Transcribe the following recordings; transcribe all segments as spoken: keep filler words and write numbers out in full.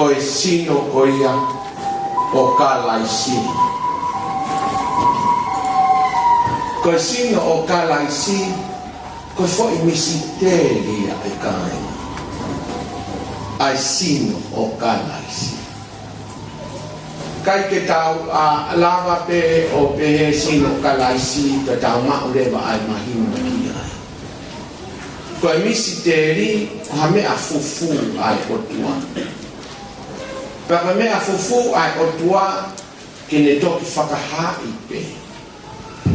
Ko e sino ko ia ʻo Kalaisi. Ko e sino ʻo Kalaisi, ko e foʻi misiteli ia ʻe kāinga. ʻA e sino ʻo Kalaisi. ʻIkai ke tau lava pē ʻo pehē sino ʻo Kalaisi, pea tau maʻu leva ʻa e mahino ki ai. Ko e misiteli ʻo ha meʻa fufū ʻa e ʻOtua. Pea ko e meʻa fufū ʻa e ʻOtua ke ne toki fakahaaʻi pē.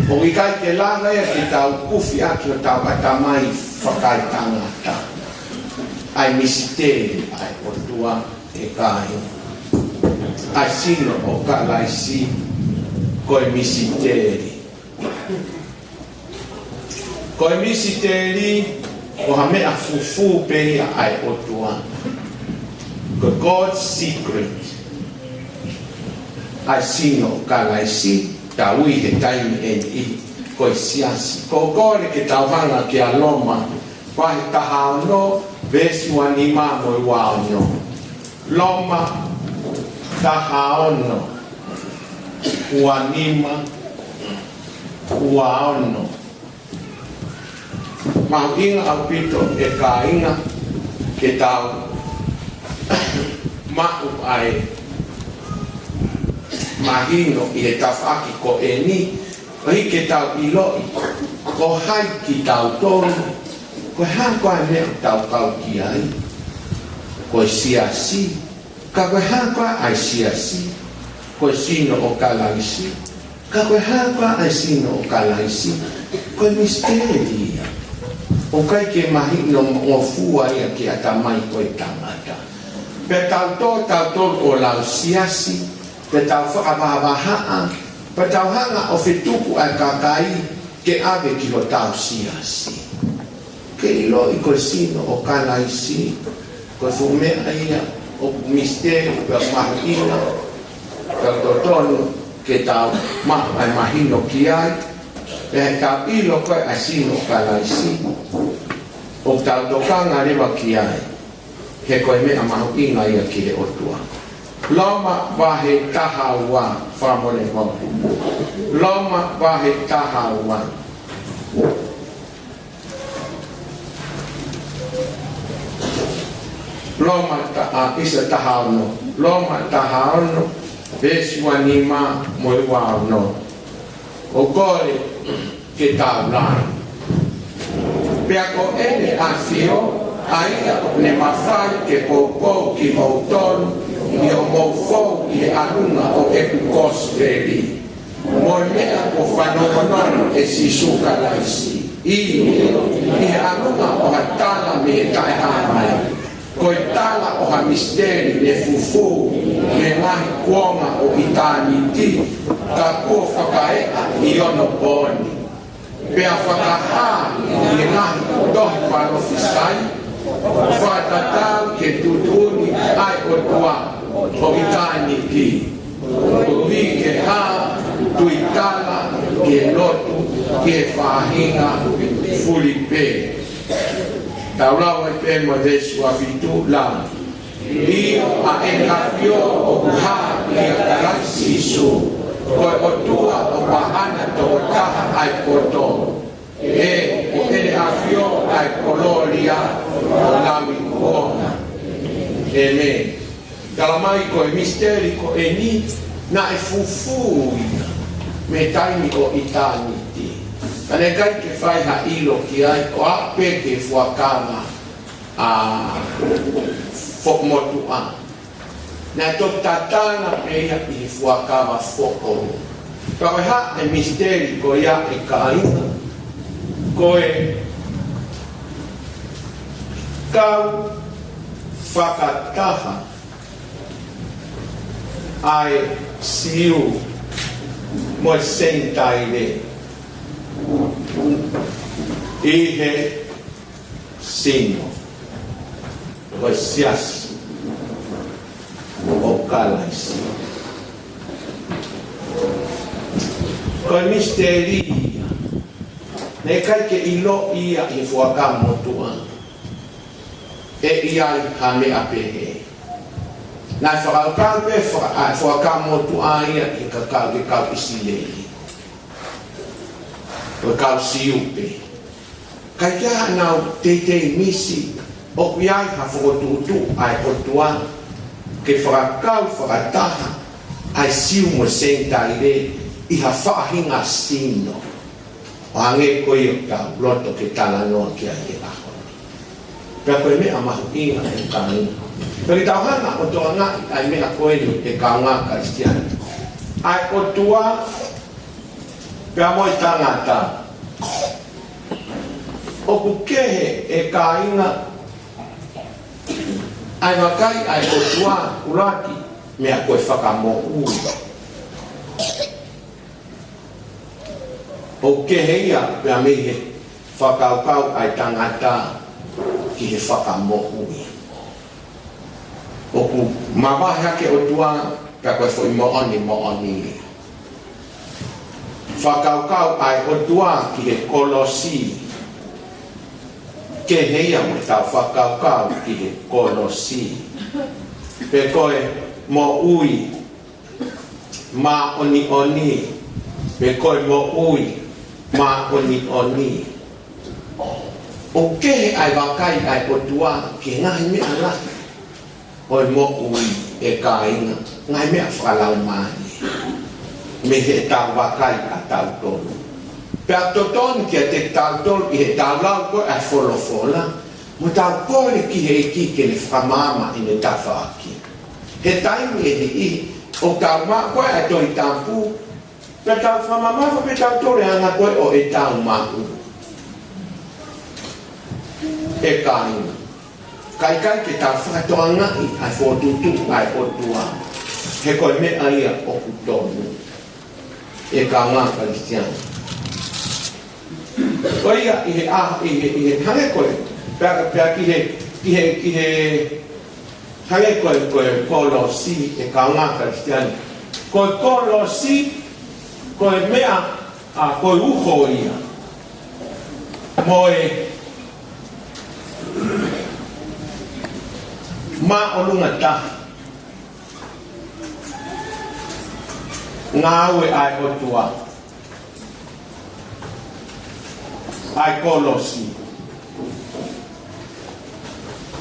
ʻOku ʻikai ke lava ia ke tau kufi ʻaki hotau ʻatamai fakaetangata ʻa e misiteli ʻa e ʻOtua, ʻe kāinga. ʻA e sino ʻo Kalaisi, ko e misiteli. Ko e misiteli ʻo ha meʻa fufū pē ia ʻa e ʻOtua. Ko e God's secret. ʻA e sino ʻo Kalaisi, tau ui he taimi ʻe niʻihi ko e siasi. Ko e kole ke tau hanga kia Loma vahe taha ono, veesi ua nima mo e ua ono. Loma taha ono, ua nima, ua ono. Mahuʻinga ʻaupito ʻe kāinga ke tau maʻu ʻa e mahino ʻi he tafaʻaki ko eni, ʻo hiki ke tau ʻiloʻi ko hai kitautolu, ko e hā koā e meʻa ʻoku tau kau ki ai. Ko e siasi, ka ko e hā koā ʻa e siasi. Ko e sino ʻo Kalaisi, ka ko e hā koā ʻa e sino ʻo Kalaisi. Ko e misiteli ia ʻoku ʻikai ke mahino mo ngofua ia ki he ʻatamai ko e tangata. Pea tau tō tautolu ʻo lau siasi, pea tau fakavahavahaʻa, pea tau hanga ʻo fetuku ʻa e kakai ke ʻave ki hotau siasi. Ke ʻiloʻi ko e sino ʻo Kalaisi, ko e fuʻu meʻa ia ʻoku misiteli pea mahuʻinga, pea totonu ke tau maʻu ʻa e mahino ki ai. Pea ʻi heʻetau ʻilo ko ē ʻa e sino ʻo Kalaisi, ʻoku tau tokanga leva ki ai, he ko e meʻa mahuʻinga ia ki he ʻOtua. Loma vahe taha ua, fakamolemole. Loma vahe taha ua. Loma ta-, ʻa, isa taha ono. Loma taha ono, veesi ua nima mo e ua ono. ʻOku ou kole ke tau lau. Pea ko ʻEne ʻAfio, ʻa ia ʻoku ne mafai ke poupou kimoutolu ʻi hoʻomou fou ʻi he ʻalunga ʻo ʻeku kosipeli, mo e meʻa kuo fanongonongo ʻe Sīsū Kalaisi, ʻi, ʻi he ʻalunga ʻo ha tala mei he taʻehāmai, ko e tala ʻo ha misiteli ne fufū mei he ngaahi kuonga ʻo ʻitāniti, ka kuo fakaeʻa ʻi onopooni, pea fakahā ʻi he ngaahi tohi palōfisai, fakatatau ki he tuʻutuʻuni ʻa e ʻOtua ʻo ʻitāniti, koeʻuhi ke hā tuitala ki he lotu ki he faʻahinga fulipē. Tau lau ai pē mo e veesi ua fitu, lau. ʻIo, ʻa ʻEne ʻAfio ʻoku hā ʻia Kalaisi Sīsū, ko e ʻOtua ʻo Paʻana Tokotaha ʻa e poto. ʻE, ko ʻEne ʻAfio ʻa e kolōlia ʻo lauikuonga. ʻĒmeni. Talamai ko e misiteli ko eni naʻe fufū ia mei he taimi ʻo ʻitāniti. Ka naʻe ʻikai ke fai ha ʻilo ki ai, ʻo aʻu pē ki he Fuakava, ʻa, Foʻi Motuʻa. Naʻe toki tatala pē ia ʻi he Fuakava Foʻou. Ka ko e hā e misiteli ko ia, ʻe kāinga? Ko e kau fakataha ʻa e Siu mo e Senitaile ʻi he sino, ko e siasi ʻo Kalaisi. Ko e misiteli ia naʻe ʻikai ke ʻiloʻi ia ʻi he Fuakava Motuʻa ʻe ʻi ai ha meʻa pehē. Naʻe fakakaukau pē faka-, ʻa e Fuakava Motuʻa ia ʻi he kau, ʻi he kau ʻIsileli. Ko e kau Siu pē. Ka ʻikai ke ʻi ai haʻanau teitei misi, ʻoku ʻi ai ha fokotuʻutuʻu ʻa e ʻOtua ke fakakau fakataha ʻa e Siu mo e Senitaile ʻi ha faʻahinga sino. ʻO hangē ko ia ʻoku tau loto ke talanoa ki ai he ʻaho ni. Pea ko e meʻa mahuʻinga ʻe kāinga. Pea ke tau hanga ʻo tokangaʻi ʻa e meʻa ko eni ʻe kāinga Kalisitiane. ʻA e ʻOtua pea mo e tangata. ʻOku kehe ʻe kāinga ʻa e vakai ʻa e ʻOtua ʻuluaki meʻa ko e fakamoʻui. ʻOku kehe ia pea mei he fakakaukau ʻa e tangata ki he fakamoʻui. ʻOku mavahe hake ʻOtua pea ko e foʻi moʻoni moʻoni. Fakakaukau ʻa e ʻOtua ki he kolosi. Kehe ia mo ʻetau fakakaukau ki he kolosi. Pe ko e moʻui māʻoniʻoni, pe ko e moʻui māʻoniʻoni. ʻOku kehe ʻa e vakai ʻa e ʻOtua ki he ngaahi meʻa lahi ʻo e moʻui ʻe kāinga, ngaahi meʻa fakalaumālie. Mei heʻetau vakai ʻatautolu. Pea totonu kiate kitautolu ʻi heʻetau lau ko ē ʻa e folofola, mo tau kole ki he ʻEiki ke ne fakamaama ʻene tafaʻaki. He taimi ʻe niʻihi ʻoku tau maʻu ko ē ʻa e Tohi Tapu, pea tau fakamamafa pē tautolu e anga ko ē ʻo ʻetau maʻu. ʻE kāinga, ka ʻikai ke tau fakatokangaʻi ʻa e fokotuʻutuʻu ʻa e ʻOtua, he ko e meʻa ia ʻoku tonu. ʻE kāinga Kalisitiane. Ko ia ʻi he ʻa, ʻi he, ʻi he hangē ko e, pea, pea ki he, ki he, ki he, hangē ko e, ko e kolosi ʻe kāinga Kalisitiane. Ko e kolosi, ko e meʻa, ʻa, ko e uho ia. Mo e māʻolunga taha. Ngāue ʻa e ʻOtua. ʻA e kolosi.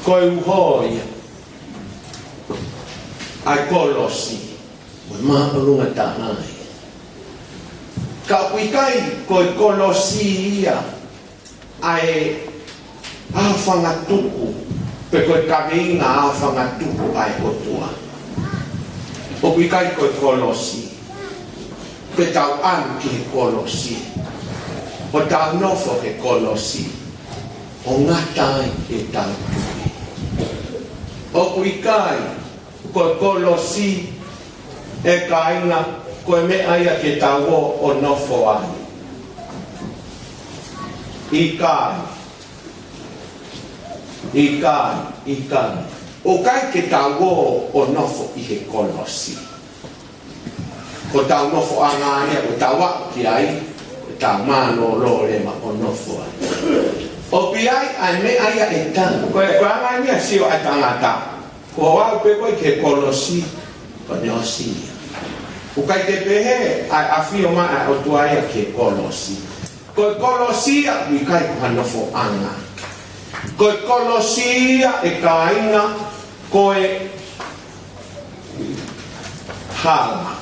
Ko e uho ia ʻa e kolosi. Mo e māʻolunga taha ia. Ka ʻoku ʻikai ko e kolosi ia ʻa e ʻaofangatuku, pe ko e kaveinga ʻaofangatuku ʻa e ʻOtua. ʻOku ʻikai ko e kolosi, pe tau ʻalu ki he kolosi, ʻo tau nofo he kolosi, ʻo ngata ai ʻetau tui. ʻOku ʻikai ko e kolosi ʻe kāinga, ko e meʻa ia ke tau ō ʻo nofo ai. ʻIkai. ʻIkai, ʻikai. ʻOku ʻikai ke tau ō ʻo nofo ʻi he kolosi. Ko ʻetau nofoʻanga ia, ko ʻetau aʻu ki ai, ko ʻetau mālōlō leva ʻo nofo ai. ʻOku ʻi ai ʻa e meʻa ia ʻe taha. Ko e, ko e anga ia ʻo e sio ʻa e tangata. Ko e aʻu pē ko ē ki he kolosi, ko ʻene ʻosi ia. ʻOku ʻikai ke pehē ʻa e ʻafio mai ʻa e ʻOtua ia ki he kolosi. Ko e kolosi ia ʻoku ʻikai ko ha nofoʻanga. Ko e kolosi ia ʻe kāinga, ko e hala.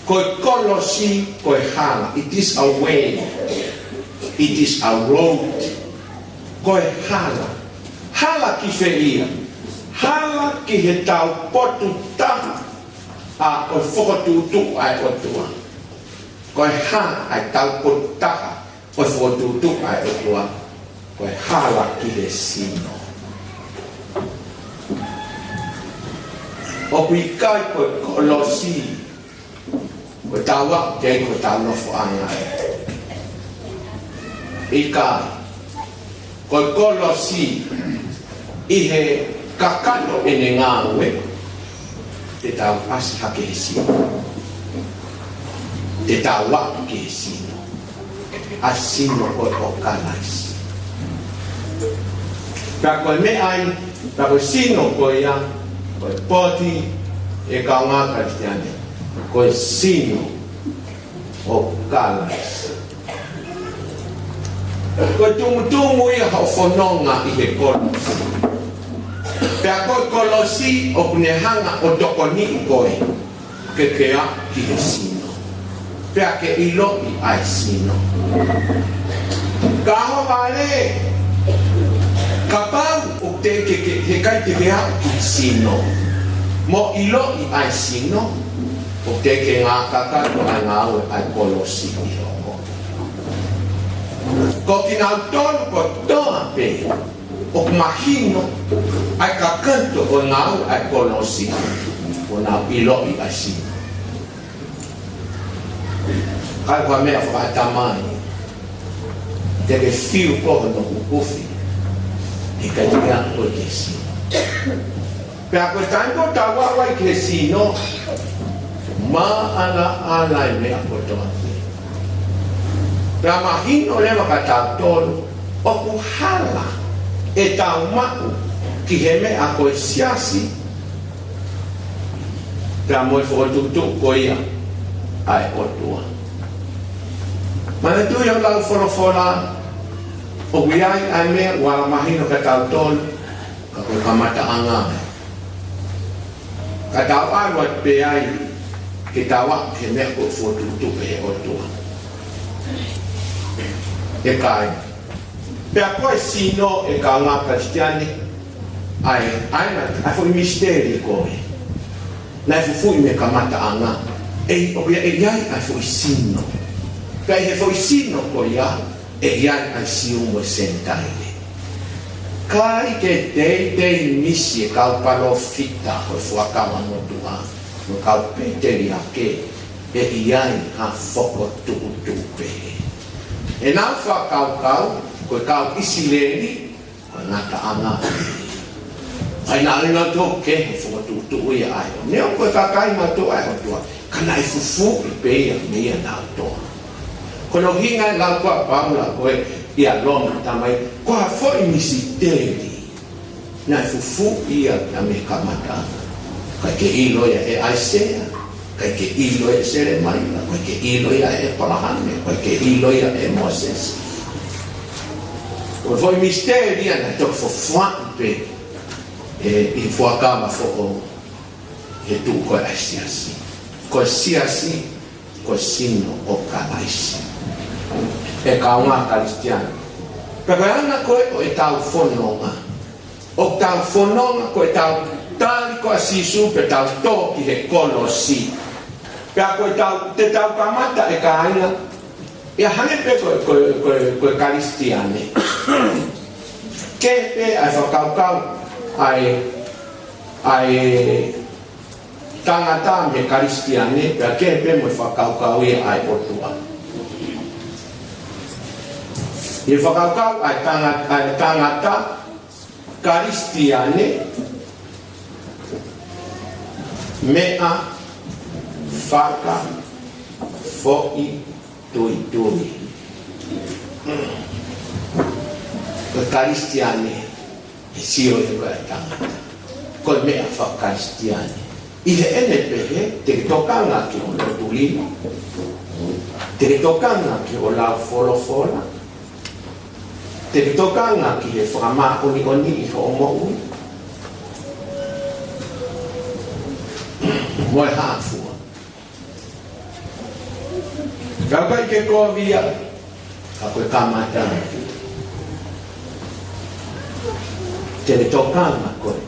Ko e kolosi, ko e hala. It is a way. It is a road. Ko e hala. Hala ki fē ia? Hala ki heʻetau potu taha ʻa e fokotuʻutuʻu ʻa e ʻOtua. Ko e hā ʻa ʻetau potu taha ʻo e fokotuʻutuʻu ʻa e ʻOtua? Ko e hala ki he sino. ʻOku ʻikai ko e kolosi, ko ʻetau aʻu ki ai, ko ʻetau nofoʻanga. ʻIkai. Ko e kolosi ʻi he kakato ʻene ngāue, te tau ʻasi hake he sino. Te tau aʻu ki he sino. ʻA e sino ko ē ʻo Kalaisi. Pea ko e meʻa ia Ka ko e sino ko ia, ko e poti, ʻe kāinga Kalisitiane, ko e sino ʻo Kalaisi. Ko e tumutumu ia hoʻo fononga ʻi he kolosi. Pea ko e kolosi ʻoku ne hanga ʻo tokoniʻi koe ke ke aʻu ki he sino. Pea ke ʻiloʻi ʻa e sino. Ka ho vale, kapau ʻoku teʻeki ke, heʻikai te ke aʻu ki he sino mo ʻiloʻi ʻa e sino, ʻoku teʻeki ke ngāue kakato ʻa e ngāue ʻa e kolosi ʻi hoʻo moʻui. Ko kinautolu kotoa pē ʻoku mahino ʻa e kakato ʻo e ngāue ʻa e kolosi, ʻoku nau ʻiloʻi ʻa e sino. Ka ko e meʻa fakatamai, te ke fiu ko hono kukufi, heʻikai te ke aʻu ki he sino. Pea ko e taimi ko ē ʻoku tau aʻu ai ki he sino, maʻalaʻala e meʻa kotoa pē. Pea mahino leva kia tautolu ʻoku hala ʻetau maʻu ki he meʻa ko e siasi, pea mo e fokotuʻutuʻu ko ia ʻa e ʻOtua. Manatuʻi ʻa e lau folofola, ʻoku ʻi ai ʻa e meʻa ʻoku ala mahino kia tautolu, ka ko e kamataʻanga. Ka tau ʻalu atu pē ai ke tau aʻu ki he meʻa kuo fokotuʻutuʻu ʻe he ʻOtua. ʻIkai. Pea ko e sino, ʻe kāinga Kalisitiane, ʻa e, ʻa e, ʻa e foʻi misiteli ko ē naʻe fufuuʻi mei he kamataʻanga. ʻE, ʻoku ʻi ai, ʻe ʻi ai ʻa e foʻi sino. Pea ʻi he foʻi sino ko ia, ʻe ʻi ai ʻa e Siu mo e Senitaile. ʻIkai ke teitei misi e kau palōfita ʻo e Fuakava Motuʻa mo e kau pēteliake, ʻe ʻi ai ha fokotuʻutuʻu pehē. ʻEnau fakakaukau, ko e kau ʻIsileli, ko e ngataʻanga. ʻIkai naʻa nau tō ki he fokotuʻutuʻu ia ʻa e ʻOtua. Neongo ko e kakai nautolu ʻa e ʻOtua, ka naʻe fufuuʻi pē ia meiate kinautolu. Ko hono ʻuhinga e lau ko ē ʻa Paula ko ē ʻia Loma, talamai, ko ha foʻi misiteli naʻe fufuuʻi ia mei he kamataʻanga. ʻIkai ke ʻilo ia ʻe ʻAisea, ʻikai ke ʻilo ia ʻe Selemaia, ʻikai ke ʻilo ia ʻe ʻĒpalahame, ʻikai ke ʻilo ia ʻe Mōsese. Ko e foʻi misiteli ia naʻe toki fofoaʻi pē ʻe, ʻi he Fuakava Foʻou, he tuʻu ko ē ʻa e siasi. Ko e siasi, ko e sino ʻo Kalaisi. ʻE kāinga Kalisitiane, pea ko e anga ko ē ʻo ʻetau fononga, ʻoku tau fononga ko ʻetau tali ko ē ʻa Sīsū pea tau tō ki he kolosi. Pea ko ʻetau, te tau kamata ʻe kāinga, ʻi he hangē pē ko, ko, ko, ko e Kalisitiane. Kehe pē ʻa e fakakaukau ʻa e, ʻa e tangata mei he Kalisitiane, pea kehe pē mo e fakakaukau ia ʻa e ʻOtua. ʻI he fakakaukau ʻa e tanga-, ʻa e tangata Kalisitiane, meʻa fakafoʻituitui. Ko e Kalisitiane, ʻe sio ia ko e tangata, ko e meʻa faka-Kalisitiane. ʻI heʻene pehē, te ke tokanga ki hoʻo lotu lilo, te ke tokanga ki hoʻo lau folofola, te ke tokanga ki he fakamāʻoniʻoni ʻi hoʻo moʻui, mo e hā fua. Ka ʻikai ke kovi ia, ka ko e kamata. Te ke tokanga koe.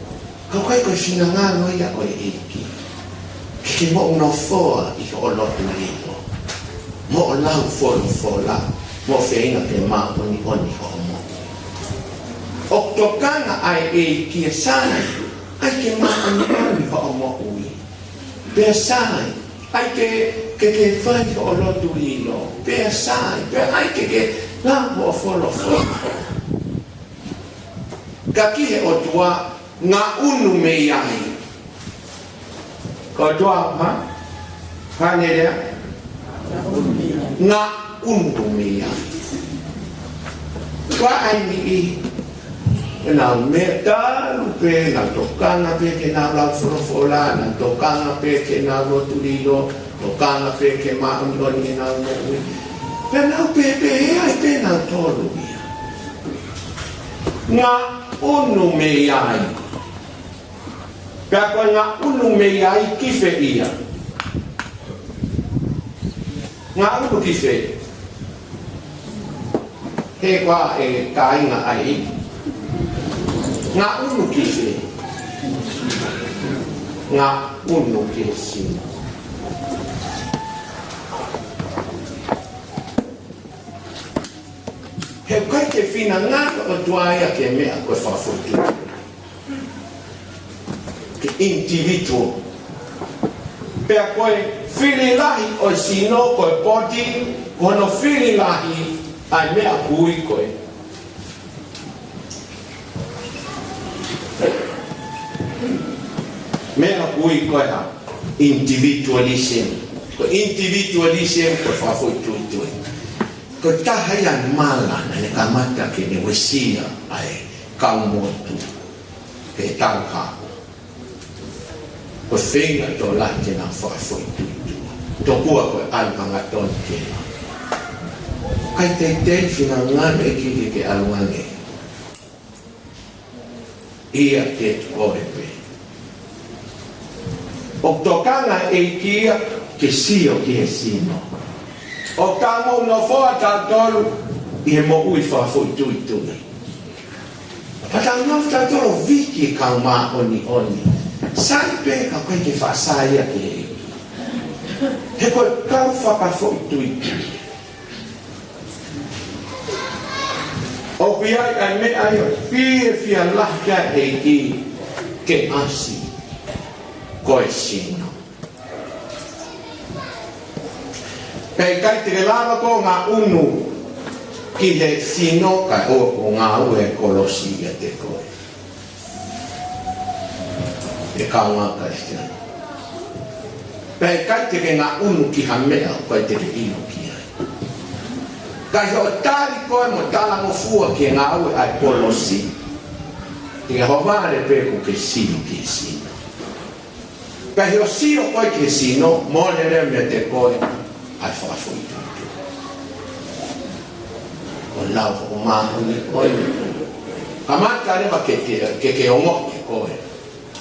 Ka ʻoku ʻikai ko e finangalo ia ʻo e ʻEiki ke ke moʻu nofoa ʻi hoʻo lotu lilo, mo hoʻo lau folofola, mo feinga ke māʻoniʻoni hoʻo moʻui. ʻOku tokanga ʻa e ʻEiki ʻe Sai, ʻai ke māʻoniʻoni hoʻo moʻui. Pea Sai, ʻai ke, ke, ke fai hoʻo lotu lilo. Pea Sai, pea ʻai ke, ke lau hoʻo folofola. Ka ki he ʻOtua, ngaʻunu mei ai. Ko e ʻOtua, ha? Hā ne lea? Ngaʻunu mei ai. Ko e ʻai ni i Nau meʻa talu pē, nau tokanga pē ke nau lau folofola, nau tokanga pē ke nau lotu lilo, tokanga pē ke māʻoniʻoni ʻenau moʻui. Pea nau pehē pē ʻe ʻi ai pē nautolu ia. Ngaʻunu mei ai. Pea ko e ngaʻunu mei ai ki fē ia? Ngaʻunu ki fē? He ko e kāinga ai. Ngaʻunu ki fē? Ngaʻunu ki he sino. He ʻoku ʻikai ke finangalo ʻOtua ia ke meʻa ko e fakafoʻituitui. Ke individual. Pea ko e fili lahi ʻo e sino, ko e body, ko hono fili lahi ʻa e meʻa ʻoku ui ko e, meʻa ʻoku ui ko e hā? Individualism. Ko e individualism ko e fakafoʻituitui. Ko e taha ia e mala naʻa ne kamata ke ne uesia ʻa e kau motu he tau hako. Ko e feinga tokolahi ke nau fakafoʻituitui. Tokua ko e ʻalu hangatonu ke. ʻIkai teitei finangalo e ʻEiki ke ke ʻalu ange. Ia ke koe pē. ʻOku tokanga e ʻEiki ia ke sio ki he sino. ʻOku tau moʻui nofoʻa tautolu ʻi he moʻui fakafoʻituitui. Pea tau nofo tautolu ʻo viki e kau māʻoniʻoni. Sai pē ka ʻoku ʻikai ke faʻa sai ia ki he ʻEiki. He ko e kau fakafoʻituitui. ʻOku ʻi ai ʻa e meʻa ia ʻoku fiefia lahi ki ai e ʻEiki ke ʻasi, ko e sino. Pea ʻikai te ke lava koe ʻo ngaʻunu ki he sino kae ʻoua kuo ngāue e kolosi ʻiate koe. ʻE kāinga Kalisitiane. Pea ʻikai te ke ngaʻunu ki ha meʻa ʻoku ʻikai te ke ʻilo ki ai. Ka ʻi hoʻo tali koe mo talangofua ki he ngāue ʻa e kolosi, ʻi hoʻo vale pē kuo ke sio ki he sino. Pea ʻi hoʻo sio koe ki he sino, mole leva meiate koe ʻa e fakafoʻituitui. ʻO lau hoʻo māʻoniʻoni. Kamata leva ke te, ke, ke ongoʻi ʻe koe.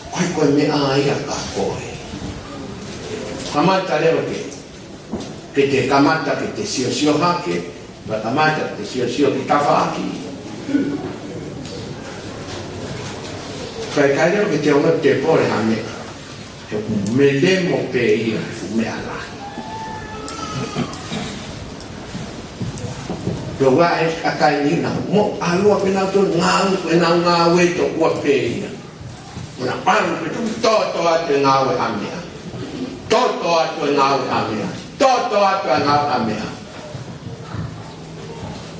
ʻOku ʻikai ko e meʻa ia kia koe. Kamata leva ke, ke te kamata ke te siosio hake, pea kamata ke te siosio ki tafaʻaki. Kae ʻikai leva ke te ongoʻi te pole ha meʻa. He ʻoku melemo pē ia he fuʻu meʻa lahi. Pea ʻoku ʻi ai e kakai ni naʻa mo ʻalu pē nautolu ngāue, pē nau ngāue tokua pē ia. Mo na ʻalu pē tau toto atu e ngāue ʻa meʻa. Toto atu e ngāue ʻa meʻa. Toto atu e ngāue ʻa meʻa.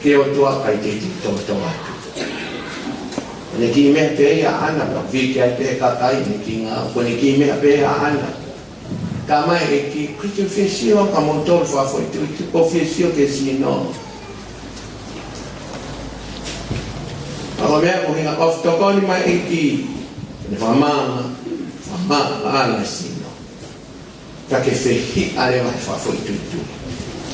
Ke ʻOtua ʻikai te te toto atu. Ko ʻene kiʻi meʻa pē ia ʻaʻana, pea viki ai pē kakai, ʻene kiʻi ngā, ko ʻene kiʻi meʻa pē ia ʻaʻana. Talamai ʻe he ʻEiki, ʻoku ʻikai te u fie sio au kia moutolu fakafoʻituitui, ʻoku ou fie sio ki he sino. Pea ko e meʻa ko e ʻuhinga ʻoku tokoni mai e ʻEiki, ʻene fakamaama, fakamaama ʻa e sino. Ka ke fehiʻa leva he fakafoʻituitui.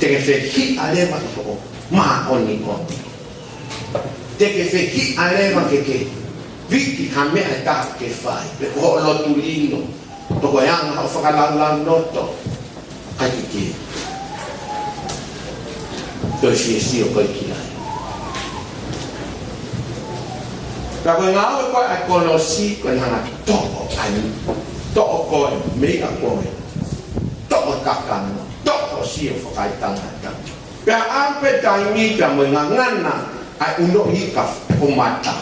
Te ke fehiʻa leva ʻi hoʻo māʻoniʻoni. Te ke fehiʻa leva ke ke viki ha meʻa ʻe taha ke fai. Pe ko hoʻo lotu lilo. Pe ko e anga hoʻo fakalaulauloto. ʻIkai ke ke toe siosio koe ki ai. Ka ko e ngāue ko ē ʻa e kolosi, ko e hanga ʻo toʻo ai, toʻo koe, meʻa koe, toʻo e kakano, toʻo e sio fakaetangata. Pea ʻalu pē taimi pea mo e ngangana ʻa e ʻunoʻi ika ʻo mata.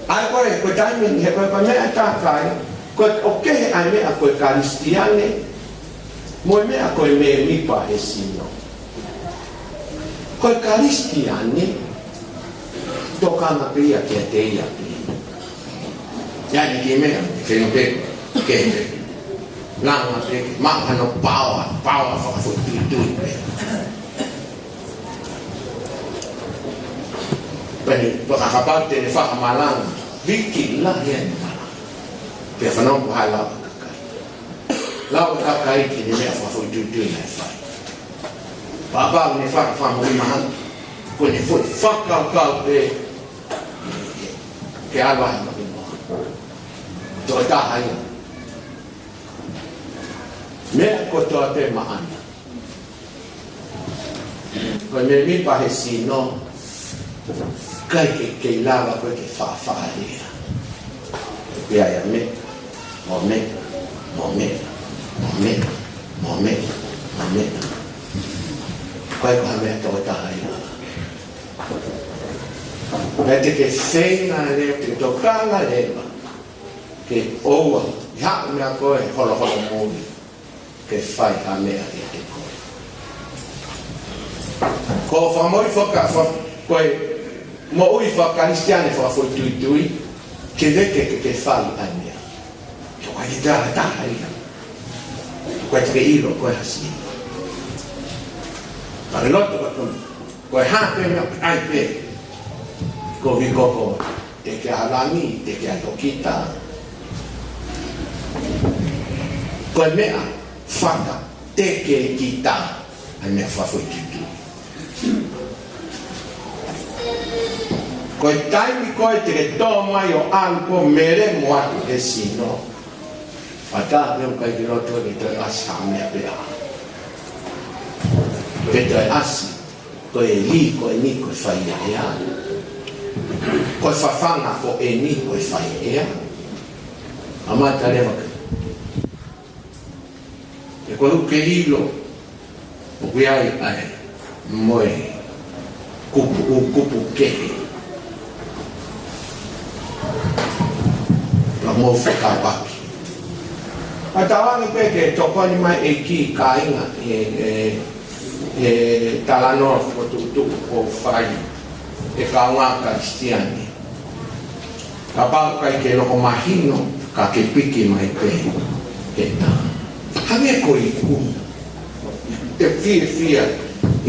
ʻA ia ko e, ko e taimi ni he ko e, ko e meʻa ʻe taha ai, ko e ʻoku kehe ʻa e meʻa ko e Kalisitiane, mo e meʻa ko e mēmipa he sino. Ko e Kalisitiane, tokanga pē ia kiate ia pē. ʻI ai e kiʻi meʻa, ke fengo pē, ke pē. Langa pē, ke maʻu hano paoa, paoa fakafoʻituitui pē. Pea ne fakakapau te ne fakamalanga. Viki lahi ʻene malanga. Pea fanongo ko e hā e lau ʻa e kakai. Lau ʻa e kakai ki he meʻa fakafoʻituitui naʻe fai. Pea kapau ne faka-, fakamoʻui mahalo. Ko ʻene foʻi fakakaukau pē ke ʻalu ai mo e moa. Tokotaha ia. Meʻa kotoa pē maʻana. Ko e mēmipa he sino, ʻikai ke, ke lava ko ē ke faʻafaʻalea. Pea ia meʻa, mo meʻa, mo meʻa, mo meʻa, mo meʻa, mo meʻa. ʻIkai ko ha meʻa tokotaha ia. Pea te ke feinga leva, te ke tokanga leva ke ʻoua ʻe haʻu meʻa ko ē holoholo moʻui ke fai ha meʻa ʻiate koe. Ko e fakamoʻui faka-, fa-, ko e moʻui faka-Kalisitiane fakafoʻituitui, ke veke ke, ke fai ʻa e meʻa. Tokotaha ia. Tokotaha ia. Ko e te ke ʻilo, ko e hasi. Ka ke loto ka tonu. Ko e hā pē meʻa ai pē. Ko viko ko. Teke ʻa e lami, teke ʻa e tokita. Ko e meʻa faka-, teke kita. ʻA e meʻa fakafoʻituitui. Ko e taimi ko ē te ke tō mai ʻo ʻalu ko ē melemo atu he sino. Fata pē ʻoku ʻikai ke loto ke toe ʻasi ha meʻa pē ʻa. Pe toe ʻasi. Ko e lī ko eni ko e fai ʻe ia. Ko e fafanga ko eni ko e fai ʻe ia. ʻAmata leva ke. ʻE ko e ʻuke ʻilo. ʻOku ʻi ai ʻa e. Mo e. Kupu, ʻū kupu kehe. Ka mou fekauʻaki. ʻA tauange pē ke tokoni mai ʻEiki kāinga ʻe, ʻe, ʻe talanoa fokotuʻutuʻu ʻoku fai ʻe kaungā Kalisitiane. Kapau ʻoku ʻikai ke loko mahino, ka ke piki mai pē he tā. Hangē ko e ikuna. Te fiefia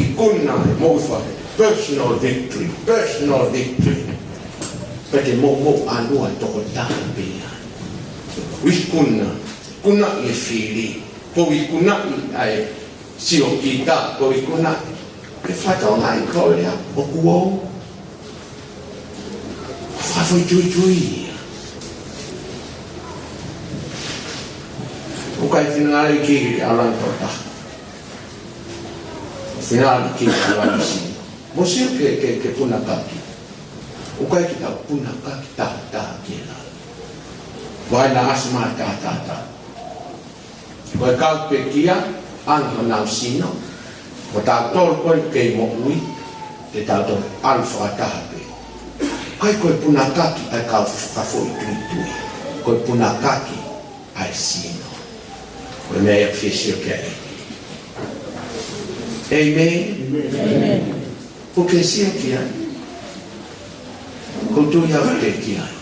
ikuna he moʻui faka-, personal victory, personal victory. Pea te mou, mou ʻalu ʻa e tokotaha pē ia. Ikuna, ikuna ʻi he fili, ko e ikuna ʻi ai siokita, ko e ikuna ke fakatonga ʻi ko ia, ʻoku ou fakafoʻituitui ia. ʻOku ʻikai finangalo ʻEiki ke ʻalu ʻa e tokotaha. Finangalo ʻEiki ke ʻalu ʻa e sino. Mou sio ki he, ki he, ki he punakaki. ʻOku ʻikai ke tau punakaki taha taha ki he lalo. Vai na asma taha taha taha. Ko e kau pekia, ʻange honau sino, ko tautolu ko ē kei moʻui, te tautolu ʻalu fakataha pē. ʻIkai ko e punakaki ʻa e kau fakafoʻituitui, ko e punakaki ʻa e sino. Ko e meʻa ia ʻoku fie sio ki ai. ʻĒmeni. ʻĒmeni. ʻOku ke sio ki ai. Ko e tui au te ki ai.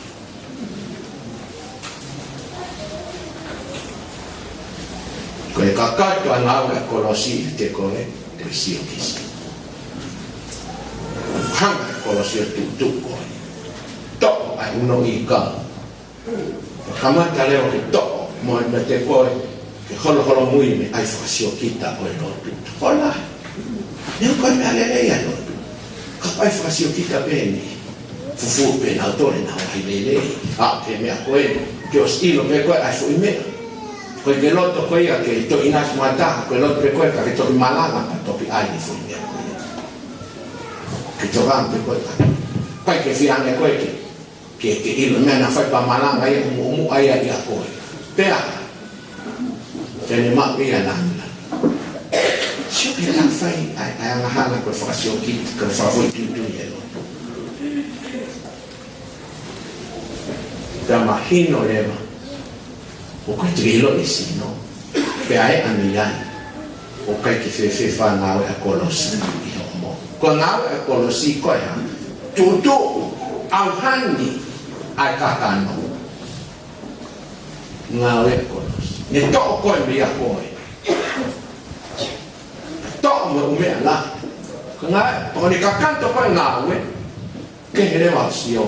Ko e kakato ʻa e ngāue ʻa e kolosi ʻiate koe, te ke sio ki ai. Hanga ʻe he kolosi ʻo tuʻutuʻu koe. Toʻo ʻa e uno ika. Kamata leva ke toʻo, mo e mate koe, ke holoholo moʻui mei ai fakasiokita ʻo e lotu. Hola, ne ko e meʻa lelei ʻa e lotu. Ka ʻai fakasiokita pē ni. Fufū pē nau tole nau ai lelei. ʻA, ke meʻa ko ē, ke ʻosi ʻilo pē ko e ʻai foʻi meʻa. Ko e ke loto ko ia, ke toʻi nasi mata, ko e loto pē ko e, ka ke toki malanga, ka toki ʻai ni foʻi meʻa ko ia. Ke toka pē ko e, ka ke fiane ko e ke. Ke, ke ʻilo meʻa naʻa fai pea malanga ia ʻoku muʻomuʻa ia ʻia koe. Pea. Te ne maʻu ia nana. Sio ki he naʻa fai, ʻai, ʻai angahala ko e fakasiokita, ko e fakafoʻituitui ʻe loto. Pea mahino leva. ʻOku ʻikai te ke ʻilo e sino. Pea ʻe ʻami ai. ʻOku ʻikai ke fēfē fai ngāue ʻa e kolosi ʻi hoʻo moʻui. Ko e ngāue ʻa e kolosi ko e hā? Tuʻutuʻu, ʻauhani, ʻa e kakano. Ngāue ʻa e kolosi. Ne toʻo koe mei a koe. Toʻo mo e ʻū meʻa lahi. Ko e ngāue, ʻo ne kakato ko e ngāue. Kehe leva ʻa e sio.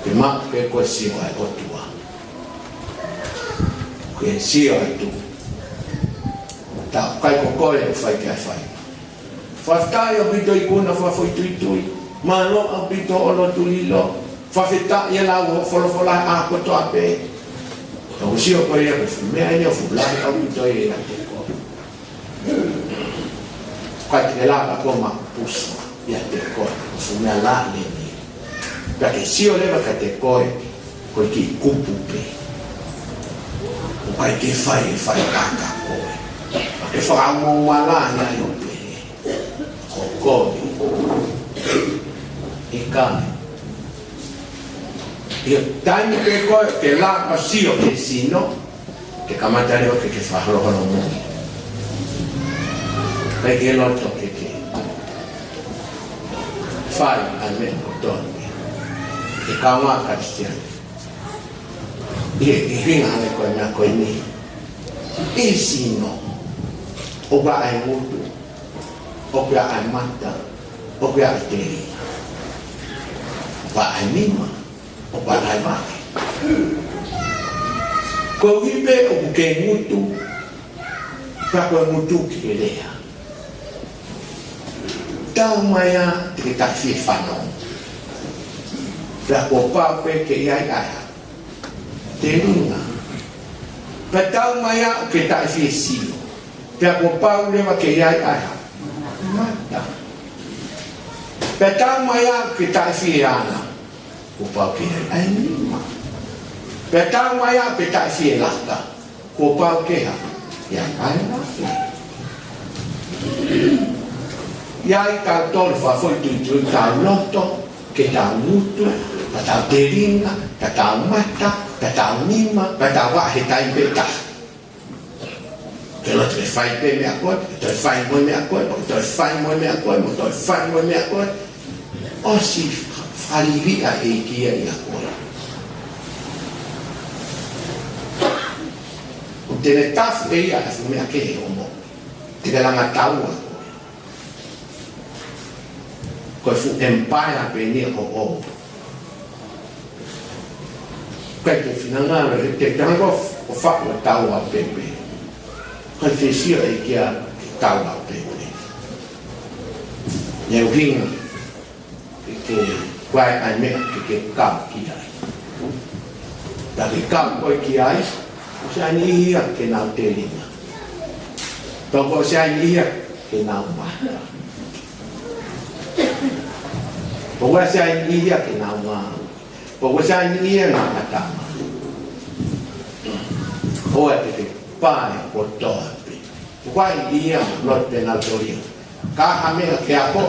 Ke maʻu pē ko e sio ʻa e ʻOtua. Ko e sio atu. Taʻu kai ko koe ʻoku fai ki ai e fai. Fakafetaʻi ʻaupito ikuna fakafoʻituitui. Mālō ʻaupito hoʻo lotu lilo. Fakafetaʻi e lau hoʻo folofola ʻa kotoa pē. Ka ʻoku sio ko ia ko e fuʻu meʻa ia ʻoku fuʻu lahi ʻaupito ia ʻiate koe. ʻIkai te ke lava koe ʻo mapupusi ʻiate koe ko e fuʻu meʻa lelei. Pea ke sio leva kiate koe ko e kiʻi kupu pē. ʻOku ʻikai ke fai e fai kaka koe. Ke fakaongo malaʻia ʻo pehē ko koe. ʻIkai. ʻI he taimi pē ko ē ke lava ʻo sio ki he sino, ke kamata leva ke ke fakaholoholo moʻui. ʻIkai ke loto ke ke fai ʻa e meʻa kotoa pē. ʻE kāinga Kalisitiane. ʻI he, ʻi he ʻuhinga hangē ko e meʻa ko eni. ʻI he sino. ʻOku ʻi ai e ngutu. ʻOku ʻi ai e mata. ʻOku ʻi ai e teli. ʻOku ʻi ai e nima. ʻOku ʻi ai e vaʻe. Koeʻuhi pē ʻoku ke ngutu, ka ko e ngutu ki he lea. Tau mai ā te ke taʻefie fanongo. Pea kuo pau pē ke ʻi ai ʻa e telinga. Pea tau mai ā ʻoku ke taʻefie sio. Pea kuo pau leva ke ʻi ai ʻa e mata. Pea tau mai ā ʻoku ke taʻefie anga. Kuo pau ke ʻi ai ʻa e nima. Pea tau mai ā ʻoku ke taʻefie laka. Kuo pau ke ʻi ai ʻa e lafi. ʻI ai tautolu fakafoʻituitui tau loto, ke tau ngutu, pea tau telinga, pea tau mata, pea tau nima, pea tau vaʻe he taimi pē taha. Ke loto ke fai pē meʻa ko ē, ke toe fai mo e meʻa ko ē, ke toe fai mo e meʻa ko ē, mo toe fai mo e meʻa ko ē. ʻOsi fa-, faliviʻa e ʻEiki ia ʻia koe. ʻOku te ne tafu ʻe ia ʻa e fuʻu meʻa kehe ʻo mo. Te ke langa taua koe. Ko e fuʻu empire pē eni ʻoʻou. ʻIkai ke finangalo ʻe te tango ʻo faʻu ʻa e taua pē pē. ʻIkai ke sio ʻe ia ki he taua pē pē. Ne ʻuhinga ke ke vaʻe ʻa e meʻa ke ke kau ki ai. Pea ke kau koe ki ai, ʻosi ʻa e niʻihi ia ke nau telinga. Pea ʻoku ʻosi ʻa e niʻihi ia ke nau mata. Pea ʻoku ʻosi ʻa e niʻihi ia ke nau ngāue. Pea ʻoku ʻosi ʻa e niʻihi ia ke nau mata. ʻOua te ke pae kotoa pē. ʻOku ʻi ai e niʻihi ia, loto pē nautolu ia. Ka ha meʻa ke ako,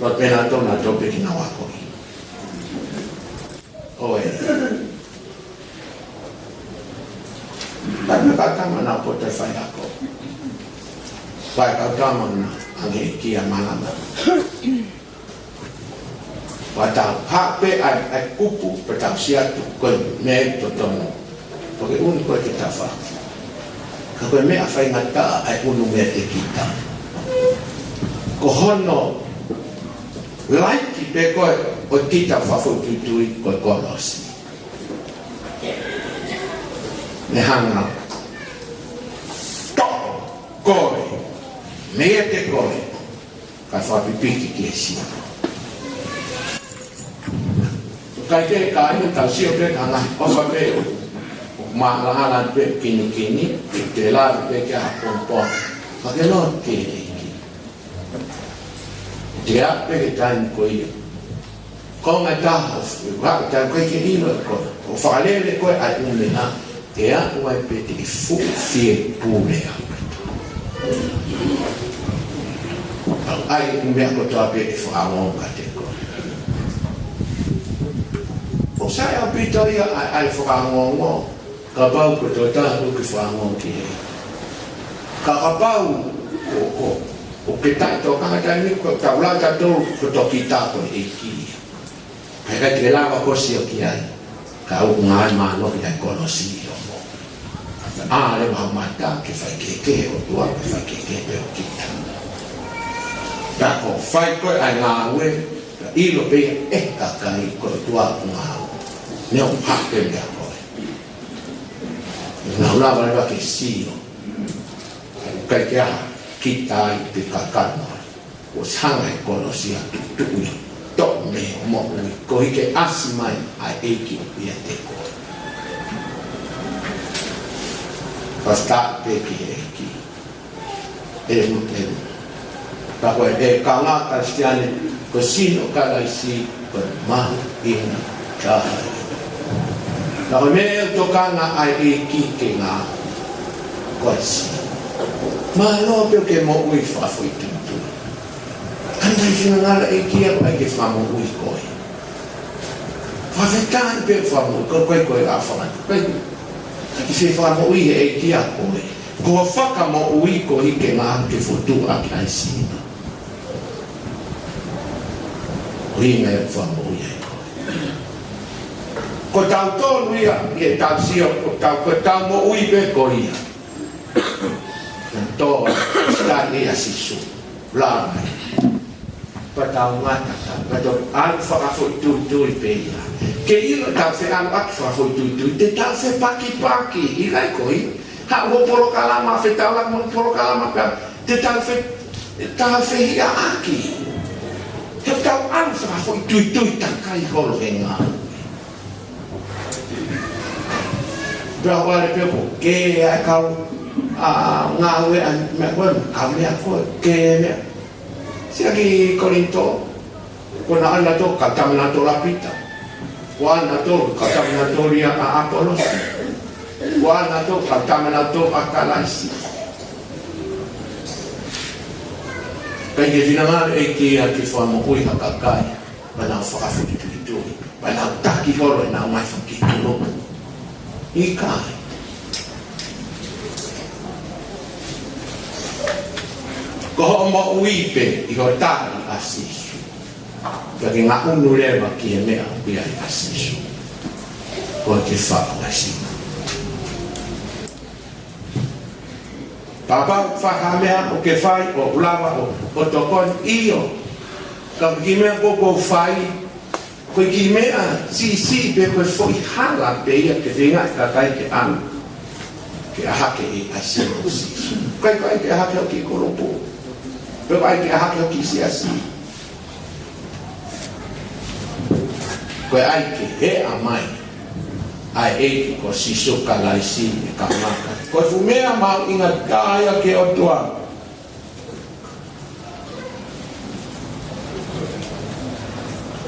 loto pē nautolu, nautolu pē ke nau akoʻi. ʻOi. Pea mo e kau tama naʻa nau poto he faiako. Pea kau tama naʻa nau ʻange ki he malanga. Pea tau haʻu pē ʻa e, ʻa e kupu, pea tau sio atu ko e meʻa ia ʻoku totonu. Pea ke ʻunu koe ki he tafaʻaki. Ka ko e meʻa faingataʻa ʻa e ʻunu meiate kita. Ko hono laiki pē ko ē ʻo e kita fakafoʻituitui ko e kolosi. Ne hanga ʻo toʻo koe meiate koe, kae fakapipiki ki he sino. ʻIkai ke kāinga, tau sio pē ki he ngaahi ʻofa pē ʻoku maʻalaʻala pē, kinikini, ʻi he lave pē ki he ʻapongipongi. Ka ke lotu ki he ʻEiki. Te aʻu pē ki he taimi ko ia. Ko e ngaahi taha ʻoku ʻikai ke ʻilo ʻe koe. ʻOku fakalele koe ʻa e ʻū meʻa, ʻe aʻu ai pē te ke fuʻu fie pule ʻaupito. ʻA e ʻū meʻa kotoa pē ʻe fakaongo kiate koe. ʻOku sai ʻaupito ia ʻa e, ʻa e fakaongoongo, kapau ko e tokotaha ʻoku ke fakaongo ki ai. Ka kapau ʻoku, ʻoku, ʻoku ke taʻetokanga taimi ko ē, tau lau tautolu ko e tokita ko e ʻEiki. Pea ʻikai te ke lava koe ʻo sio ki ai. Ka ʻoku ngāue mālohi ʻa e kolosi ʻi hoʻo moʻui. ʻA e leva mata ke fai kehekehe ʻOtua, ke fai kehekehe pē ʻo kita. Pea ko e fai ko ē ʻa e ngāue, pea ʻilo pē ia ʻe he kakai ko e ʻOtua ʻoku ngāue. Neongo ha pē meʻa ko ē. Naʻa nau lava leva ke sio. ʻIkai ke ʻi ai ha kita ai pe kakano. Kuo ʻosi hanga ʻe he kolosi ʻo tuʻutuʻu ia. Toʻo mei hoʻo moʻui koeʻuhi ke ʻasi mai ʻa e ʻEiki ʻiate koe. Pasta pē ki he ʻEiki. ʻE, ʻe, ka ko e, ʻe kāinga Kalisitiane, ko e sino ʻo Kalaisi, ko e mahuʻinga taha ia. Ka ko e meʻa ʻoku tokanga ai e ʻEiki ke ngāue, ko e sino. Mālō pē ʻoku ke moʻui fakafoʻituitui. Ka naʻe finangalo e ʻEiki ia ʻoku ʻai ke fakamoʻui koe. Fakafetaʻi pē fakamoʻui, ko e, ko e, ko e ʻafanga, ko e, ʻikai ke fakamoʻui he ʻEiki ia koe. Ko e fakamoʻui koeʻuhi ke ngāue ke fokotuʻu ʻaki ʻa e sino. Ko e ʻuhinga ia ʻoku fakamoʻui ai koe. Ko tautolu ia, ʻi heʻetau sio, ko tau, ko ʻetau moʻui pē ko ia. Tō, sitaʻi ia Sīsū. Lava. Pea tau ngata, pea tau ʻalu fakafoʻituitui pē ia. Ke ʻilo ʻetau feʻaluʻaki fakafoʻituitui, te tau fepakipaki, ʻikai ko ia. Haʻu hoʻo polokalama, fetaulaki mo e polokalama, pea te tau fe-, te tau fehiʻaʻaki. He tau ʻalu fakafoʻituitui takai holo he ngāue. Pea ʻoku ʻalu pē ʻo kē ʻa e kau, ʻa, ngāue ʻa e meʻa ko ē, kau meʻa ko ē, kē meʻa. Siʻaki Kolinitō, ko nautolu ko e kau tama nautolu ʻa Pita. Ko nautolu ko e kau tama nautolu ia ʻa ʻApolosi. Ko nautolu ko e kau tama nautolu ʻa Kalaisi. ʻIkai ke finangalo e ʻEiki ia ke fakamoʻui ha kakai, pea nau fakafoʻituitui, pea nau taki holo ʻenau ngaahi fanga kiʻi kulupu. ʻIkai. Ko hoʻo moʻui pē ʻi hoʻo tali ʻa Sīsū. Pea ke ngaʻunu leva ki he meʻa ʻoku ʻi ai ʻa Sīsū. Ko e ke faʻo ʻa Sīsū. Papa, fakameʻa ʻoku ke fai ʻoku lava ʻo, ʻo tokoni, ʻio. Ka ko e kiʻi meʻa ko ē ʻoku ou fai, ko e kiʻi meʻa siʻisiʻi pē, ko e foʻi hala pē ia ke feinga e kakai ke ʻalu ke ʻā hake ʻi he ʻasi ʻo Sīsū. ʻIkai ko e ʻai ke ʻā hake hoʻo kiʻi kulupu. Pe ko e ʻai ke ʻā hake hoʻo kiʻi siasi. Ko e ʻai ke heʻa mai ʻa e ʻEiki ko Sīsū Kalaisi ʻi he kau ngāue. Ko e fuʻu meʻa mahuʻinga taha ia ki he ʻOtua.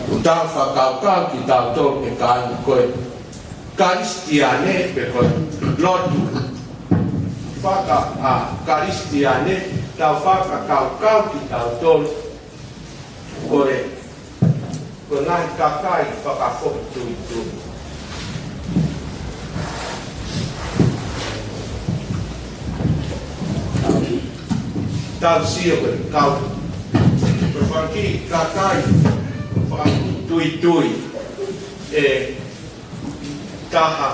ʻOku tau fakakaukau kitautolu ʻe kāinga ko e Kalisitiane pe ko e lotu faka-, ʻa, Kalisitiane, tau fakakaukau kitautolu ko e, ko e ngaahi kakai fakafoʻituitui. Tau sio ko e kau, ko e fanga kiʻi kakai fakafoʻituitui ʻe taha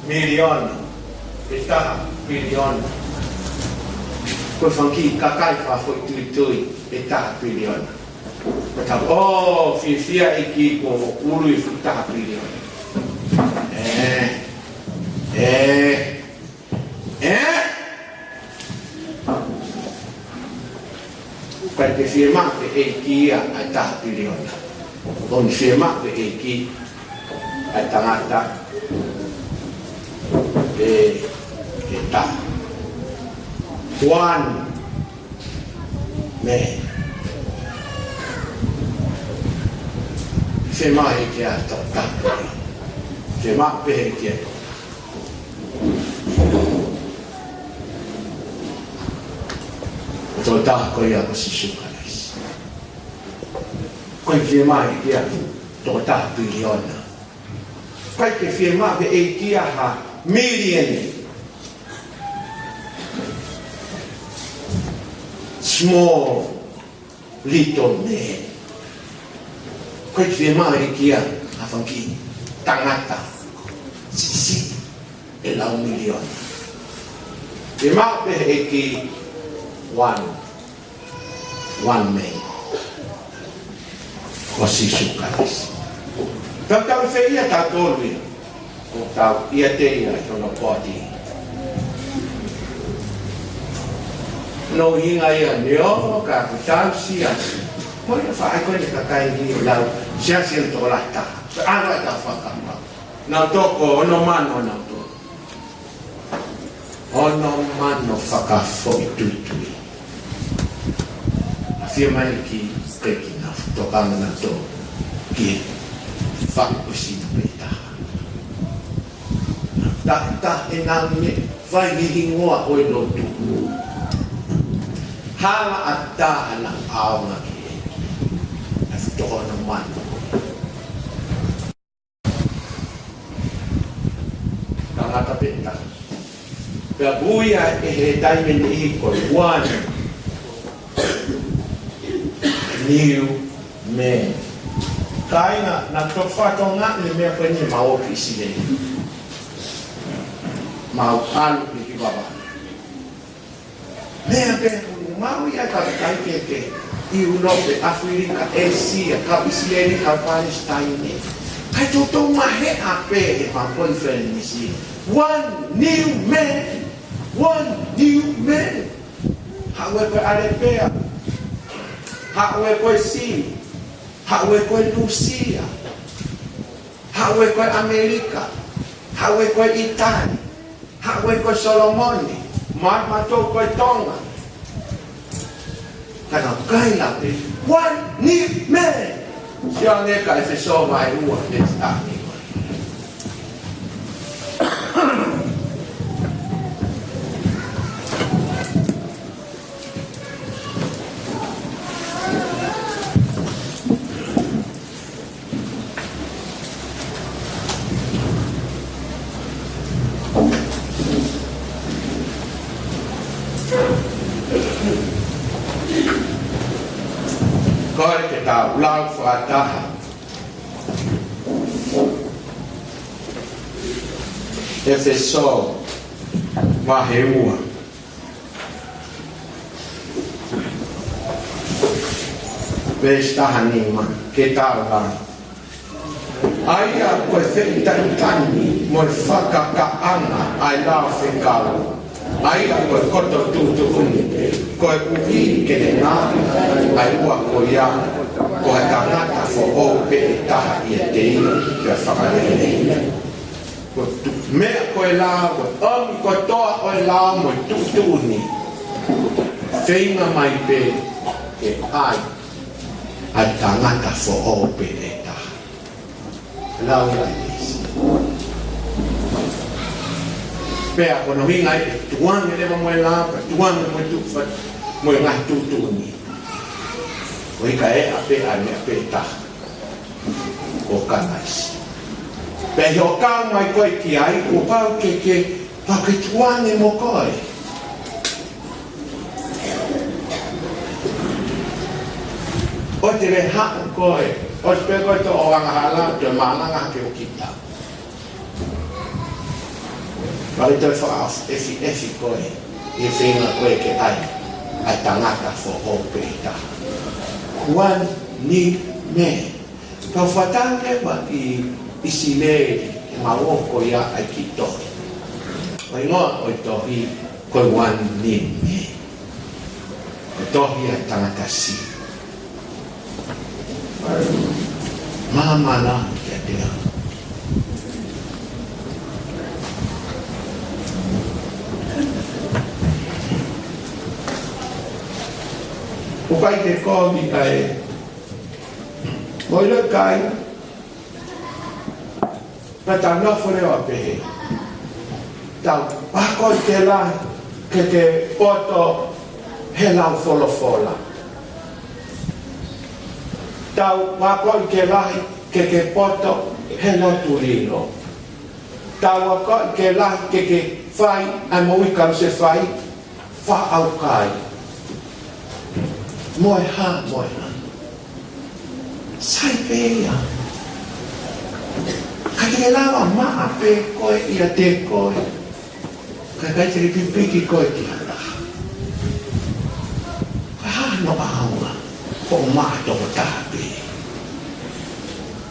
miliona, ʻe taha piliona. Ko e fanga kiʻi kakai fakafoʻituitui ʻe taha piliona. Ko e tau, ʻo, fiefia ʻEiki kuo ʻoku ʻi he fuʻu taha piliona. Ē, ē, ē. ʻIkai ke fiemaʻu ʻe he ʻEiki ia ʻa e taha piliona. ʻOku fiemaʻu ʻe he ʻEiki ʻa e tangata ʻe, ʻe taha. One man. Fiemaʻu ʻe he ʻEiki ʻa e taha piliona. Fiemaʻu pē ʻe he ʻEiki ʻa e tokotaha. Ko e tokotaha ko ia ko Sīsū Kalaisi. ʻIkai fiemaʻu ʻe he ʻEiki ʻa e tokotaha piliona. ʻIkai ke fiemaʻu ʻe he ʻEiki ia ha million. Small little man. ʻIkai ke fiemaʻu ʻe he ʻEiki ia ha fanga kiʻi tangata siʻisiʻi ʻe lau miliona. Fiemaʻu pē ʻe he ʻEiki one, one man. ko Sīsū Kalaisi. Tau tau fē ia tautolu ia? Ko tau ia te ia ʻi hono poti. Hono ʻuhinga ia neongo ka ko tau siasi. Ko ia faʻa ko e kakai ni lau siasi ʻo e tokolahi taha. Ko e ʻalu ʻa e tau fakama. Nau toko ono mano nau toko. Ono mano fakafoʻituitui. ʻAfio mai ki he ʻEiki naʻa tokanga naʻa tō ki he fakaʻosi na pē taha. Taha taha ʻenau meʻa fai ʻi he hingoa ʻo e lotu. Hala ʻatā ʻenau ʻaonga ki he ʻEiki. ʻAfio toko ono mano. Tangata pē taha. Pea ui ia ʻe he taimi ni ko e one new man. Kāinga, naʻa tau fatongia e meʻa ko eni maʻu ʻi ʻIsileli. Mau ʻalu ki he vavā. Meʻa pē ʻoku maʻu ia ka kai ke ke ʻi ʻUlope, ʻAfilika, ʻĒsia, kau ʻIsileli, kau Palesitaine. Kai toutou maheʻa pē he mau konifelenisi. One new man. One new man. Haʻu ē ko e ʻAlepea. Haʻu ē ko e Sini. Haʻu ē ko e Lūsia. Haʻu ē ko e ʻAmelika. Haʻu ē ko e ʻItali. Haʻu ē ko e Solomone. Maʻamautolu ko e Tonga. Ka nau kai la pē. One new man. Sio ange ka ʻEfesō vahe ua, veesi taha nima. Ko e ke tau lau fakataha. ʻEfesō vahe ua. Veesi taha nima, ke tau lau. ʻA ia ko e feʻitaitangi mo e fakakaʻanga ʻa e lao fekau. ʻA ia ko e koto tuʻutuʻuni. Koeʻuhi ke ne ngāue ʻa e ua ko ia, ko e tangata foʻou pē ʻe taha ʻiate ia ke fakalelei. Ko e tu-, meʻa ko e lao, ko e ʻomi kotoa ʻo e lao mo e tuʻutuʻuni. Feinga mai pē ke ʻai ʻa e tangata foʻou pē ʻe taha. Lao ia ʻe ʻEiki. Pea ko hono ʻuhinga ia ʻe tukuange leva mo e lao, pea tukuange mo e tuʻu fa-, mo e ngaahi tuʻutuʻuni. ʻOku ʻikai ʻe ʻai pē ʻa e meʻa pē ʻe taha. Ko Kalaisi. Pea ʻi hoʻo kau mai koe ki ai, kuo pau ke ke, pau ke tukuange mo koe. ʻOua te ke haʻu koe, ʻosi pē koe ʻo angahala, toe malanga ke ʻo kita. Pau ke toe fakaʻefiʻefi koe, ʻi he feinga koe ke ʻai ʻa e tangata foʻou pē ʻe taha. One new man. Kau fatongia ʻi ʻIsileli, ʻemau hoko ia ʻa e kiʻi tohi. Ko e hingoa ʻo e tohi, ko e One New Man. Ko e tohi ʻa e tangata Siu. Māmālie kiate au. ʻOku ʻikai ke kovi kae. Mo ʻilo kai. Pea tau nofo leva ʻo pehē. Tau akoʻi ke lahi ke ke poto he lau folofola. Tau akoʻi ke lahi ke ke poto he lotu lilo. Tau akoʻi ke lahi ke ke fai ʻa e moʻui kalusefai faʻaukai. Mo e hā, mo e hā. Sai pē ia. Ka te ke lava maʻa pē koe ʻiate koe. Ka ʻikai te ke pipiki koe ki ha taha. Ka hā hono ʻaonga, ko e maʻa tokotaha pē.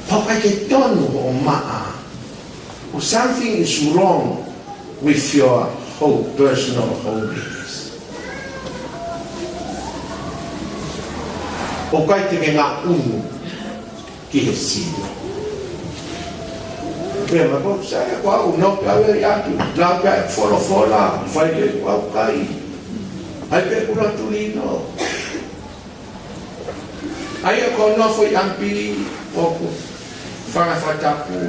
Pau ʻai ke tonu hoʻo maʻa. Or something is wrong with your whole personal holiness. ʻOku ʻikai te ke ngaʻunu ki he sino. Pea ma ko sa e kua u no pea we atu. Lau pea e folofola. Fai ke kua u kai. ʻAi pē kula tulino. ʻAi ʻa ko nofo ʻi ʻapi ʻoku fanga fatapu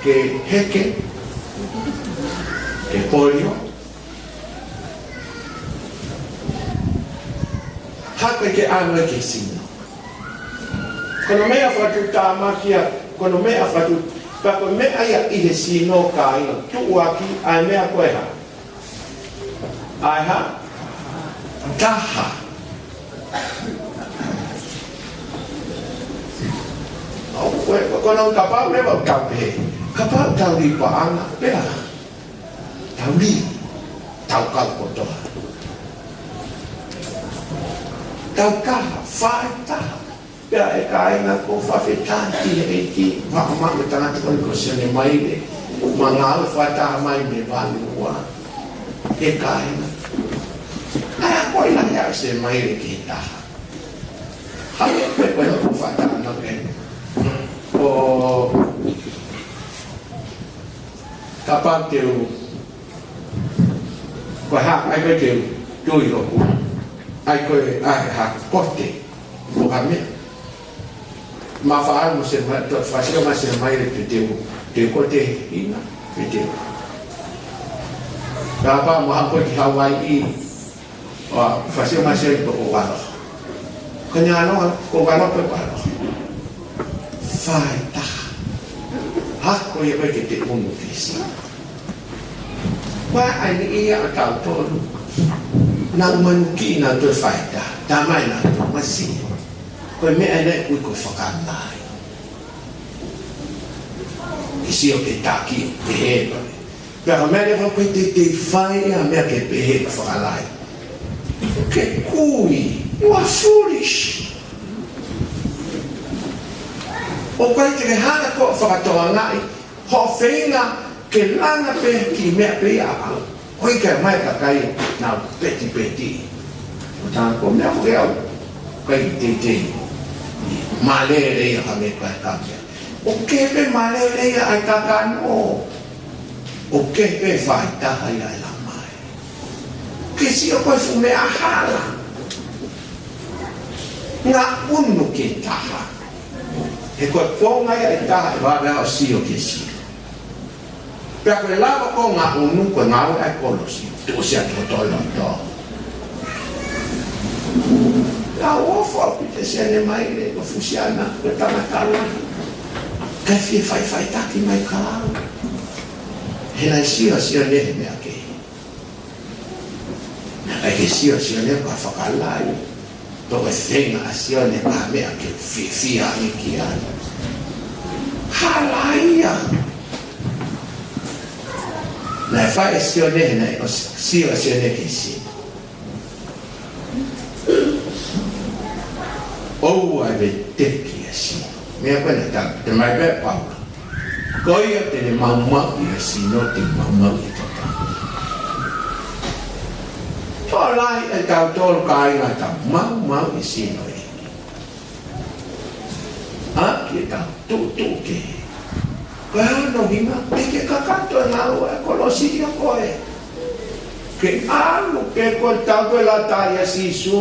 ke heke, ke polio. Hake ke ʻalu ki he sino. Ko hono meʻa fakatuʻutāmaki ia, ko hono meʻa fakatuʻu, pea ko e meʻa ia ʻi he sino kāinga tuʻuaki, ʻa e meʻa ko e hā? ʻA e hā? Taha. ʻO, ko e, ko hono kapau leva ʻoku tau pehē. Kapau tau li paʻanga, pea. Tau li, tau kau kotoa. Tau taha, fai taha. Pea ʻe kāinga ko e fakafetaʻi ki he ʻEiki, maʻu maʻu e tangata ko eni ko Sione Maile, ma ngāue fakataha mai mei Vanuua, ʻe kāinga. ʻAi ʻa ko e lahi ʻa Sione Maile ki he taha. Hale pe ko e no ko fata no ke. Ko kapau te u, ko e hā, ʻai ko e te u, tui ʻoku. ʻAi ko e, ʻai ha kote. Ko ha meʻa. Ma faʻa mo se ma, to, faʻa sio ma se mai le pe te u, te u kote ina, pe te u. Ka pa mo ha ko ki Hawaii, ʻo faʻa sio ma se ko ʻo ʻaloha. Ko ʻene ʻaloha, ko ʻaloha pe ko ʻaloha. Fai taha. Ha ko ia ko e ke te unu ki si. Ko e ʻai ni ia ʻa tautolu. Naʻa ku manuki naʻa toe fai taha. Tamai naʻa toe masi. Ko e meʻa ʻena ʻoku ui ko e fakalahi. Ke sio ke taki, ke he. Pea ka meʻa leva ko e te te fai ʻa meʻa ke pehē ka fakalahi. Ke kui, you are foolish. ʻOku ʻikai te ke hanga ko e fakatokangaʻi, hoʻo feinga ke langa pē ki he meʻa pē ia ʻa au. ʻOku ʻikai mai ka kai na petipeti. ʻO tā ko e meʻa ko e au. ʻIkai teitei. Mālele ia ka meʻa kai ka meʻa. ʻOku kehe pē mālele ia ʻa e kakano. ʻOku kehe pē fai taha ia ʻa e lamai. Ke sio ko e fuʻu meʻa hala. Ngaʻunu ki he taha. He ko e konga ia ʻe taha ʻe vave ʻo sio ke sio. Pea ko e lava ko e ngaʻunu ko e ngāue ʻa e kolosi. Tuʻu sia totolo to. Lau ʻofa ʻaupito Sione Maile ko Fusiana ko e tangata lahi. Ka fie faʻifaʻitaki mai ka au. He naʻe sio ʻa Sione he meʻa kehe. Naʻe ʻikai ke sio ʻa Sione ko ha fakalahi. Toko e feinga ʻa Sione ko ha meʻa ke fiefia ange ki ai. Hala ia. Naʻe fai ʻe Sione he naʻe ʻosi sio ʻa Sione ki he sino. ʻOua ʻe veteki ʻa e sino. Meʻa ko ena ta, te mai pē Paula. Ko ia te ne maumauʻi ʻa e sino te maumauʻi ʻa e tokotaha. Tokolahi ʻe tautolu kāinga ta maumauʻi sino ē. ʻA ki ta tuʻutuʻu ke. Ko e hā hono ʻuhinga, ʻikai ke kakato e ngāue ʻa e kolosi ia ko ē. Ke ʻalu pē ko e tau ko e lata ʻia Sīsū.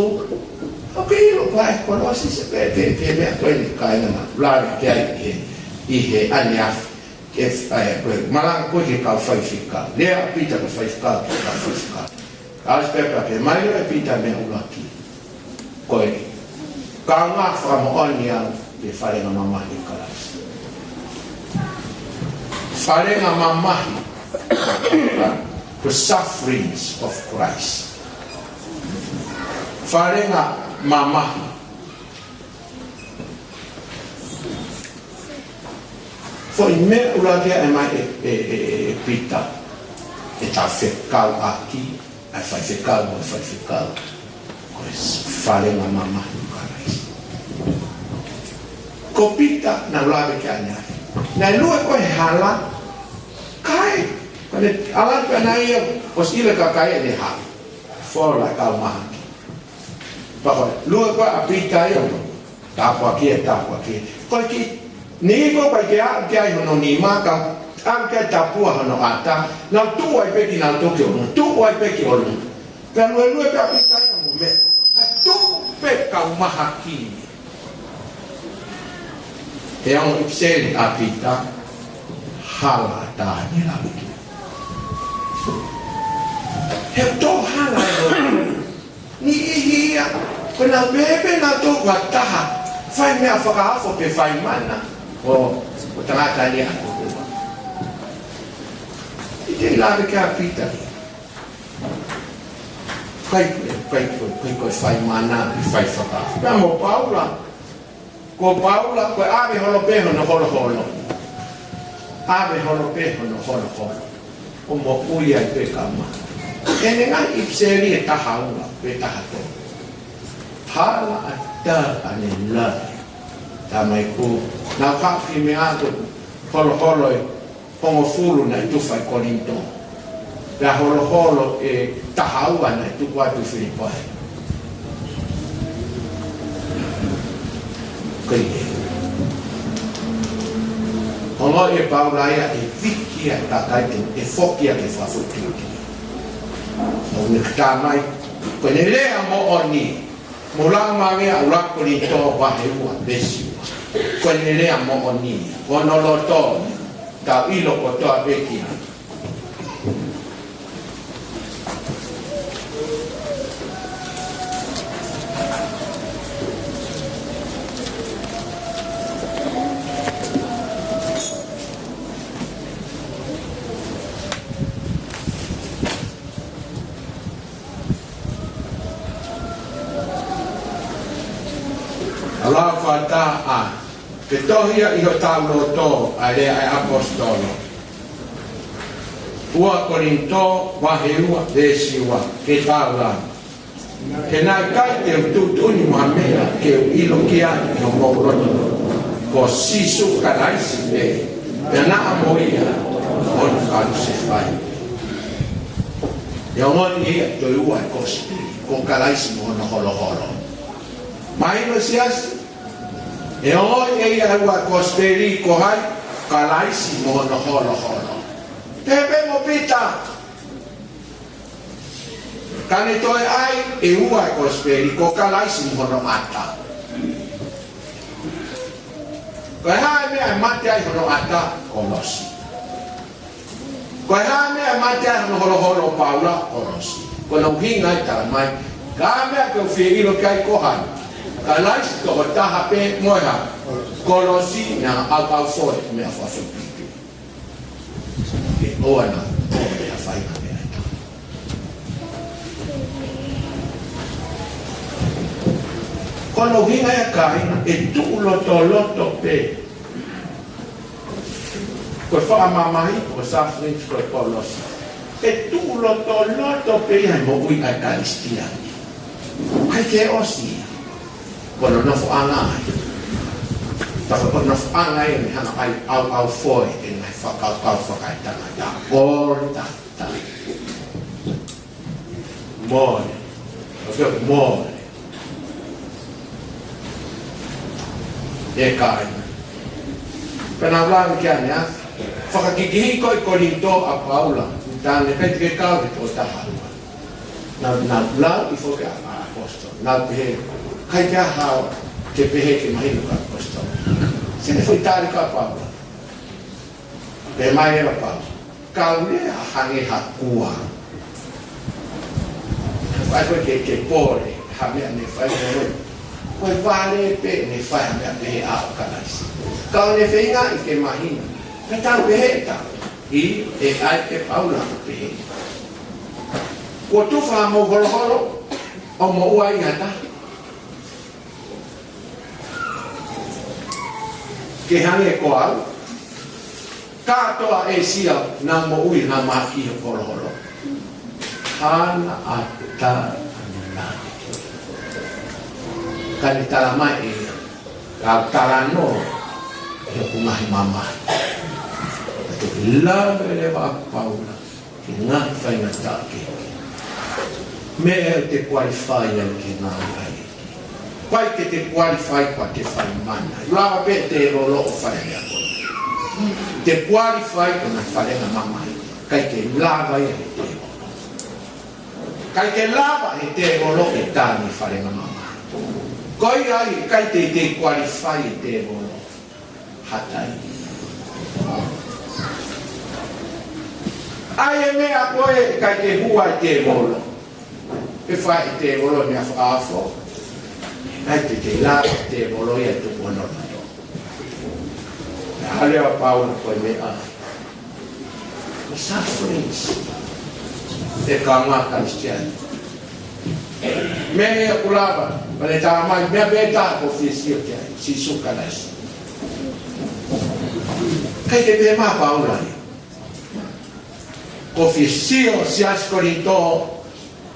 ʻOku ke ʻilo ko e kolosi se pē, pē, pē meʻa ko eni kāinga ma. Lari ke ai ʻi he, ʻi he ʻaneafi. Ke f-, ʻai, ko e malanga ko ē ki he kau faifekau. Lea ʻa Pita ki he faifekau, ki he kau faifekau. ʻAsi pē pea ke mai ʻa Pita meʻa ʻuluaki. Ko e kaungā fakamoʻoni au ki he falenga mamahi ʻo Kalaisi. Falenga mamahi. The sufferings of Christ. Falenga mamahi. Foʻi meʻa ʻuluaki ʻe mai ʻe, ʻe, ʻe, ʻe Pita. ʻE tau fekauʻaki. ʻA e faifekau, ʻa e faifekau. Ko e falenga mamahi ʻo Kalaisi. Ko Pita naʻa ku lave ki ai ʻanenai. Naʻe lue ko ē he hala, kae, ko ʻene ʻalu pē ʻanenai ia, ʻosi ʻilo e kakai ʻene hala. Fola e kau mahaki. Pea ko e lue ko ē ʻa Pita ia, tāpuaki ia, tāpuaki ia. Ko e kiʻi niʻihi ko ē ʻikai ke aʻu ki ai hono nima, kae aʻu ki ai tapua hono ʻata, nau tuʻu ai pē kinautolu ki ʻolunga, tuʻu ai pē ki ʻolunga. Pea luelue pē ʻa Pita ia mo e meʻa, kae tuʻu pē kau mahaki. He ongo ʻipiseli ʻa Pita, hala ʻatā ʻene lave ki ai. He ʻoku tō hala ʻene lave. Niʻihi ia, ko ʻenau pehē pē nautolu ko ha taha fai meʻa fakaofo pe fai mana, ʻo, ʻo tangata ni atu. ʻIkai te u lave ki ai ʻa Pita ia. ʻIkai, ʻikai, ʻikai, ʻikai ko e fai mana, ʻikai fai fakaofo. Pea mo Paula, ko Paula, ko e ʻave holo pē hono holoholo. ʻAve holo pē hono holoholo. ʻO moʻui ai pē kama. ʻEne ngaahi ʻipiseli ʻe taha ua, pe taha tolu. Hala ʻatā ʻene lave. Talamai ko e, naʻa ku haʻu ki he meʻa ko e holoholo ʻe hongofulu naʻe tufa ʻi Kolinitō. Pea holoholo ʻe taha ua naʻe tuku atu ʻi Filipai. Ko ia. Ongoʻi ʻe Paula ia ʻe viki ʻa e kakai te ne foki ʻo fakafoki. ʻO ne talamai, ko ʻene lea moʻoni, mo e lau mai mei he ʻuluaki Kolinitō vahe ua, veesi ua. Ko ʻene lea moʻoni, ko hono loto, tau ʻilo kotoa pē ki ai. ʻAlu fakataha, ke tohi ia ʻi hotau loto ʻa e lea ʻa e ʻaposetolo. Ua Kolinitō, vahe ua, veesi ua, ke tau lau. He naʻe ʻikai te u tuʻutuʻuni mo ha meʻa ke u ʻilo ki ai ʻi homou loto, ko Sīsū Kalaisi pē, pea naʻa mo ia ʻoku kalusefai. ʻE ongoʻi ia ʻe toe ua e kosipeli, ko Kalaisi mo hono holoholo. Mahino siasi, ʻe ongoʻi ʻe ia ʻe ua e kosipeli ko hai, Kalaisi mo hono holoholo. Pehē pē mo Pita. Ka ne toe ʻai ʻe ua e kosipeli, ko Kalaisi mo hono ʻata. Ko e hā e meʻa ʻe mate ai hono ʻata, kolosi. Ko e hā e meʻa ʻe mate ai hono holoholo ʻo Paula, kolosi. Ko hono ʻuhinga ia ʻoku talamai, ka meʻa ke u fie ʻilo ki ai ko hai, Kalaisi tokotaha pē mo e hā, kolosi, naʻa ʻauʻaufoe, meʻa fakafoki. Ke ʻoua naʻa tō pea fai ha meʻa ʻe taha. Ko hono ʻuhinga ia kāinga, ʻe tuʻulotoloto pē. Ko e fakamamahi, ko e sufferings, ko e kolosi. ʻE tuʻulotoloto pē ia he moʻui ʻa e Kalisitiane. ʻIkai ke ʻosi ia. Ko hono nofoʻanga ia. Ka ko hono nofoʻanga ia ʻe hanga ʻo ʻauʻaufoe ʻene ngaahi fakakaukau fakaetangata. All the time. Mole. ʻOku mole. ʻE kāinga. Pea naʻa ku lave ki ai ʻanenai. Fakakikihi ko ē ʻi Kolinitō ʻa Paula. Naʻe ʻikai te ke kau he toko taha ua. Naʻa, naʻa ku lau ʻi foki ʻa e ʻaposetolo. Naʻa ku pehē, ʻikai ke ʻi ai ha ʻaho te u pehē ke mahino ki he ʻaposetolo. Sai, naʻe foʻi tali ko ē ʻa Paula. Pehē mai ʻe Paula, ka u lea hangē ha kua. ʻIkai ko e ke, ke pole ha meʻa ne fai mo e. Ko e vale pē ne fai ha meʻa pehē ʻa Kalaisi. Ka ʻoku ne feinga ke mahino. Ka tau pehē ʻe tautolu. ʻIo, ʻe ʻai ʻe Paula pehē. Kuo tufa homou holoholo, ʻo moʻua ai ha taha. Ke hangē ko au. Kātoa ʻĒsia naʻa moʻui naʻa mahaki hoku holoholo. Hala ʻatā ʻene lave. Ka ne talamai ʻe ia. Ka talanoa ʻi hoku ngaahi mamahi. Ka te lave leva ʻa Paula ki he ngaahi faingataʻa kehe. Meʻa ʻe te qualify ai ki he ngāue ʻa e ʻEiki. ʻIkai ke te qualify ko haʻate fai mana. Lava pē ʻe he tēvolo ʻo fai ʻa e ako. Te qualify ko e ngaahi faʻahinga mamahi. ʻIkai ke lava ia ʻe he tēvolo. ʻIkai ke lava ʻe he tēvolo ke tali faʻahinga mamahi. Ko ia ai, ʻikai te te qualify ʻe he tēvolo ha taimi. ʻA e meʻa ko ē ʻikai ke hua ʻe he tēvolo. ʻE fai ʻe he tēvolo e meʻa fakaofo. ʻIkai te te lava ʻe he tēvolo ia ʻo tuku hono loto. Naʻe lea ʻa Paula ko e meʻa ko e sufferings ʻa e kaungā Kalisitiane. Meʻa ia ʻoku lava, ma le tā mai, meʻa pē taha ʻoku ou fie sio ki ai, Sīsū Kalaisi. ʻIkai ke pehē mai ʻa Paula ia. ʻOku ou fie sio, Siasi Kolinitō,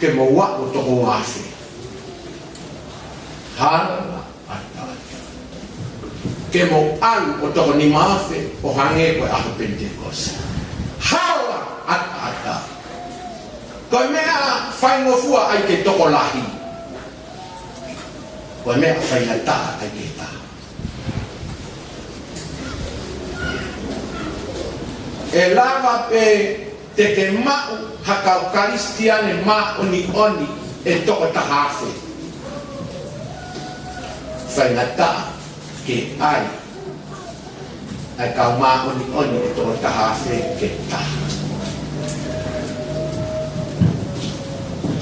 ke mou aʻu ʻo toko ua afe. Hala ʻataʻatā. Ke mou ʻalu ʻo toko nima afe ʻo hangē ko e ʻaho Penitekosi. Hala ʻataʻatā. Ko e meʻa faingofua ʻai ke tokolahi. Ko e meʻa faingataʻa ʻai ke taha. ʻE lava pē te ke maʻu ha kau Kalisitiane māʻoniʻoni ʻe toko taha afe. Faingataʻa ke ʻai ʻa e kau māʻoniʻoni ʻe toko taha afe ke taha.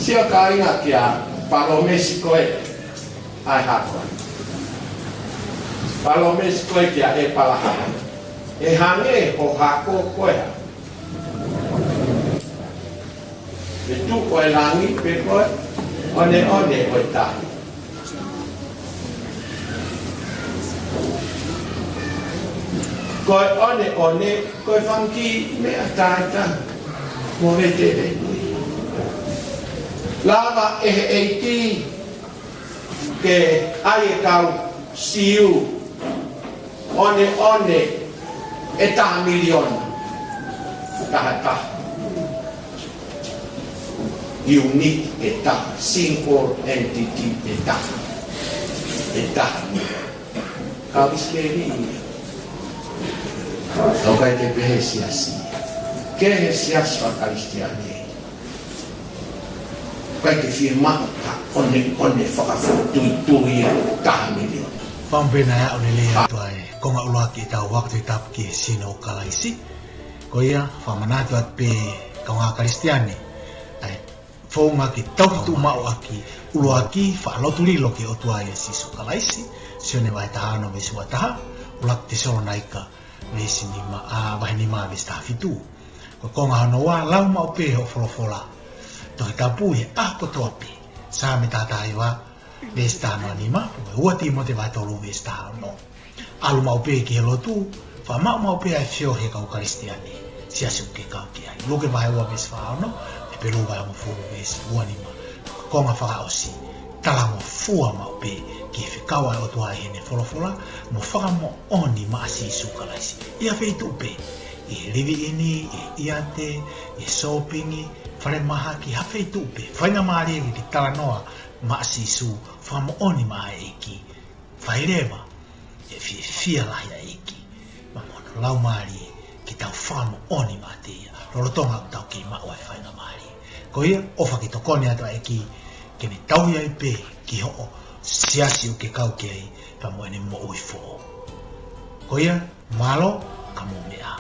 Sio kāinga ki he palōmesi ko ē ʻa e hako. Palōmesi ko ē kia ʻĒpalahame. ʻE hangē ho hako ko e hā? ʻE tuʻu ʻo e langi pē ko e ʻoneʻone ʻo e tahi. Ko e ʻoneʻone, ko e fanga kiʻi meʻa tātātaha mo e vete ʻe ui. Lava ʻe he ʻEiki ke ʻai e kau Siu ʻoneʻone ʻe taha miliona. Taha taha. Unit ʻe taha. Single entity ʻe taha. ʻE taha miliona. Kau ʻIsileli ia. ʻOku ʻikai ke pehē siasi. Kehe siasi faka-Kalisitiane. ʻIkai ke fiemaʻu ha ʻoneʻone fakafoʻituitui ia taha miliona. Fakaʻamu pē naʻe aʻu lelei atu ʻa e konga ʻuluaki ʻetau ako Tohitapu ki he sino ʻo Kalaisi. Ko ia, fakamanatu atu pē kaungā Kalisitiane ʻa e founga ke tau tuʻu maʻu ʻaki. ʻUluaki, faʻa lotu lilo ki he ʻOtua ʻia Sīsū Kalaisi. Sione vahe taha ono veesi ua taha, ʻuluaki Tesalonaika veesi nima, ʻa, vahe nima veesi taha fitu. Ko e konga hono ua, lau maʻu pē hoʻo folofola Tohitapu he ʻaho kotoa pē. Saame taha taha hiva veesi taha noa nima, ko e ua Tīmote vahe tolu veesi taha ono. ʻAlu maʻu pē ki he lotu, fakamaʻu maʻu pē ʻa e feohi ʻa e kau Kalisitiane, siasi ʻoku ke kau ki ai. Luke vahe ua veesi fā ono, Hepelū vahe hongofulu veesi ua nima. Ko e konga fakaʻosi, talangofua maʻu pē ki he fekau ʻa e ʻOtua ʻi heʻene folofola, mo fakamoʻoni maʻa Sīsū Kalaisi. ʻI ha feituʻu pē, ʻi he liviʻini, ʻi he ʻiate, ʻi he sōpingi, falemahaki, ha feituʻu pē, faingamālie ke ke talanoa maʻa Sīsū, fakamoʻoni maʻa e ʻEiki. Fai leva ʻe fiefia lahi ʻa e ʻEiki, pea mo hono Laumālie ke tau fakamoʻoni maʻa te ia, lolotonga ʻoku tau kei maʻu ʻa e faingamālie. Ko ia, ʻofa ke tokoni atu ʻa e ʻEiki, ke ne tauhi ai pē ki hoʻo siasi ʻoku ke kau ki ai, pea mo ʻene moʻui foʻou. Ko ia, mālō, ka mou meʻa ā.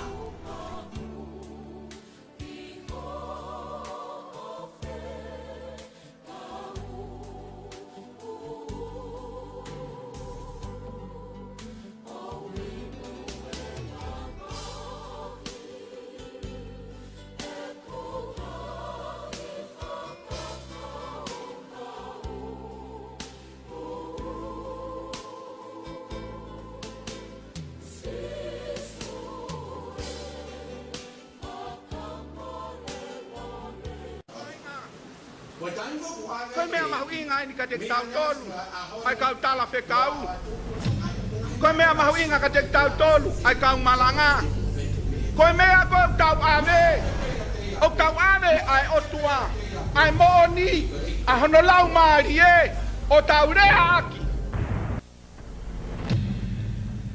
Ko e meʻa mahuʻinga eni kiate kitautolu, ʻa e kau talafekau. Ko e meʻa mahuʻinga kiate kitautolu ʻa e kau malanga, ko e meʻa ko ē ʻoku tau ʻave, ʻoku tau ʻave ʻa e ʻOtua, ʻa e moʻoni, ʻa hono Laumālie, ʻo tau leaʻaki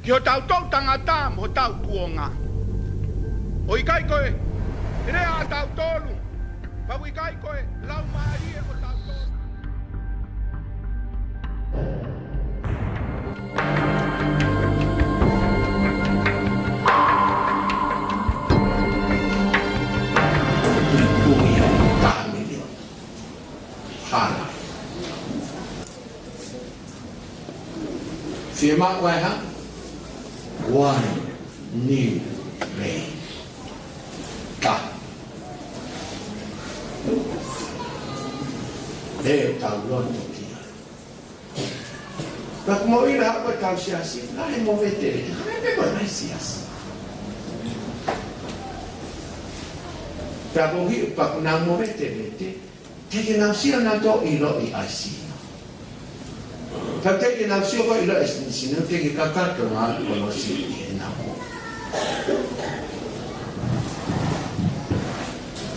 ki hotau toʻu tangata mo hotau tuonga. ʻOku ʻikai ko e lea ʻatautolu, pea ʻoku ʻikai ko e laumālie ʻotautolu. Hala. Fiemaʻu ʻa e hā? One new man. Ka. ʻE tau loto ki ai. Pea ko e moʻui ʻa e haʻu ʻetau siasi, naʻe movetevete, naʻe pē ko e ngaahi siasi. Pea ko e hā, pea ko ʻenau movetevete, teʻeki ke nau sio nautolu ʻo ʻiloʻi ʻa e sino. Pea teʻeki ke nau sio ko ē ʻiloʻi ʻa e sino, teʻeki ke kakato e ngāue ʻa e Kolosi ʻi heʻenau moʻui.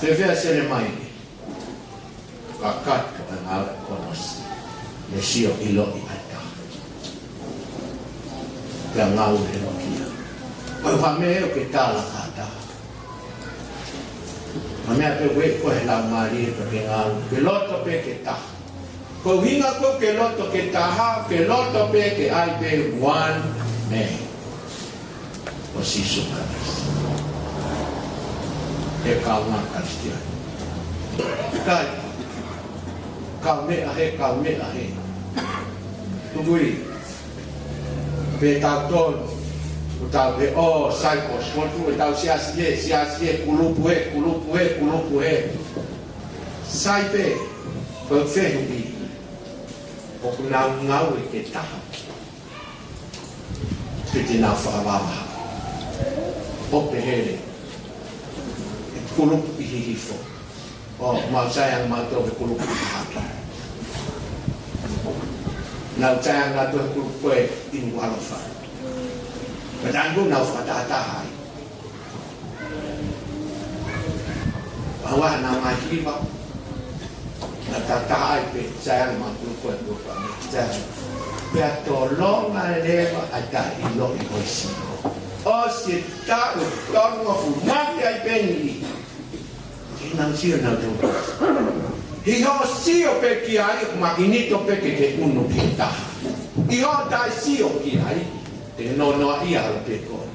Fēfē ʻa Selemaia? Kakato e ngāue ʻa e Kolosi, ne sio ʻiloʻi ʻa e taha. Pea ngāue ʻi he lokia. Ko e hā e meʻa ʻoku ke tala ki ha taha? Ko e meʻa pē ʻoku ʻi he Laumālie pē ke ngāue, ke loto pē ki he taha. Ko e ʻuhinga ko ē ke loto ki he taha, ke loto pē ke ʻai pē one man, ko Sīsū Kalaisi. ʻE kāinga Kalisitiane. Kai. Kaumeʻa hē, kaumeʻa hē. Tuku ia. Pea tautolu, ʻoku tau pehē, ʻō, sai ko e sipoti, ʻoku tau siasi hē, siasi hē, kulupu hē, kulupu hē, kulupu hē. Sai pē, ko e fehuʻi, ʻoku nau ngāue ki he taha? Pe te nau fakavavevave? ʻO pehē leva, ʻe kulupu ʻi Hihifo. ʻO mau sai ange mautolu he kulupu ʻi Hahake. Nau sai ange nautolu he kulupu ko ē ʻi Nukuʻalofa. Ka taimi ko ē nau fakatahataha ai. ʻAua naʻa nau ngaahi hiva. Naʻa nau tatahataha ai pē, sai ange mautolu ko ē, ko e fāmili, sai ange. Pea tolonga leva ʻa e taʻeʻiloʻi ʻo e sino. ʻOsi e taʻu tolungofulu, mate ai pē ni. Ke nau sio nautolu. ʻI hoʻo sio pē ki ai, ʻoku makinito pē ke ke ʻunu ki he taha. ʻI hoʻo taʻe sio ki ai, te ke nonoaʻia holo pē koe.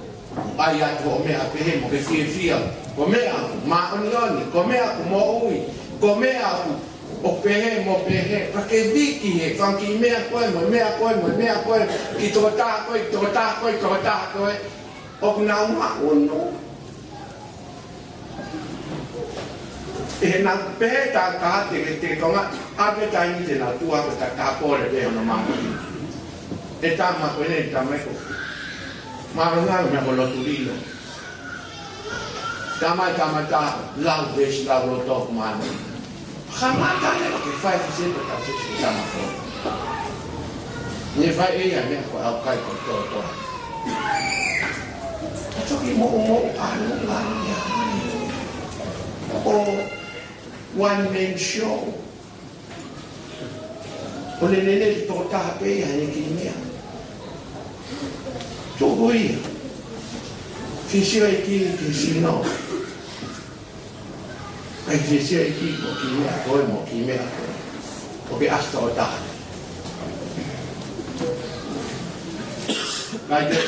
ʻAi atu hoʻo meʻa pehē mo ke fiefia, ko e meʻa ʻoku māʻoniʻoni, ko e meʻa ʻoku moʻui, ko e meʻa ʻoku, ʻoku pehē mo pehē, pea ke viki he fanga kiʻi meʻa ko ē, mo e meʻa ko ē, mo e meʻa ko ē, ki he tokotaha ko ē, ki he tokotaha ko ē, ki he tokotaha ko ē, ʻoku nau maʻunu. ʻE, naʻa pehē ʻe he taha, te ke, te ke tokangaʻi, ʻa e taimi te nau tuʻu ai ko e taha pole pē hono māmani. ʻE tama ko eni, tama ko ē. Mālō ngā meʻa ko e lotu lilo. Tama, tama, ta, lau veesi, lau loto ko māmani. Kamata leva ke fai ki se ko ta se se tama ko. Ne fai ʻe ia meʻa ko e ʻaukai ko e toʻotoʻo. Ka toki moʻumoʻu ʻa e ʻalu ia. ʻO one man show. ʻO lelele tokotaha pē ia he kiʻi meʻa. Tuku ia. Fisio e kiʻi, kiʻi sino. ʻIkai ke sio e kiʻi ko e kiʻi meʻa ko ē mo e kiʻi meʻa ko ē. ʻOku ke ʻasi tokotaha. ʻIkai ke,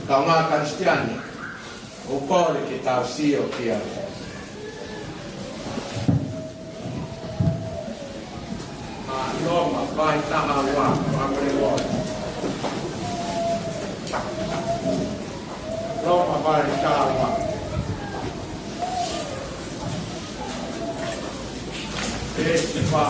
kāinga Kalisitiane, ʻoku kole ke tau sio ki ai. ʻA Loma vahe taha ua, vahe ua. Loma vahe taha ua. Veesi fā.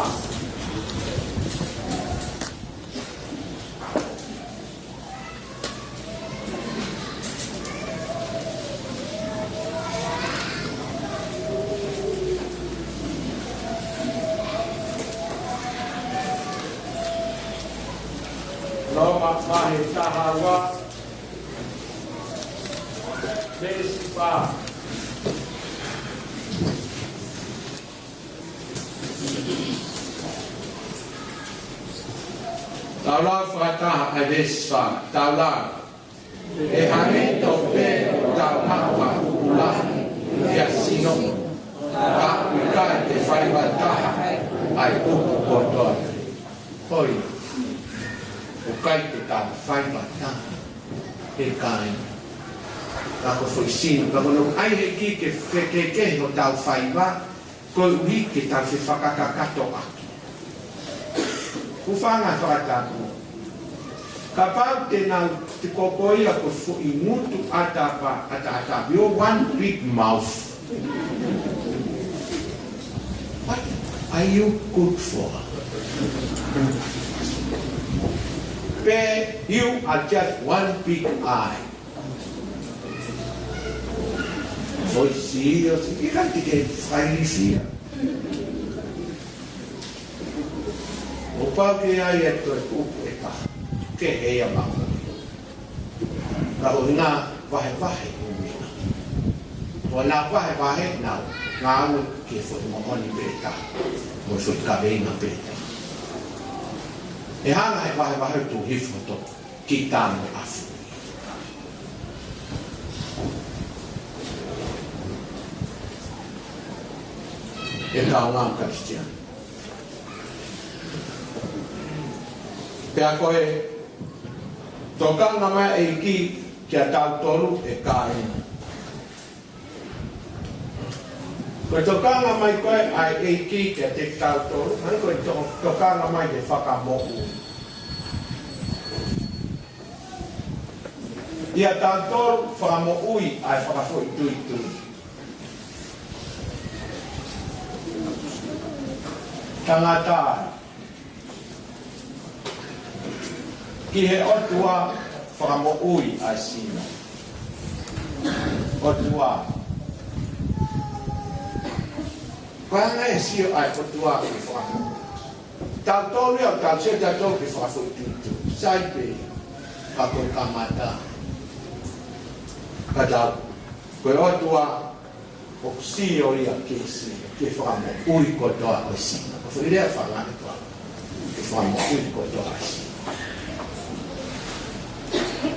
Loma vahe taha ua, veesi fā. Tau lau fakataha ʻa e veesi fā, tau lau. ʻE hangē tofu pē hotau haʻu fakapupula ia sino, ka ʻoku ʻikai ke faiva taha ʻa e upu kotoa. Hoi, ʻoku ʻikai ke tau faiva taha, ʻe kāinga. Ka ko e foʻi sino, ka ko hono ʻai ʻe he ʻEiki ke fekehekehe hotau faiva, koeʻuhi ke tau fefakakakatoʻaki. Hūfanga he fakatapu. Kapau te nau, te ko koe ia ko e foʻi ngutu ʻatapa, ʻataʻatā, you're one big mouth. What are you good for? Pe you are just one big eye. Foʻi sino, ʻikai te ke fakailifia. ʻO pau ke ʻai atu e upu ʻe taha, ke hei a mako. Ka ʻoku na vahevahe ʻuhinga. ʻOku na vahevahe nau ngāue ki he foʻi moʻoni pē taha, mo e foʻi kaveinga pē taha. ʻE hanga ʻe he vahevahe ʻo tuʻu hifo ʻo toki tamo afu. ʻE kāinga Kalisitiane. Pea ko e tokanga mai ʻa e ʻEiki kiate kitautolu ʻe kāinga. Ko e tokanga mai ko ē ʻa e ʻEiki kiate kitautolu, ʻa ia ko e to-, tokanga mai ki he fakamoʻui. ʻIate kitautolu fakamoʻui ʻa e fakafoʻituitui. Tangata ai. Ki he ʻOtua fakamoʻui ʻa e sino. ʻOtua. Ko e anga e sio ʻa e ʻOtua ki he fakamoʻui. Tautolu ia, tau sio tautolu ki he fakafoʻituitui. Sai pē, ka ko e kamata. Ka tau, ko e ʻOtua, ʻoku sio ia ki he sino, ki he fakamoʻui kotoa ʻo e sino. Ko e foʻi lea fakaʻaho kotoa, ki he fakamoʻui kotoa ʻo e sino.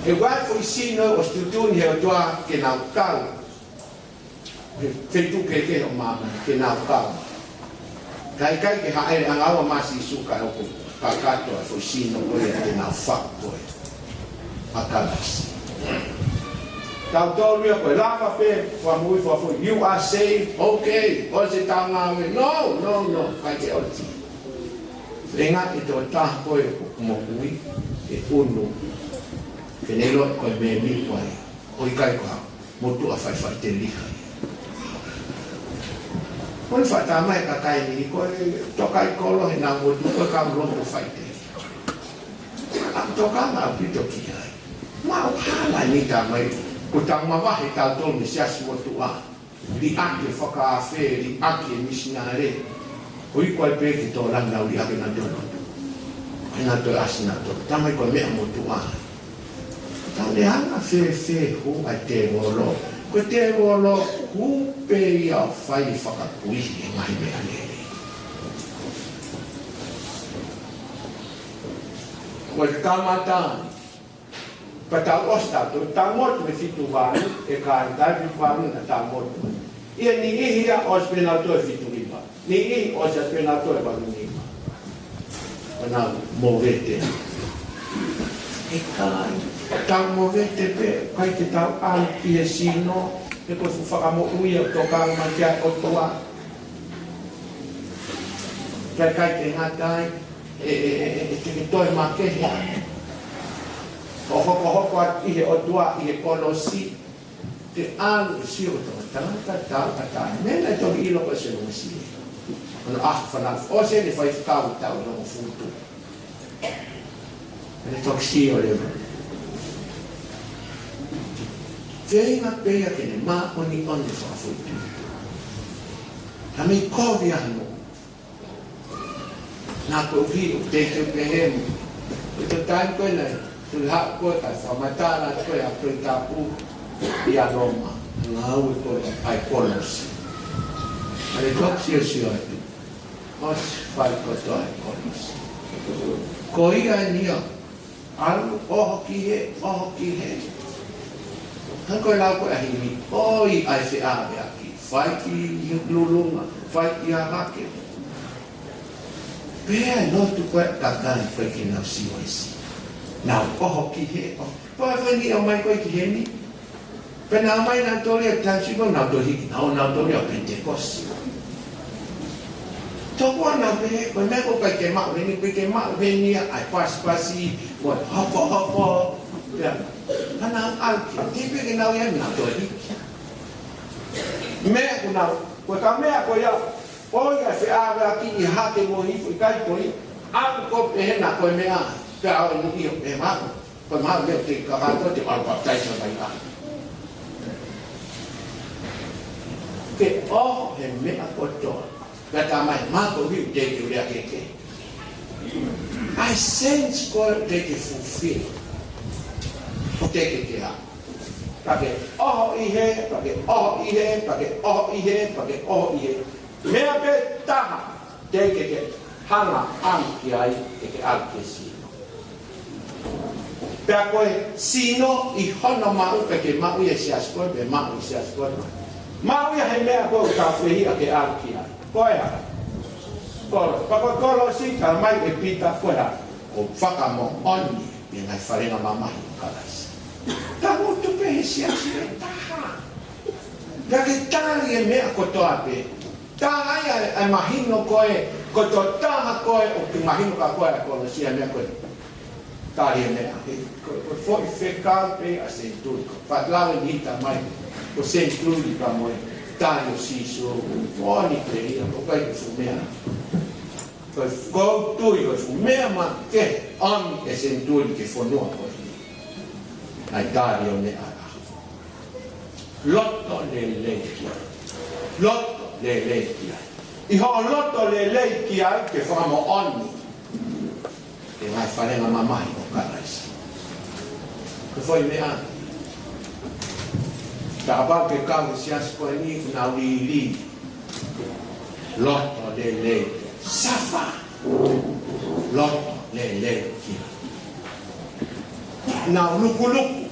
ʻE ʻi ai foʻi sino ʻosi tuʻutuʻuni ʻe he ʻOtua ke nau kau. He feituʻu kehekehe ʻo māmani ke nau kau. Ka ʻikai ke hāʻele ʻanga ua mai ʻa Sīsū kae ʻoku kakato ʻa e foʻi sino ko ia ke nau faʻu ko ē ʻa Kalaisi. Tautolu ia ko e lava pē fakamoʻui fakafoʻi, you are saved, okay, ʻosi e tau ngāue. No, no, no, ʻikai ke ʻosi. Feinga e tokotaha ko ē ʻoku moʻui, ke ʻunu, ke ne ʻilo ko e mēmipa ia, ʻo ʻikai ko ha motuʻa faifaiteliha. Ko e fakatamai ʻa e kakai ni, ko e tokaikolo he nau motuʻa ko e kau lotu faiteliha. ʻA e tokanga ʻaupito ki ai. Maʻu hala ni tamai, ko e tau mavahe tautolu mei he siasi motuʻa. Liʻaki e fakaafe, liʻaki e misinale. Ko e ʻikai pē ke tō langa nau liʻaki nautolu. ʻIkai nautolu ʻasi nautolu. Tamai ko e meʻa motuʻa. Tau ne anga fēfē hū ʻa e tēvolo. Ko e tēvolo hū pē ia ʻo fai fakapuihi e ngaahi meʻa lelei. Ko e kamata, pea tau ʻosi tautolu, tau motu he fitu valu, ʻe kāinga, fitu valu naʻa tau motu. ʻI he niʻihi ia ʻosi pē nautolu he fitu hiva. Niʻihi ʻosi pē nautolu he valu nima. Pea nau movete. ʻE kāinga, tau movete pē, ʻikai ke tau ʻalu ki he sino, he ko e fuʻu fakamoʻui ʻoku tokanga mai ki ai e ʻOtua. Pea ʻikai ke ngata ai, ʻe, ʻe, ʻe, ʻe, ʻe te ke toe makehe. ʻO hokohoko atu ʻi he ʻOtua, ʻi he kolosi, te ʻalu ʻo sio ki he tangata, tau, tau, tau. Meʻa naʻe toki ʻilo ko e sino masi. ʻOno ʻaho fanau, ʻosi eni e faifekau ʻi he taʻu ʻe hongofulu. ʻE toki sio leva. Feinga pē ia ke ne māʻoniʻoni e fakafoʻituitui. Ka mei kovi ʻa hono. Naʻa ko e ʻuhi ʻoku te ke pehē mo Ko e taimi ko ē naʻe tuli haʻu ko ē kae fakamatala ko ē ʻa e Tohi Tapu ʻia Loma, ngāue ko ē ʻa e kolosi. ʻA e toki siosio atu, ʻosi fai kotoa e kolosi. Ko ia eni ia, ʻalu ʻoho ki hē, ʻoho ki hē. Hangē ko e lau ko ē ʻa e himi, ʻoi ʻa e feʻaveʻaki, fai ki Lulunga, fai ki Hahake. Pea lotu ko ē kakai ko ē ke nau siosio. Nau ʻoho ki hē, ʻoho. Pea fai ni ʻomai ko ē ki heni. Pea nau ō mai nautolu ia Tansipa, nau tohi, nau, nautolu ia Penitekosi. Tokua nau pehē, ko e meʻa ko ē ʻikai ke maʻu heni, ʻikai ke maʻu heni ia ʻa e pasipasi, mo e hopohopo. Pea, ka nau ʻalu ki, te pē ke nau ia nau tohi. Meʻa ko ē nau, ko e ka meʻa ko ia, ʻoi ʻa e feʻaveʻaki ʻi Hahake mo Hihifo ʻikai ko ia, ʻalu ko ē pehē na ko e meʻa, pea ʻalu eni ʻio pehē maʻu, ko e maʻu meʻa te kakatoa te ʻalu papitaiso mai ʻa. Ke ʻoho he meʻa kotoa, pea tā mai mako hiu te ke lea ke ke. ʻA e sense ko ē te ke fulfill. Ko te ke ke ha. Pea ke ʻoho ʻi hē, pea ke ʻoho ʻi hē, pea ke ʻoho ʻi hē, pea ke ʻoho ʻi hē. Meʻa pē taha, te ke ke hanga ʻalu ki ai, te ke ʻalu ke sino. Pea ko e sino ʻi hono maʻu, pea ke maʻu ia ʻi he siasi ko ē, pea maʻu ʻi he siasi ko ē. Maʻu ia he meʻa ko ē ʻoku tau fehiʻa ke ʻalu ki ai. Ko e hā? Kolo-, pea ko e kolosi, tā mai ʻe Pita ko e hā? Ko e fakamoʻoni ʻi he ngaahi falengamamahi ʻo Kalaisi. Tangutu pē he siasi ʻe taha. Pea ke tali e meʻa kotoa pē. Tā ai ʻa e, ʻa e mahino ko ē, ko e tokotaha ko ē ʻoku mahino kia koe ʻa e kolosi ʻa e meʻa ko ē. Tali e meʻa, he, ko, ko e foʻi fekau pē ʻa e senituli, ko e faʻa lau eni tā mai, ko e senituli pea mo e tali ʻo Sīsū, moʻoni pē ia, ko e kai ko e fuʻu meʻa. Ko e, ko e tui, ko e fuʻu meʻa makehe ʻomi ʻe he senituli ki he fonua ko eni. ʻA e tali ʻo e meʻa. Loto lelei ki ai. Loto lelei ki ai. ʻI hoʻo loto lelei ki ai ke fakamoʻoni ʻi he ngaahi falengamamahi ʻo Kalaisi. Ko e foʻi meʻa. Kapau ke kau he siasi ko eni, kuo nau lili. Loto lelei. Safa. Loto lelei ki ai. Nau lukuluku.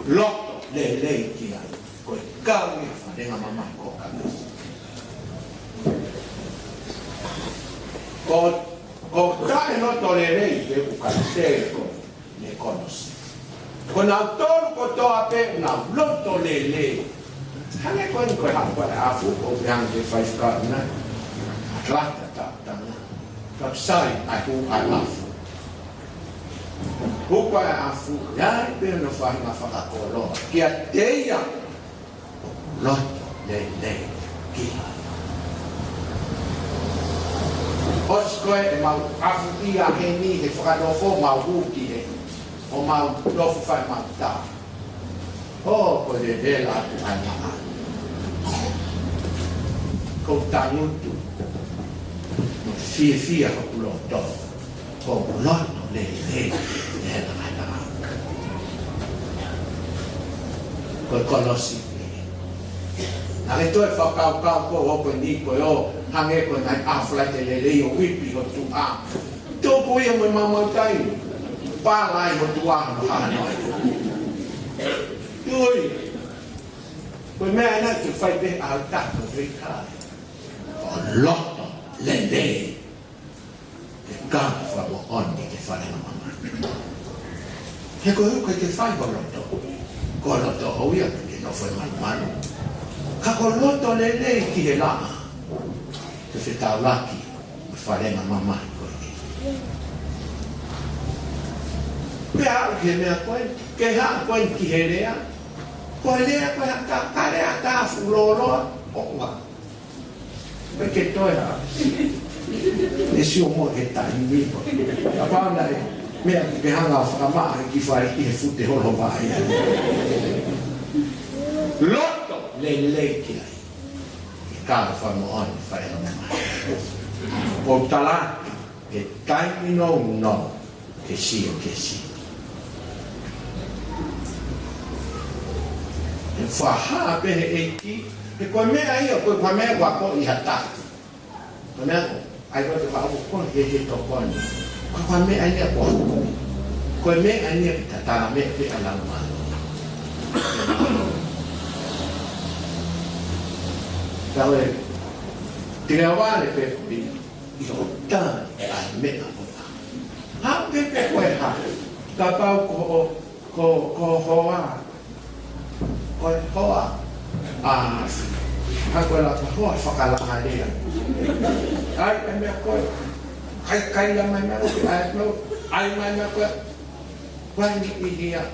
Loto lelei ki ai. Ko e kau ʻi he falengamamahi ʻo Kalaisi. Ko, ko e taʻeloto lelei pē ʻoku kau he kolosi. Ko nautolu kotoa pē nau loto lelei. Hangē ko eni ko e haʻu ko ē ʻa e afu, ko e hangē ko e faifekau ʻanenai. Atlanta, ta, ta, na. Ka sai, ʻa e hū ʻa e afu. Hū ko ē ʻa e afu, ʻe ʻi ai pē hono faʻahinga fakakoloa kiate ia ʻoku loto lelei ki ai. ʻOsi ko ē ʻemau afuʻia heni he fakanofo, mau hū ki hē, ʻo mau nofo fai mau tā. ʻO, ko e lelei atu ʻa e maʻa. Ko e tangutu, mo fiefia hoku loto. Ko e loto lelei, lelei ʻa e maʻa. Ko e kolosi. Naʻe toe fakakaukau ko ē ʻo ko eni ko ē ʻo hangē ko e ngaahi ʻaho Falaite Lelei ʻo ipi ho tuʻa. Tuku ia mo e maumau taimi. Pala ai ho tuʻa mo hano ai. Tui. Ko e meʻa ena ke fai pē ʻa e taha ko e kai. Ko e loto lelei. Ke kau fakamoʻoni ke falengamamahi. He ko e ʻuhinga ke fai ho loto. Ko e loto hoʻo ia ke nofo ʻi he malumalu. Ka ko e loto lelei ki he laʻā. Ke fetaulaki. Falengamamahi ko ē. Pea aʻu ki he meʻa ko ē, ke haʻu ko ē ki he lea. Ko e lea ko ē ha ka, ka lea ka fuʻu lōloa, ʻo ua. Pea ke toe ha. ʻE sio mo e taimi ko ē. Kapau naʻe meʻa ke hanga fakamaʻa ki fai ki he fute holo vai. Loto lelei ki ai. Ke kau fakamoʻoni falengamamahi. Ko e tala, he taimi nounou. ke sio ki he sino. ʻE fakahā pē ʻe he ʻEiki, he ko e meʻa ia, ko e, ko e meʻa ʻoku akoʻi ʻe ha taha. Ko e meʻa ko, ʻai ko e te faʻa ko e he, he tokoni. Ko e, ko e meʻa ia ko, ko e meʻa ia ke tatala meʻa pē ʻa e Laumālie. Ka ko e, te ke ʻalu pē ko ē ʻi hoʻo tā ʻa e meʻa ko ē. Haʻu pē ko e hā, kapau ko, ko, ko hoa, ko e hoa, ʻa, ha ko e laka hoa fakalakalaka. ʻAi, ʻai meʻa ko ē, kai, kai la mai meʻa ko ē, ʻai meʻa, ʻai mai meʻa ko ē, ko e niʻihi ia.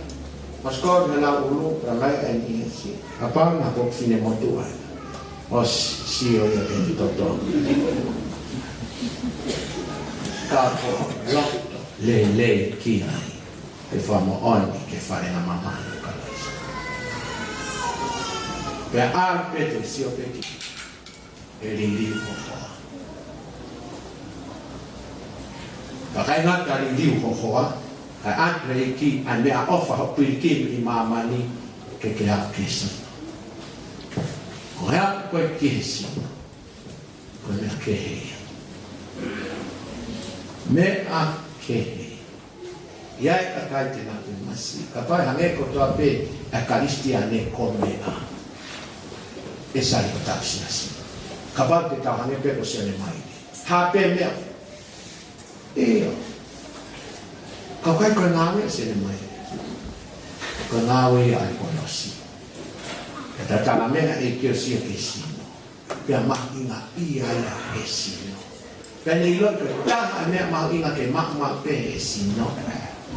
Mas ko na lau ulu, na mai ʻa e niʻihi. Kapau na ko e finemotuʻa. ʻOsi, sio ia ki he toto. Ka ko e loto lelei ki ai, ke fakamoʻoni ki he faʻahinga mamahi ʻo Kalaisi. Pea ʻalu pē ke sio pē ki he liliu ʻo e hoa. Ka ʻikai ngata liliu ʻo e hoa, kae ʻoatu ʻe he ʻEiki ʻa e meʻaʻofa hoʻo pilikimi ʻi māmani ke ke aʻu ki he sino. Ko e aʻu ko ē ki he sino, ko e meʻa kehe ia. Meʻa kehe. ʻI ai e kakai te nau toe masiʻi, kapau ʻe hangē kotoa pē ʻa e Kalisitiane ko e meʻa, ʻe sai ko e tau siasi. Kapau te tau hangē pē ko Selemaia. Hā pē meʻa. ʻIo. Ka ʻoku ʻikai ko e ngāue ʻa Selemaia. Ko e ngāue ia ʻa e kolosi. Ka tatala meʻa ʻe ʻEiki ʻo sio ki he sino. Pea mahuʻinga ia ʻa e sino. Pea ne ʻilo ko e taha e meʻa mahuʻinga ke maʻu maʻu pē ʻe he sino.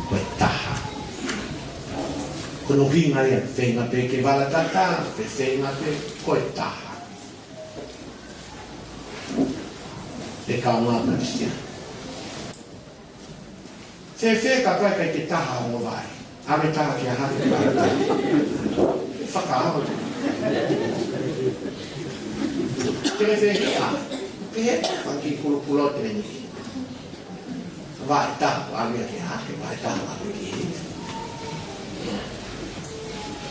Ko e taha. Ko hono ʻuhinga ia, feinga pē ke vala tata, pe feinga pē ko e taha. ʻE kaungā Kalisitiane. Fēfē kapau ʻe ʻikai ke taha hoʻo vai? ʻAve taha ki ha hake, ʻave taha. Fakaava. Te ke fehiʻa. Pehē, fanga kiʻi kulukulo te ni. Vai taha, ʻave ki ha hake, vai taha, ʻave ki ha hake.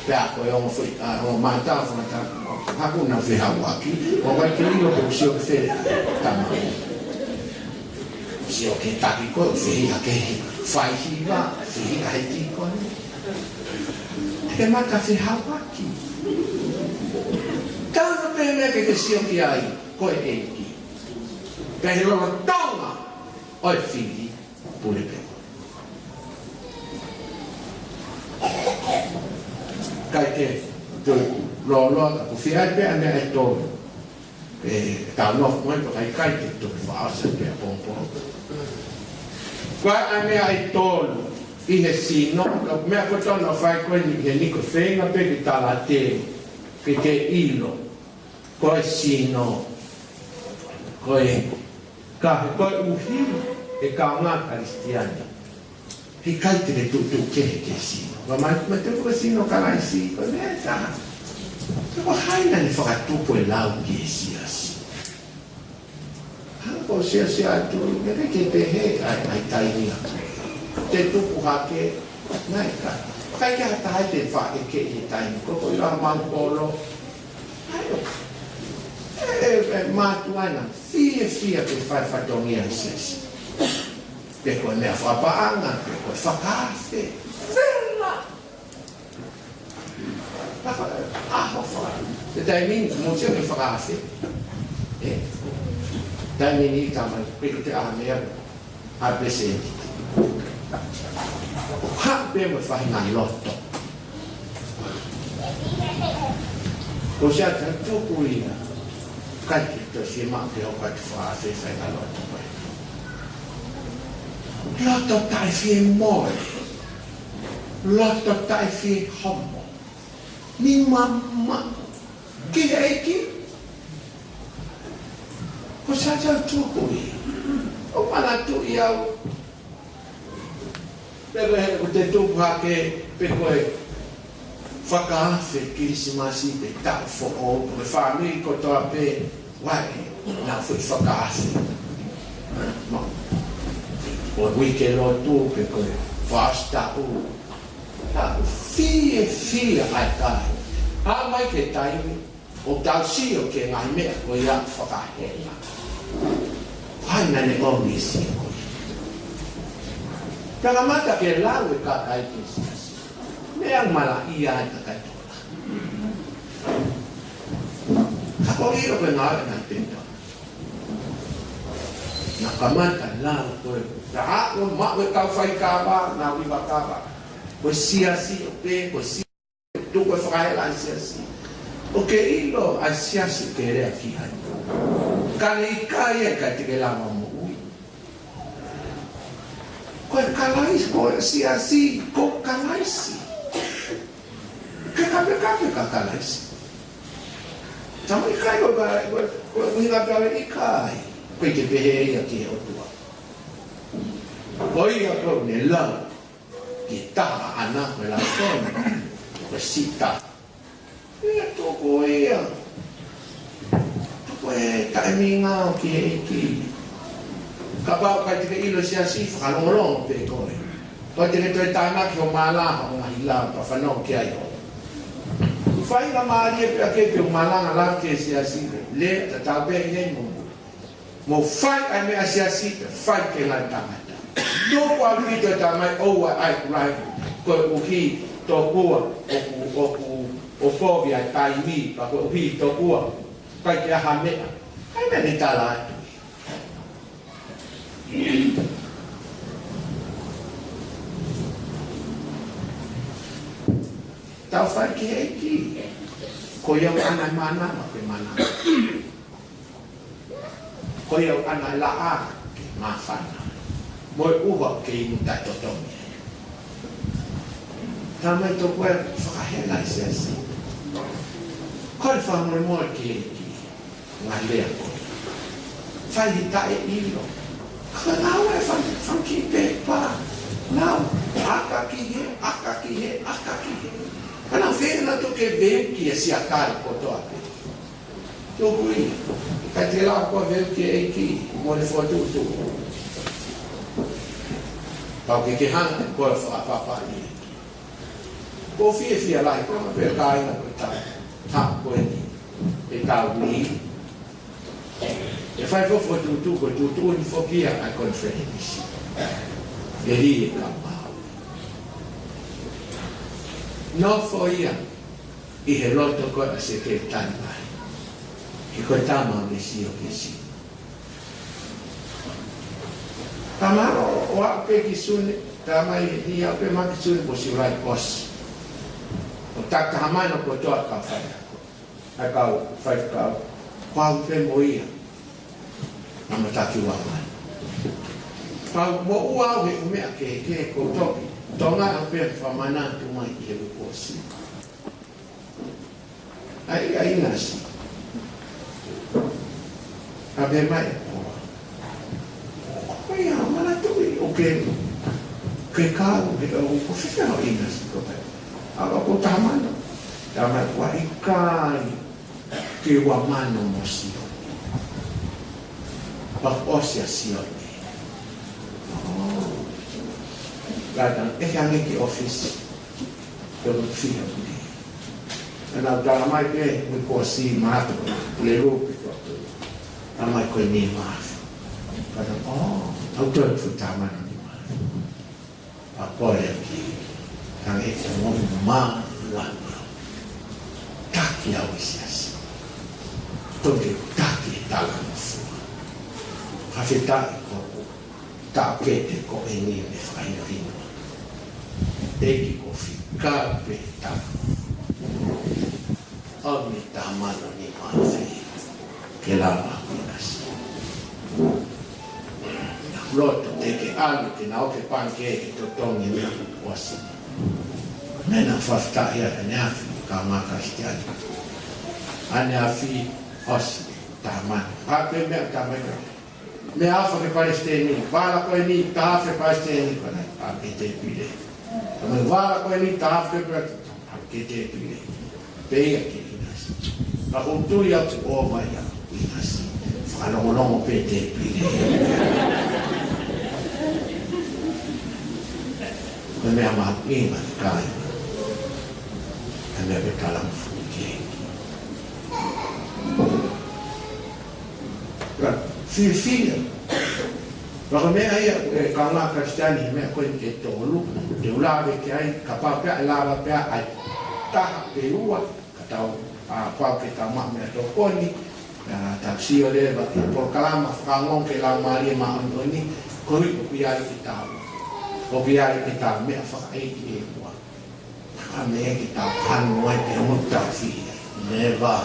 Pea ko e ongo foʻi, ʻa, ongo mātā, fanga tā, haku na fehauaki, ʻo ʻikai ke ʻilo pe ʻoku sio ki fē, tama. Sio ki he taki ko ē, fehiʻa ki he faihiva, fehiʻa he tīkoni. Te ke mata fehauaki. Taha pē meʻa ke ke sio ki ai, ko e ʻEiki. Pea he lolotonga ʻo e fili, pule pē. ʻIkai ke toe lōloa, ka ʻoku fiai pē ʻa e meʻa ʻe tolu. ʻE, tau nofo mai, pea ʻikai ke toe fakaʻosi pē ʻapongipongi. Ko e ʻa e meʻa ʻe tolu ʻi he sino, ka ko e meʻa kotoa naʻe fai ko eni he niko feinga pē ke tala atu, ke ke ʻilo. Ko e sino, ko e, ka he koeʻuhi ʻe kaungā Kalisitiane, he ʻikai te ke tuʻutuʻu kehe ki he sino. Ka mai, mai te ko e sino Kalaisi, ko e meʻa ʻe taha. Ko hai naʻa ne fakatupu e lau ki he siasi? Hangē ko e siasi atu, ʻikai ke pehē ʻa e, ʻa e taimi ia. Te tupu hake, naʻe ʻikai. ʻIkai ke ha taha te faʻa ʻeke ʻi he taimi ko ē, ko e lau mau polo. ʻAi, ʻe, ʻe, ʻe mātuʻa ena, fiefia ke fai fatongia ʻi he siasi. Pe ko e meʻa fakapaʻanga, pe ko e fakaafe. Vela! Ka fa-, ʻaho fa-, he taimi ni, mou sio ki he fakaafe. ʻE, taimi ni tama, pe ko e hā e meʻa, ʻa e pēseti. Haʻu pē mo e faʻahinga loto. Ko e siasi ʻoku tuku ia, ʻikai ke toe fiemaʻu ke hoko atu e faʻahinga loto ko ē. Loto taʻefiemoʻui. Loto taʻefiehomo. Nima maʻu ki he ʻEiki. Ko e siasi ʻoku tuku ia. ʻOku manatuʻi au. Pe ko e, ko e te tupu hake, pe ko e fakaafe Kilisimasi, pe taʻu foʻou, pe ko e fāmili kotoa pē, ʻoku ʻi ai ʻenau foʻi fakaafe. Mo. Ko e uike lotu pe ko e fakaʻosi taʻu. Taʻu fiefia ʻa e kai. Aʻu mai ki he taimi ʻoku tau sio ki he ngaahi meʻa ko ia ʻoku fakahela. Ko hai naʻa ne ʻomi e sio ko ia? Pea kamata ke lau e kakai ki he siasi. Meʻa malaʻia ʻa e kakai ko ia. Ka ko e ʻilo ko e ngāue naʻe pehē. Naʻa kamata lau ko e, ka ʻalu maʻu e kau faikava, naʻa ui fakava. Ko e siasi ʻoku pehē, ko e si-, tuku e fakahela ʻa e siasi. ʻOku ke ʻilo ʻa e siasi ʻoku ke lea ki ai. Ka ne ʻikai ai, ʻikai te ke lava moʻui. Ko e Kalaisi, ko e siasi, ko Kalaisi. Ke kapekape ka Kalaisi. Tama ʻikai ko ka, ko, ko e ʻuhinga pea ʻikai. Ko e ke pehē ia ki he ʻOtua. Ko ia ko ʻene lau ki he taha ʻana ko e lau tonu. Ko e sita. Ia toko ia. Toko e taʻemingao ki he ʻEiki. Kapau ʻikai te ke ʻilo siasi fakalongolongo pē koe. Ko e te ke toe tānaki ho mālanga, ho ngaahi lau, ka fanongo ki ai ho. Fai la mālie pē ake pe mālanga lau ki he siasi. Le, tatau pē ia mo. Mo fai ʻa e meʻa siasi, fai ke ngai tangata. Toko ʻaupito e tamai ʻoua ʻai kulai, koeʻuhi tokua, ʻoku, ʻoku, ʻoku kovi ʻa e taimi, pea koeʻuhi tokua, ʻikai ke ʻi ai ha meʻa. ʻAi meʻa ni tala atu. Tau fai ki he ʻEiki. Ko ia ʻoku ʻana e mana, ʻoku ke mana. Ko ia ʻoku ʻana e laʻā ke māfana. Mo e ʻuha ke inu taʻetotongi. Tamai toko e fakahela ʻa e siasi. Ko e fakamolemole ki he ʻEiki. Ngaahi lea ko. Fai he taʻeʻilo. Ka nau e fang-, fangki pepa. Nau, aka ki he, aka ki he, aka ki he. Ka nau fēnatu ke veuki e siakale kotoa pē. Tuku ia, ka te lau ko e veuki e ʻEiki, mo e fokotuʻutuʻu. Pau ke ke hanga ko e fakapapa ʻi he ʻEiki. Ko e fiefia lahi, ko e pē kāinga ko e tau. Tau ko eni, e tau ni. E fai fokotuʻutuʻu, ko e tuʻutuʻuni foki ia ʻa e konifelenisi. E li e ka mau. Nofo ia, ʻi he loto ko e ʻa e sekelitali mai. He ko e tama ʻo e sio ke si. Tama ʻo, ʻo aʻu pē ki Sune, tamai ni aʻu pē mai ki Sune ko Siulai ʻosi. ʻO takitaha mai no ko toa ka fai ako. ʻA e kau faifekau. Ko au pē mo ia. Naʻa ma taki ua mai. Pau mo ua au he ʻū meʻa kehekehe ko toki. Tonga au pē fakamana tu mai ki he lukosi. ʻAi, ʻai nasi. ʻA pē mai ko. Ko ia, mana tui, ʻo ke, ke kau, he ʻo ko fika ʻo ʻinasi ko pē. ʻA ko tamana. Tamana kua ʻikai. Ke ua mano mo Sione. Pea ʻosi ʻa Sione. Oh. Lata, ʻe ke ange ki ʻōfisi. Ke mo fiha puli. ʻAna u tala mai pē, mo ko si mato, le lupe ko. Tala mai ko e nima afe. Pea, oh, au tau tu tamana nima afe. A pole ki, tange e mo mala. Taki au ʻi siasi. Toki taki e talangofua. Fakafetaʻi ko ʻeku taʻokete ko eni mo e fakahinohino. ʻEiki ko fika pē talangofua. ʻOmi tamana nima afe. Ke lava ʻinasi. Loto te ke ʻalu ke na ʻoke pangikē ke totongi meʻa ʻosi. Meʻa naʻa fakafetaʻi ʻaneafi ka maka sitiani. ʻAneafi ʻosi tamana. Ka pē meʻa tamana. Meʻa afa ke palesiteni. Vala ko eni tafe palesiteni ko na. Ka ke te pile. Ka me vala ko eni tafe palesiteni. Ke te pile. Pea ia ke ʻinasi. Ka ko tui aku ʻo mai aku ʻinasi. Fakalongolongo pē te pile. Ko e meʻa mahuʻinga, kāinga, ko e meʻa ke talangofua ki he ʻEiki. Ka fiefia. Ka ko e meʻa ia, ʻe kāinga Kalisitiane, he meʻa ko ē ʻe tolu te u lave ki ai, kapau pē ʻe lava pē ʻa e taha pe ua, ka tau, ʻa, pau ke tau maʻu meʻatokoni, ʻa, tau sio leva ki he polokalama fakaongo ki he Laumālie Māʻoniʻoni, koeʻuhi ʻoku ʻi ai ke tau, ʻoku ʻi ai ke tau meʻa fakaʻeiʻeiki ʻe ua. Ka meʻa ke tau hanu ai pea mo tau fihi ai. Never.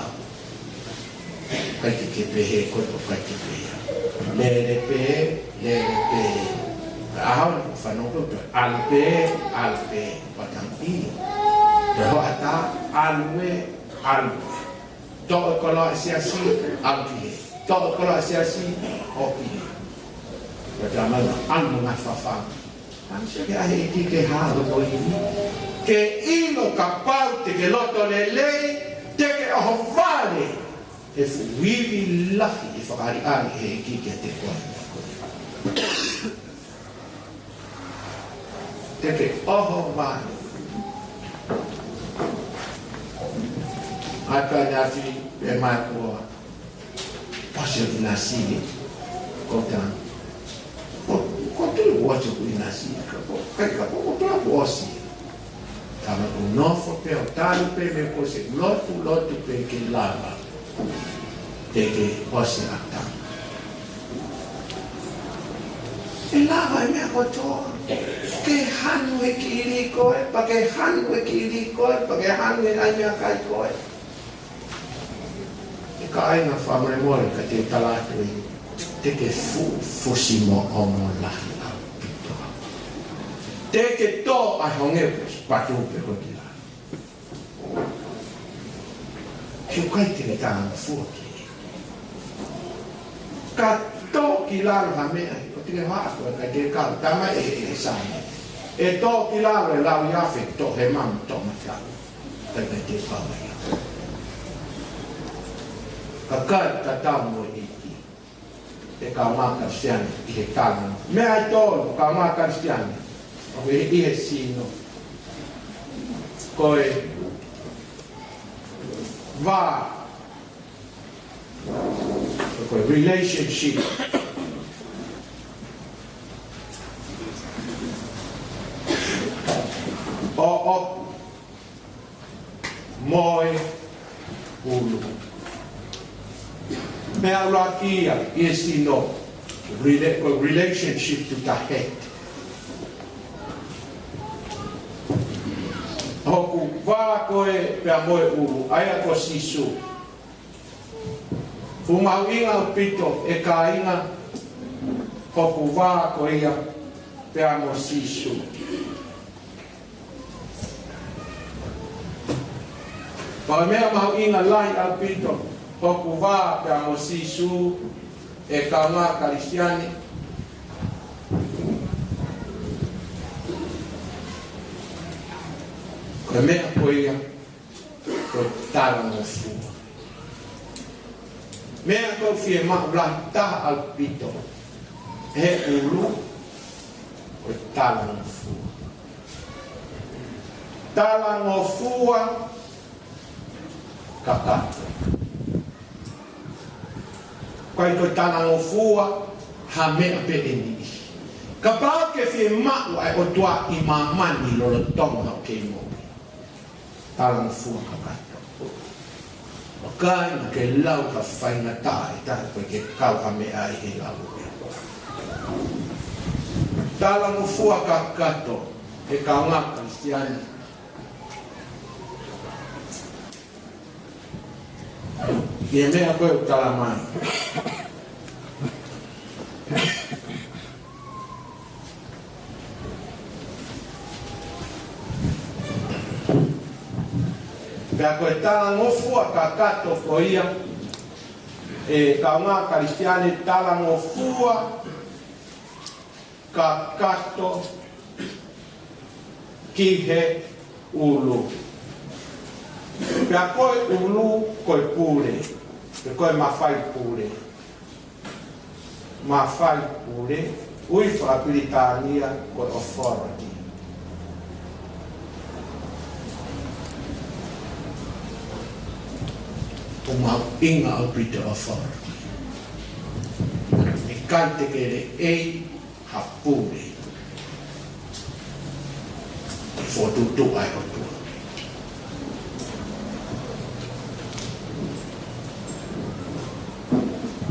ʻIkai ke ke pehē, ko e ʻikai ke pehē. Lele pē, lele pē. Ka ʻaho ni fanongo pē, ʻalu pē, ʻalu pē. Patangi. Te hoʻatā, ʻalu ē, ʻalu ē. Toʻo e koloa ʻa e siasi, ʻalu ki hē. Toʻo e koloa ʻa e siasi, ʻoku ʻi hē. Ka tau mai, ʻalu mo e ngaahi fafanga. An se ke ahe ʻEiki ke hā hono ivi. Ke ʻilo kapau te ke loto lelei, te ke ʻohovale he fuʻu ivi lahi ʻe fakaʻaliʻali ʻe he ʻEiki kiate koe. Te ke ʻohovale. ʻAi ka nafi e mai kua. Pasi ʻo ʻinasi, ko ta. Ko, ko te ua te ʻoku ʻinasi, ka ko, kai ka ko, ko pea kuo ʻosi. Tama ʻoku nofo pē ʻo talu pē mei he kuo ʻosi, lotu, lotu pē ke lava. Te ke ʻosi ʻa ta. ʻE lava e meʻa kotoa. Ke hanu e kiʻi lī ko ē, pea ke hanu e kiʻi lī ko ē, pea ke hanu e ngaahi meʻakai ko ē. ʻE kāinga, fakamolemole ka te u tala atu ē, te ke fuʻu fusi mo ongo lahi ʻaupito. Te ke tō ai honge patu pe ko kila. He ʻoku ʻikai te ke talangofua ki ai. Ka tō ki lalo ha meʻa, ʻo te ke hā ko e ʻikai te kau, tama e, e, e sāme. ʻE tō ki lalo e lau ia fe tō he mamu tō mata. ʻIkai te kau ai. Ka kai ka tau mo e ʻEiki. ʻE kāinga Kalisitiane ʻi he tala. Meʻa ʻe tolu, kāinga Kalisitiane. ʻOku ʻi he, ʻi he sino. Ko e vā. Ko e relationship. ʻO, ʻo, mo e ʻulu. Meʻa ʻuluaki ia ʻi he sino, rela-, ko e relationship to the head. Hoku vā ko ē pea mo e ʻulu, ʻa ia ko Sīsū. Fuʻu mahuʻinga ʻaupito ʻe kāinga, hoku vā ko ia pea mo Sīsū. Pea meʻa mahuʻinga lahi ʻaupito, hoku vā pea mo Sīsū, ʻe kāinga Kalisitiane. Ko e meʻa ko ia, ko e talangofua. Meʻa ʻoku ou fiemaʻu lahi taha ʻaupito he ʻulu, ko e talangofua. Talangofua kakato. ʻIkai ko e talangofua ha meʻa pē ʻe niʻihi. Kapau ʻoku ke fiemaʻu ʻa e ʻOtua ʻi māmani lolotonga ʻo e kei moʻui. Talangofua kakato. ʻOku ʻikai ke lau ha faingataʻa ʻe taha ko e ke kau ha meʻa ʻi he lau ʻe. Talangofua kakato, ʻe kāinga Kalisitiane. ʻI he meʻa ko ē ʻoku tala mai. Pea ko e talangofua kakato ko ia, ʻe kāinga Kalisitiane, talangofua kakato ki he ʻulu. Pea ko e ʻulu, ko e pule, pe ko e mafai pule. Mafai pule, ui fakapilitānia ko e authority. ʻOku mahuʻinga ʻaupito ʻa e authority. ʻIkai te ke lelei ha pule ʻi he fokotuʻutuʻu ʻa e ʻOtua.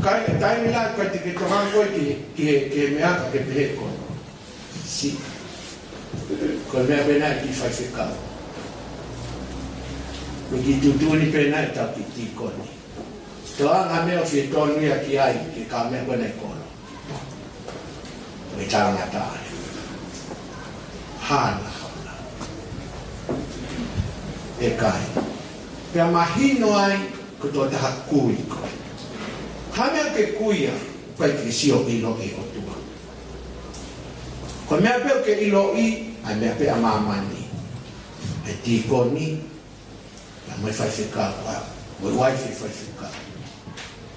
Ka ʻi he taimi lahi ʻikai te ke tokanga koe ki he, ki he, ki he meʻa ka ke pehē ko e siʻi. Ko e meʻa pē naʻe ki faifekau. Ko e kiʻi tuʻutuʻuni pē naʻe tau kiʻi tīkoni. Tō anga meʻa ʻoku fie tonu ia ki ai ke ka meʻa ko ena ʻi kolo. Ko e talangataʻa. Hana, hana. ʻIkai. Pea mahino ai ko e tokotaha kui koe. Ka meʻa ke kui ai, ʻikai ke sio ʻilo ʻe he ʻOtua. Ko e meʻa pē ʻoku ke ʻiloʻi, ʻa e meʻa pē ʻa māmani. ʻA e tīkoni, pea mo e faifekau, mo e uaifi ʻo e faifekau.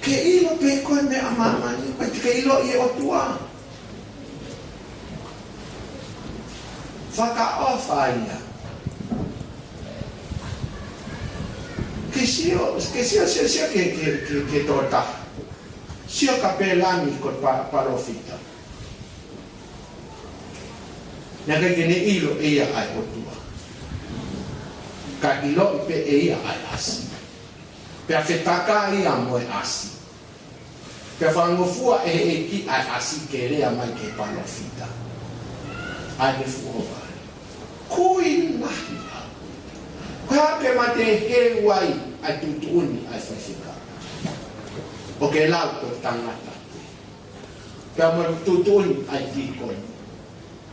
Ke ʻilo pē ko e meʻa ʻa māmani, ʻikai te ke ʻiloʻi e ʻOtua. Fakaʻofa ia. Ke sio, ke sio, sio, sio ki he, ki he, ki he, ki he tokotaha. Sio ki he palani ko e pa-, palōfita. Naʻe ʻikai ke ne ʻilo ʻe ia ʻa e ʻOtua. Ka ʻiloʻi pē ʻe ia ʻa e ʻasi. Pea fetakai ia mo e ʻasi. Pea fakangofua ʻe he ʻEiki ʻa e ʻasi ke lea mai ki he palōfita. ʻA e fuʻu ʻofa. Kui lahi ʻaupito. Ko e hā ke mate heu ai ʻa e tuʻutuʻuni ʻa e faifekau. ʻOku ke lau ko e tangata. Pea mo e tuʻutuʻuni ʻa e tīkoni.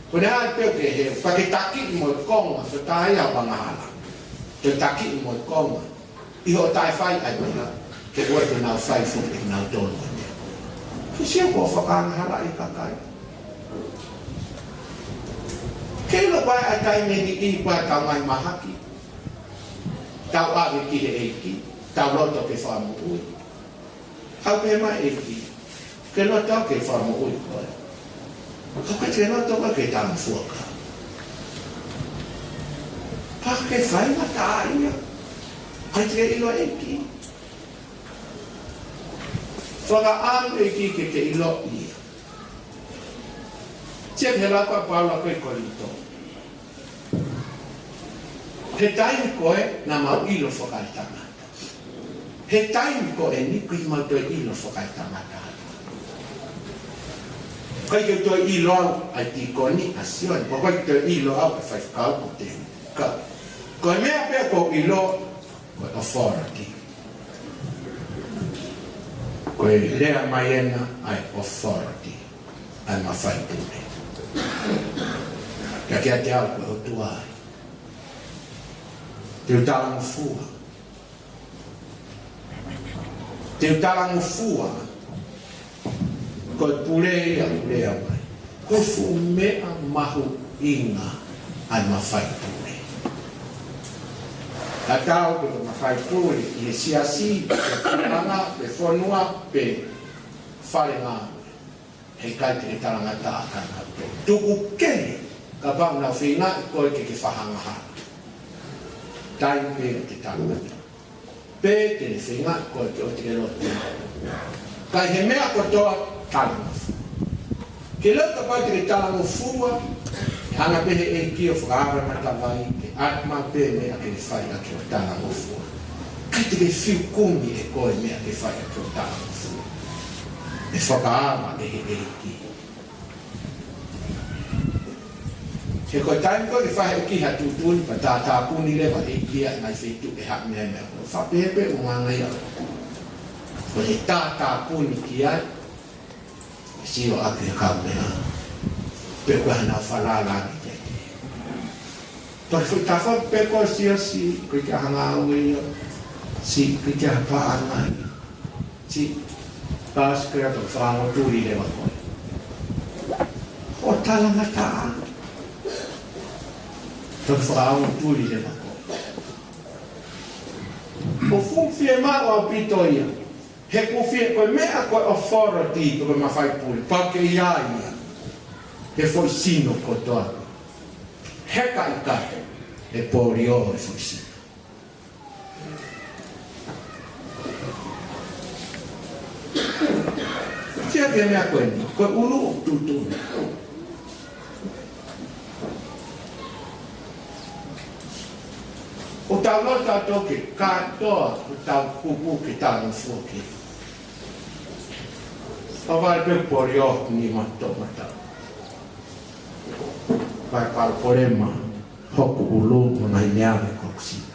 Ko e hā pē ʻoku ke heu, pea ke takiʻi mo e konga, ko e taha ia ʻo e angahala. Ke takiʻi mo e konga. ʻI hoʻo taʻe fai ʻa e meʻa, ke ʻoua te nau fai foki ʻe kinautolu ʻa e meʻa. Ke sio ko e fakaangahalaʻi e kakai. Ke ʻilo ko e ʻai taimi ni ʻi pea tau ngaahi mahaki. Tau ʻave ki he ʻEiki, tau loto ke fakamoʻui. Tau pehē mai ʻEiki, ke loto ke fakamoʻui koe. Ka ʻikai te ke loto koe ke talangofua kia au. Pea ke faingataʻaʻia. ʻIkai te ke ʻilo ʻEiki. Fakaʻamu ʻEiki ke ke ʻiloʻi ia. Sio ki he lau ʻa Paula ko ē ʻi Kolinitō. He taimi ko ē naʻa mau ʻilo fakaetangata. He taimi ko eni ʻoku mau toe ʻilo fakaetangata. ʻIkai ke toe ʻilo au ʻa e tīkoni ʻa Sione, ʻikai ke toe ʻilo au ʻa e faifekau ko Teni. Ka, ko e meʻa pē ʻoku ou ʻilo, ko e authority. Ko e lea mai ena ʻa e authority. ʻA e mafai pule. Ka kiate au ko e ʻOtua ia. Te u talangofua. Te u talangofua. Ko e pule ia ʻoku lea mai. Ko e fuʻu meʻa mahuʻinga ʻa e mafai pule. Tatau pe ko e mafai pule ʻi he siasi, pe puleʻanga, pe fonua, pe fale ngāue. Heʻikai te ke talangataʻa kia nautolu. Tuku kehe, kapau naʻa nau feinga ʻi koe ke ke fakaangahala. Taimi pē ʻoku te talangataʻa. Pe te ne feinga ʻi koe ke ʻoua te ke lotu. Ka ʻi he meʻa kotoa talangofua. Ke lau kapau te ke talangofua, ʻe hanga pē he ʻEiki ʻo fakaava e matavai, ke ʻai mai pē meʻa ke ne fai ʻaki hoʻo talangofua. ʻIkai te ke fiu kumi ʻe koe meʻa ke fai ʻaki hoʻo talangofua. ʻE fakaava ʻe he ʻEiki. He ko e taimi ko ē ke fai ʻe he ʻEiki ha tuʻutuʻuni pea tātāpuni leva ʻe he ʻEiki ʻa e ngaahi feituʻu ʻe haʻu mei ai e meʻa ko ē. Fakapehē pē ʻoku ngāngāʻia. Ko e tātāpuni ki ai, ʻe sio ʻaki e kau meʻa. Pe ko e hā ʻenau falala ki ai. Pea ko e tafa pē ko e siasi, ʻoku ʻikai ke ʻi ai ha ngāue ia. Siʻi, ʻoku ʻikai ke ʻi ai ha paʻanga ia. Siʻi, paasi ko ia, toe fakaongo tuli leva koe. ʻO talangataʻa. Toe fakaongo tuli leva koe. ʻOku fuʻu fiemaʻu ʻaupito ia. He ʻoku fie ko e meʻa ko e authority pe ko e mafai pule. Pau ke ʻi ai ia. He foʻi sino kotoa. He ka ʻikai, ʻe polio e foʻi sino. Ke meʻa ko eni, ko e ʻulu ʻoku tuʻutuʻuni. ʻOku tau loto atu ke kātoa, ʻoku tau kupu ke talangofua ki ai. ʻOku vale pē Polio ni ma to mata. Vai palo polema, hoku ʻulu, mo e ngaahi meʻa ʻoku ou sio.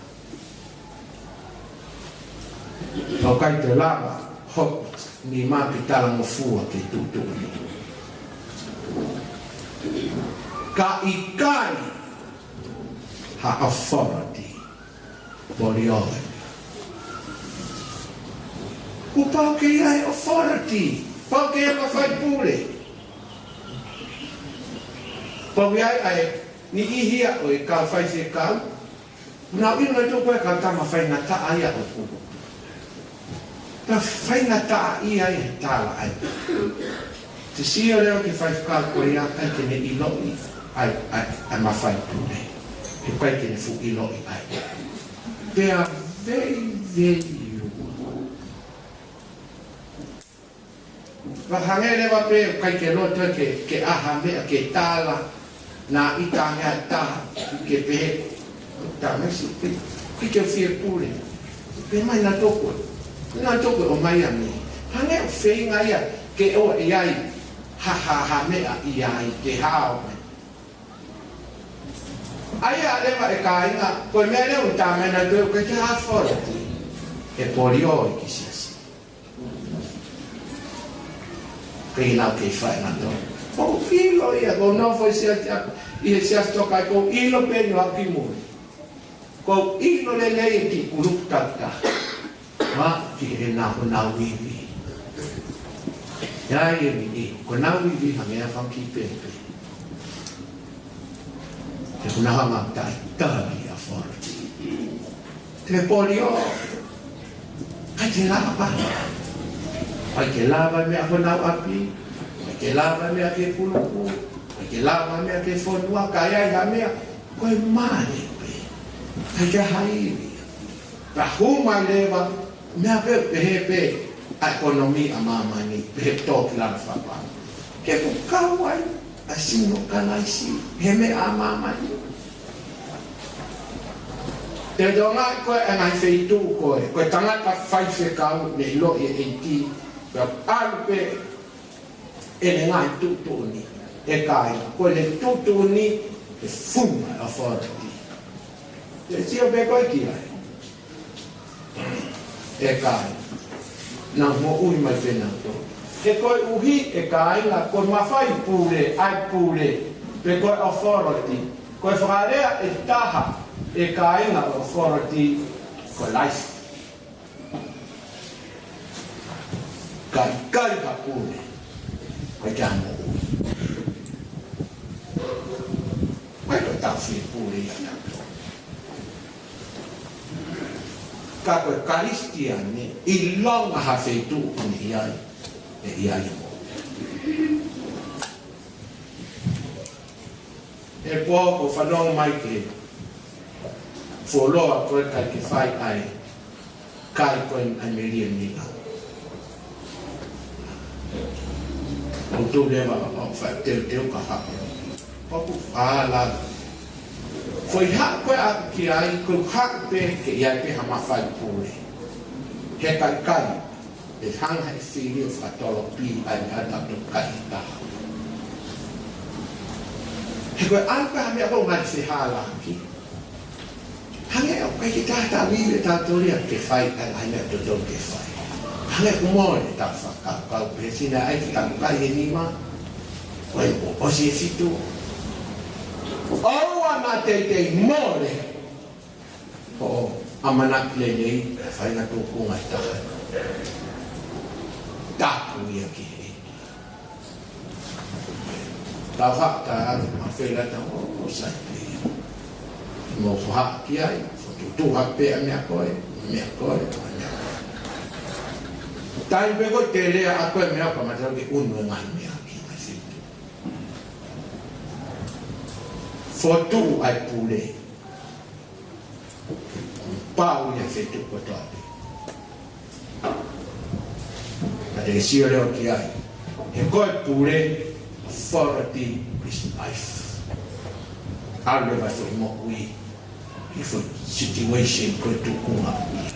ʻOku ʻikai te u lava hoku nima ke talangofua ke tuʻutuʻuni. Ka ʻikai ha authority, Polio. Kuo pau ke ʻi ai authority, pau ke ʻi ai ha faipule. Pau ke ʻi ai ʻa e niʻihi ia ʻo e kau faifekau. Naʻa ʻilo atu ko e kau tama faingataʻa ia ʻoku. Ka faingataʻaʻia ʻe he tala ai. Te sio leva ki he faifekau ko ia ʻikai ke ne ʻiloʻi ai, ai, ʻa e mafai pule. He ʻikai ke ne fuʻu ʻiloʻi ai. Pea veiveiua. Ka hangē leva pē ʻoku ʻikai ke loto ke, ke ʻai ha meʻa ke tala, naʻa ʻi ai ha taha ke pehē, tamasiʻi pē, ʻikai ke fie pule. Pehē mai naʻa toko, naʻa toko ʻo mai a mi. Hangē ʻoku feinga ia ke ʻoua ʻe ʻi ai ha, ha, ha meʻa ʻi ai ke hao mai. ʻA ia leva e kāinga, ko e meʻa leva ʻoku tala mai naʻa toko ʻikai ke ha authority ʻe Polio ʻi he siasi. Kei nau kei fai naʻa toko. ʻOku ou ʻilo ia, ʻoku ou nofo ʻi he siasi, ʻi he siasi toka ai, ʻoku ou ʻilo pē ʻeni ʻoku ou kimui. ʻOku ou ʻilo lelei e kiʻi kulupu takitaha. Ma ki he na ko nau ivi. ʻIo, ʻio, ʻio, ko nau ivi hangē ha fanga kiʻi pepe. He ʻoku nau hanga ʻo taʻetali authority. Te Polio, ʻikai ke lava. ʻIkai ke lava meʻa ki honau ʻapi. ʻIkai ke lava meʻa ki he kulupu. ʻIkai ke lava meʻa ki he fonua. Ka ʻi ai ha meʻa, ko e male pē. ʻIkai ke ha ivi. Pea hū mai leva, meʻa pē, pehē pē ʻa e ʻekonōmika ʻa māmani, pehē tō ki lalo fapau. Ke ʻoku kau ai ʻa e sino kalaisi he meʻa ʻa māmani. Te tonga ko e ngaahi feituʻu ko ē, ko e tangata faifekau ne ʻiloʻi ʻe he ʻEiki, pea ʻalu pē ʻene ngaahi tuʻutuʻuni, ʻe kāinga, ko ʻene tuʻutuʻuni, ʻe funga authority. Te sio pē koe ki ai. ʻE kāinga. Naʻa moʻui mai pē naʻa toko. He koeʻuhi ʻe kāinga, ko e mafai pule, ʻa e pule, pe ko e authority. Ko e fakalea ʻe taha ʻe kāinga ʻo e authority, ko e life. Ka ʻikai ha pule, ʻikai ke ha moʻui. ʻIkai ko e tau fie pule ia naʻa toko. Ka ko e Kalisitiane, ʻilonga ha feituʻu ʻoku ne ʻi ai, ʻe ʻi ai e moʻui. He pō ʻoku ou fanongo mai ki he fuoloa ko e ʻikai ke fai ai, kai ko e ʻai melie ni la. ʻOku ou tui leva ʻoku fai teuteu ka hapo. ʻOku fala. Foʻi haʻu ko ē ʻaku ki ai, ko e haʻu pē ke ʻi ai pē ha mafai pule. He ʻikai kai. ʻE hanga ʻe he fili ʻo fakatolopī ai ʻa e tau tau kai taha. He ko e ʻalu pē ha meʻa ko e ngaahi fehālaaki. Hangē ʻoku ʻikai ke tau tau ivi ʻe tau toli ʻa ke fai ʻa e ngaahi meʻa totonu ke fai. Hangē ʻoku mole ʻetau fakakaukau pē sina ai ke tau kai he nima. ʻOi, ʻosi e fitu. ʻOua naʻa teitei mole hoʻo ʻamanaki lelei, fai ngā tōkunga ʻe taha. Tapu ia ki he. Tau haʻu ta anu ma fela ta o, o sai pē. Mo faha ki ai, fotu tu ha pē a mea koe, mea koe, mea koe. Tai pē ko te lea a koe mea ka mata ke unu e ngaahi meʻa ki ai si. Fotu ai pule. Pau ia fetu kotoa pē. Ka te sio leo ki ai. He ko e pule, authority is life. ʻAlu leva e foʻi moʻui ki he foʻi situation ko e tuʻunga ʻoku ʻi ai.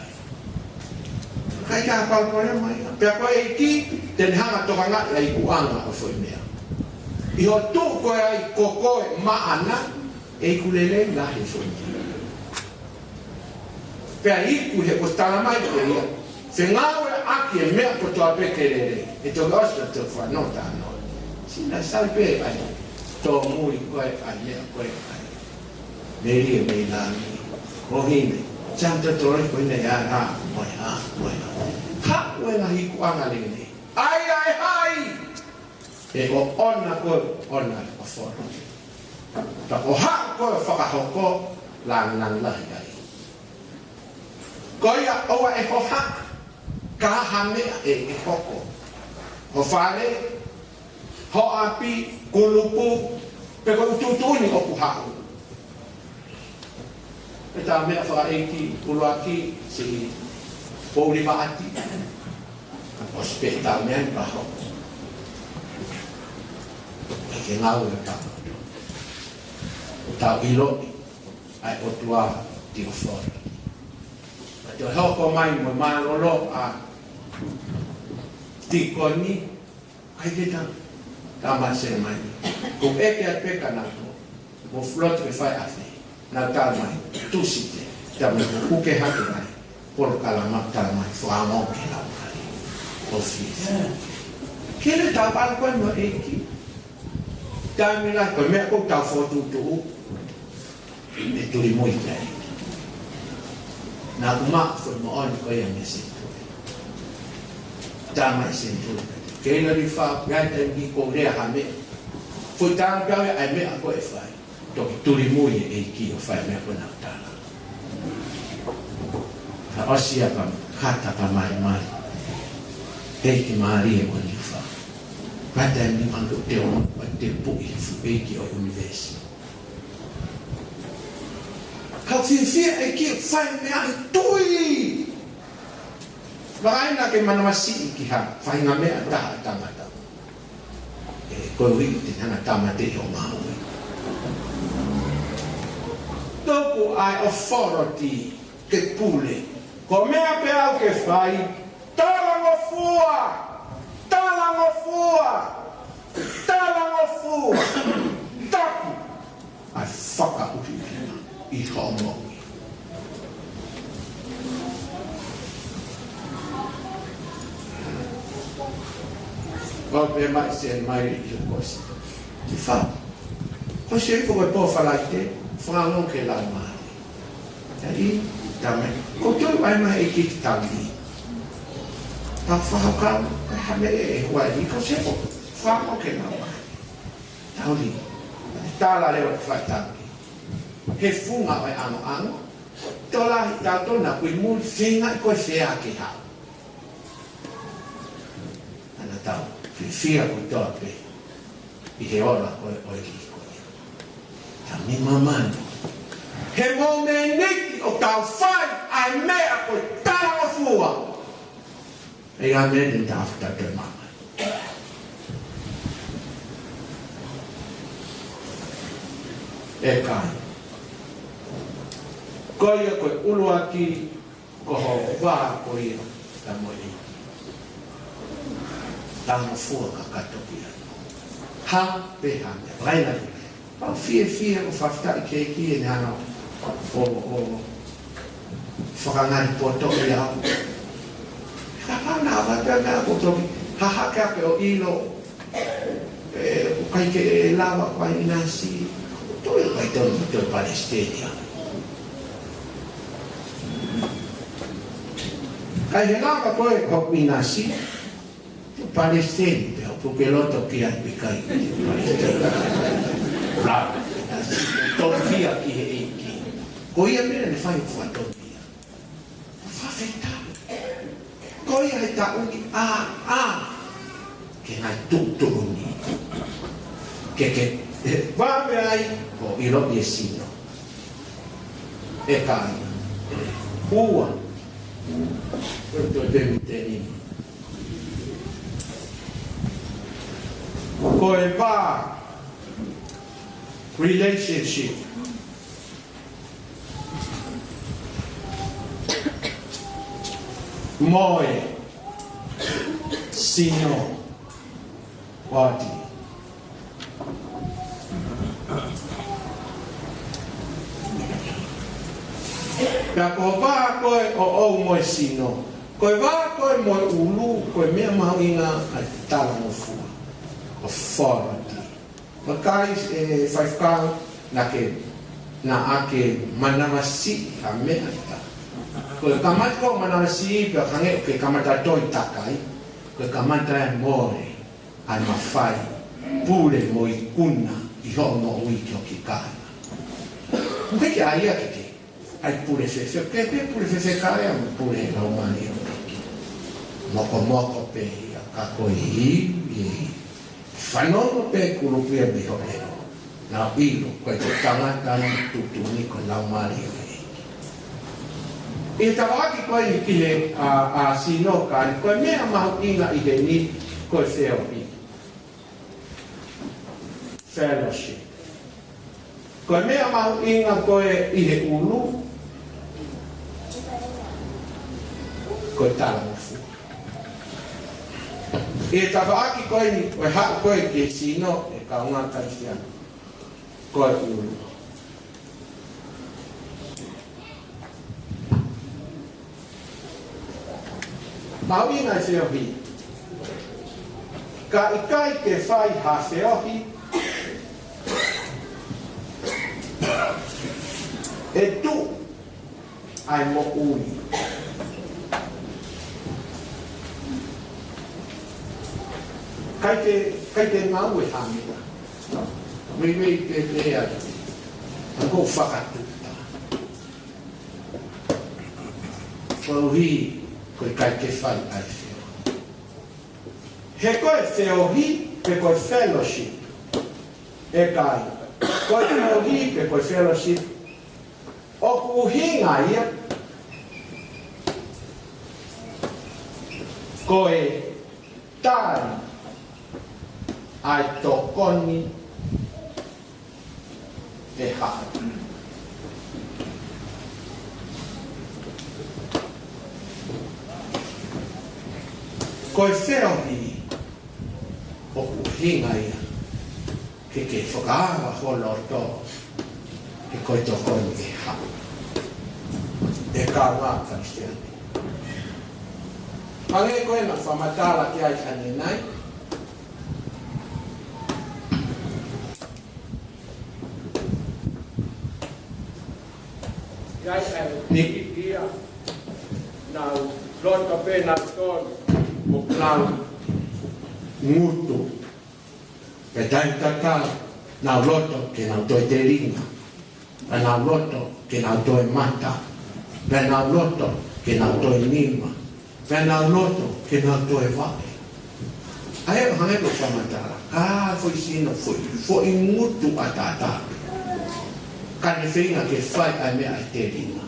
ʻIkai ke ʻi ai ha palopalema ia. Pea ko e ʻEiki te ne hanga ʻo tokangaʻi ʻa e ikuʻanga ʻo e foʻi meʻa. ʻI hoʻo tuʻu koe ai ko koe maʻana, ʻe iku lelei lahi e foʻi meʻa. Pea iku he kuo tala mai pē ia, fengāueʻaki e meʻa kotoa pē ke lelei. ʻE toki ʻosi ʻo fano tano. Sina sai pē ai. Tōmui ko e ai meʻa ko e ai. Melie mei langi. Ko hine. Santo tore ko hine ia ra. Mo e ha. Mo e ha. Ka ue na hiku anga lelei. Ai ai hai. ʻE ʻoʻona ko e ʻona ʻo folo. Ka ko ha ko e fakahoko langilangi lahi ai. Ko ia ʻoua ʻe hohaʻa, ka ha meʻa ʻe, ʻe hoko. Ho fale, ho ʻapi, kulupu, pe ko e tuʻutuʻuni ʻoku haʻu. Pea tā meʻa fakaʻeiki ʻuluaki si Pouli Maʻati. ʻOsi pē tā meʻa ni paho. ʻIkai ke ngāue ka. Tau ʻiloʻi ʻa e ʻOtua tiofori. Pea toe hoko mai mo mālōlō ʻa tikoni. ʻIkai ke tā, tā mai se mai. Ko e ke a peka na ko, mo float ke fai afe. Na tā mai, Tūsite, tā mai ko kuke hake mai. Polokalama tā mai, fāmo ke lau mai. ʻOfisi. Ke le tā pālu koe mo e ʻEiki. Tā mai la, ko e meʻa ko tau fotu tuʻu. ʻE tuli mui kai. Na kuma fo mo on ko ia me se tuli. Tā mai se tuli. Kei na li fa, gai te ki ko lea ha meʻa. Fo tā ka ai meʻa ko e fai. Toki tuli mui e ʻEiki ʻo fai meʻa ko na tala. Ka ʻosi a ka kata ka mai mai. ʻEiki mālie ʻo ni fa. Kata ni mango te o, te puʻi fu ʻEiki ʻo universe. Ka fiefia e ki fai meʻa ʻi tui. Vakai na ke manavasiʻi ki ha, fai ngā meʻa taha tangata. ʻE, ko e ui te hanga tāmate ho maui. Toku ai authority ke pule. Ko meʻa pē au ke fai, talangofua, talangofua, talangofua, tapu, ʻa e fakaʻuhinga ʻi hoʻo moʻui. Ko pē mai se mai ʻi ho kosi. Te fa. Kosi ʻi ko e pō Falaite, fānau ke lau mai. Ai, tā mai. Ko tō ai mai e ki tau ni. Tau fakakau, ka ha meʻa ʻe hua i ko se ko. Fānau ke lau mai. Tau ni. Tala lewa te fai tau ni. He funga ʻo e ʻanoʻano. Tō lahi tau tō na kui muli fenga ko e fea ke hau. Ana tau. Fifia kui tō pē. ʻI he ola ko e ʻoili ko ia. Ka mi mamani. He momeniti ʻo tau fai ʻa e meʻa ko e talangofua. ʻE ia meni ta afu ta te mama. ʻE kai. Ko ia ko e ʻuluaki ko ho vā ko ia ta mo e. Talangofua ka katokia. Ha pe ha. Laila. Pau fiefia ʻo fakafetaʻi ki he ʻEiki ʻene hanga ʻo, ʻo fakangali poto ia. Ka pau na ava pea mea ko toki hahake ake ʻo ʻilo. ʻE, ʻoku ʻikai ke lava ko ai ʻinasi. Toe ʻikai tonu toe palesiteni. ʻIkai he lava ko e ko ʻinasi. Palesiteni, pea ʻoku ke loto ki ai pe ʻikai. Palesiteni. La, tonu fia ki he ʻEiki. Ko ia meʻa ne fai ʻo fakatonu ia. Fakafetaʻi. Ko ia he taʻu ni a, a. Ke ngai tuʻutuʻuni. Ke, ke, he, vave ai, ʻo ʻilo ʻi e sino. ʻE kai. Ua. Ko e toe pē mi te ni. Ko e vā, relationship, mo e sino, body. Pea ko e vā ko ē ʻoʻou mo e sino, ko e vā ko ē mo e ʻulu, ko e meʻa mahuʻinga ʻa e talangofua. Authority. Vakai, ʻe faifekau, naʻa ke, naʻa ke manavasiʻi ha meʻa ʻe taha. Ko e kamata ko e manavasiʻi pea hangē ʻoku ke kamata toe takai, ko e kamata ʻa e mole ʻa e mafai, pule mo ikuna ʻi hoʻo moʻui ki hoʻo kāinga. ʻOku ʻikai ke ʻai ia ke ke ʻai pule fēfē, ke pē pule fēfē ka ʻai mo pule he laumālie ʻo e ʻEiki. Mokomoko pē ia ka ko e ivi, fanongo pē kulupu ia mei hoʻo ʻelo. Naʻa ʻilo ko e tangata ni tuʻutuʻuni ko e laumālie ʻo e ʻEiki. ʻI he tafaʻaki ko eni ki he, ʻa, ʻa sino ka ni, ko e meʻa mahuʻinga ʻi heni ko e feohi. Fellowship. Ko e meʻa mahuʻinga ko ē ʻi he ʻulu, ko e talangofua. ʻI he tafaʻaki ko eni, ko e haʻu ko ē ki he sino, ʻe kāinga Kalisitiane, ko e ʻulu. Mahuʻinga e feohi. Ka ʻikai ke fai ha feohi, ʻe tuʻu ʻa e moʻui. ʻIkai ke, ʻikai ke ngāue ha meʻa. Meimei pē pea ʻai ko e fakatuʻutāmaki. Koeʻuhi ko e ʻikai ke fai ʻa e feohi. He ko e feohi, pe ko e fellowship. ʻE kāinga. Ko e feohi, pe ko e fellowship. ʻOku ʻuhinga ia. Ko e tali ʻa e tokoni ʻe haʻu. Ko e feohi ʻoku ʻuhinga ia ke ke fakaava ho loto he ko e tokoni ʻe haʻu. ʻE kāinga Kalisitiane. Hangē ko ena fakamatala ki ai ʻanenai. ʻI ai ʻa e niʻihi ia, nau loto pē nautolu ʻoku nau ngutu. Pea taimi tatau, nau loto ke nau toe telinga. Pea nau loto ke nau toe mata. Pea nau loto ke nau toe nima. Pea nau loto ke nau toe vaʻe. ʻA ia ʻoku hangē ko e fakamatala, ka foʻi sino, foʻi, foʻi ngutu ʻataʻatā pē. Ka ne feinga ke fai ʻa e meʻa ʻa e telinga,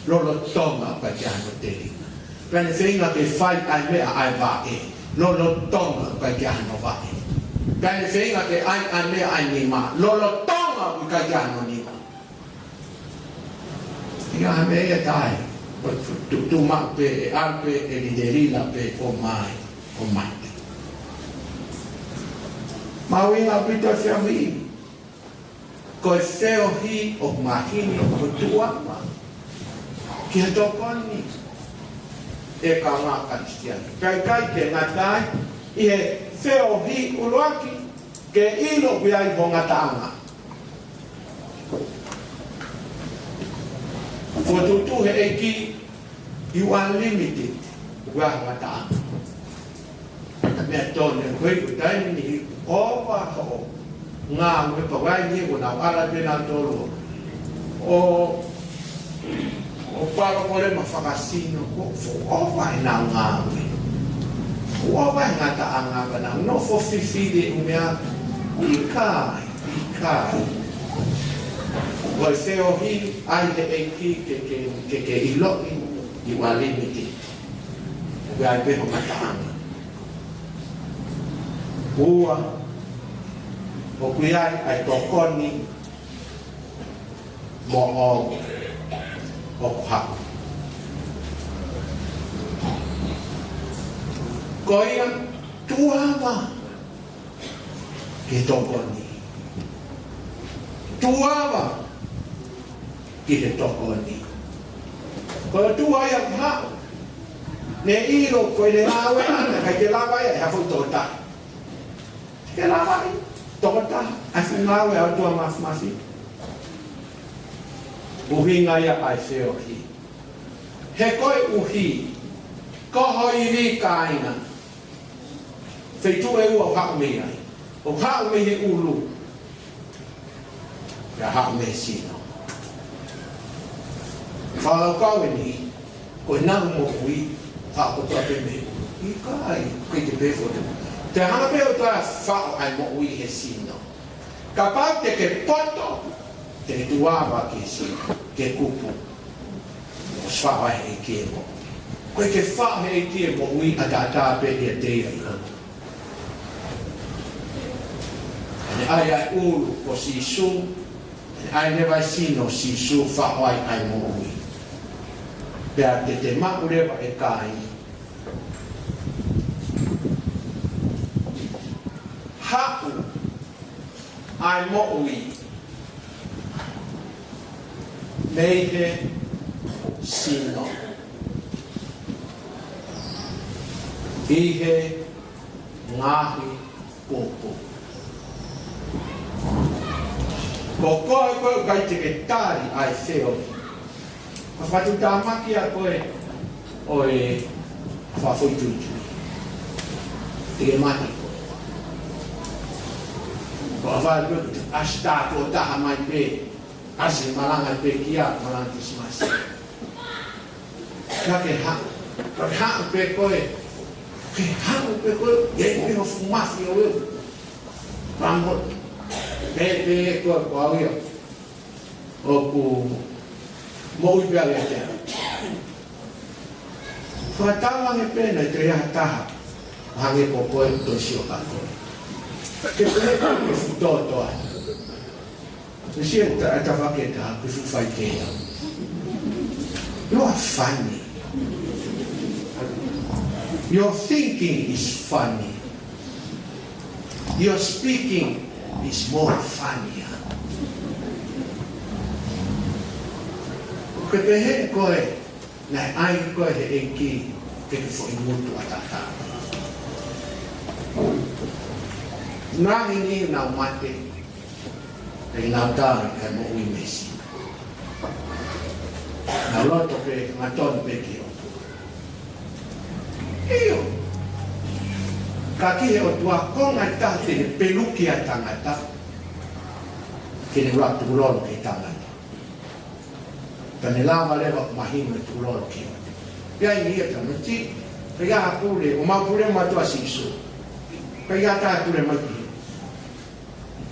lolotonga ʻoku ʻikai ke ʻi ai hano telinga. Pea ne feinga ke fai ʻa e meʻa ʻa e vaʻe, lolotonga ʻoku ʻikai ke ʻi ai hano vaʻe. Pea ne feinga ke ʻai ʻa e meʻa ʻa e nima, lolotonga ʻoku ʻikai ke ʻi ai hano nima. ʻI ai ha meʻa ia ʻe taha, ʻo tu, tuʻu maʻu pē, ʻe ʻalu pē ʻe Lilila pē ʻo mai, ʻo mate. Mahuʻinga ʻaupito e feohi. Ko e feohi ʻoku mahino ko e tuʻuʻanga ki he tokoni, ʻe kāinga Kalisitiane. Kae ʻikai ke ngata ai, ʻi he feohi ʻuluaki, ke ʻilo ʻoku ʻi ai ho ngataʻanga. Fokotuʻutuʻu he ʻEiki, you are limited. ʻOku ʻi ai ho ngataʻanga. Meʻa tonu, ko e ʻikai ko e taimi ni, ʻova hoʻo ngāue, pea ʻi ai ni ʻoku nau ʻalu pē nautolu ʻo, ʻo palopalema fakasino, ʻoku ʻova ʻenau ngāue. ʻOku ʻova e ngataʻanga pea nau nofo fifili he ʻū meʻa, ʻikai, ʻikai. Ko e feohi ʻa e ʻEiki ke, ke, ke, ke ʻiloʻi, you are limited. ʻOku ʻi ai pē ho ngataʻanga. Ua, ʻOku ʻi ai ʻa e tokoni moʻou ʻoku haʻu. Ko ia, tuʻu ava ki he tokoni. Tuʻu ava ki he tokoni. Ko e ʻOtua ia ʻoku haʻu. Ne ʻilo ko e ngāue ʻana, ʻikai ke lava ia ʻe ha foʻi tokotaha. Ke lava ʻe tokotaha ʻa e fuʻu ngāue ʻa e ʻOtua Māfimafi. ʻUhinga ia ʻa e feohi. He koeʻuhi ko ho ivi, kāinga, feituʻu ʻe ua ʻoku haʻu mei ai. ʻOku haʻu mei he ʻulu, pea haʻu mei he sino. Fakakaukau eni, ko ʻenau moʻui, haʻu kotoa pē mei he ʻulu. ʻIkai, ʻikai ke pehē foki. Te hanga pē ʻe he ʻOtua ʻo faʻo ʻa e moʻui he sino. Kapau te ke poto, te ke tuʻu ava ki he sino, ke kupu. ʻOsi faʻo ʻe he ʻEiki e moʻui. ʻOku ʻikai ke faʻo ʻe he ʻEiki e moʻui ʻataʻatā pē ʻiate ia ʻi ʻolunga. ʻE ʻai ʻa e ʻulu ko Sīsū, ʻe ʻai leva ʻa e sino ʻo Sīsū ʻo faʻo ai ʻa e moʻui. Pea te te maʻu leva, ʻe kāinga, haʻu ʻa e moʻui mei he sino, ʻi he ngaahi pupu. Ko koe, ko e ʻikai te ke tali ʻa e feohi. Ko e fakatuʻutāmaki ʻa koe ʻo e fakafoʻituitui. Te ke mate koe. Ko e fai pē ʻo ʻasi tā tuʻo taha mai pē, ʻasi malanga pē kia, malanga Kilisimasi. Ka ke haʻu, ka ke haʻu pē koe, ke haʻu pē koe, ʻi ai pē ho fuʻu mafi ʻo e ʻulu. Pamot, pē pē koe ko au ia. ʻOku moʻui pē au ia te au. Fakatauange pē naʻe toe ʻi ai ha taha ʻo hangē ko koe, toe sio kia koe. Ke pehē ke fuʻu tōtō ai. Toe sio ta, ta faketa ke fuʻu faikehekehe. You are funny. Your thinking is funny. Your speaking is more funnier. Ke pehē koe, naʻe ʻai koe ʻe he ʻEiki ke ke foʻi ngutu ʻataʻatā. Ngaahi niʻihi ʻoku nau mate, pea nau tali ʻa e moʻui mei he sino. Nau loto pē, nau tonu pē ki he ʻOtua. ʻIo. Ka ki he ʻOtua, ko e ngaahi taha te ne peluki ʻa e tangata, ke ne ʻuluaki tukulolo ki he tangata. Pea ne lava leva ʻo mahino e tukulolo ki he ʻOtua. Pea ʻi he ʻaho ni, pea ʻi ai ha pule, ʻo mau pule mātuʻa Sīsū. Pea ʻi ai ha taha pule mai ki he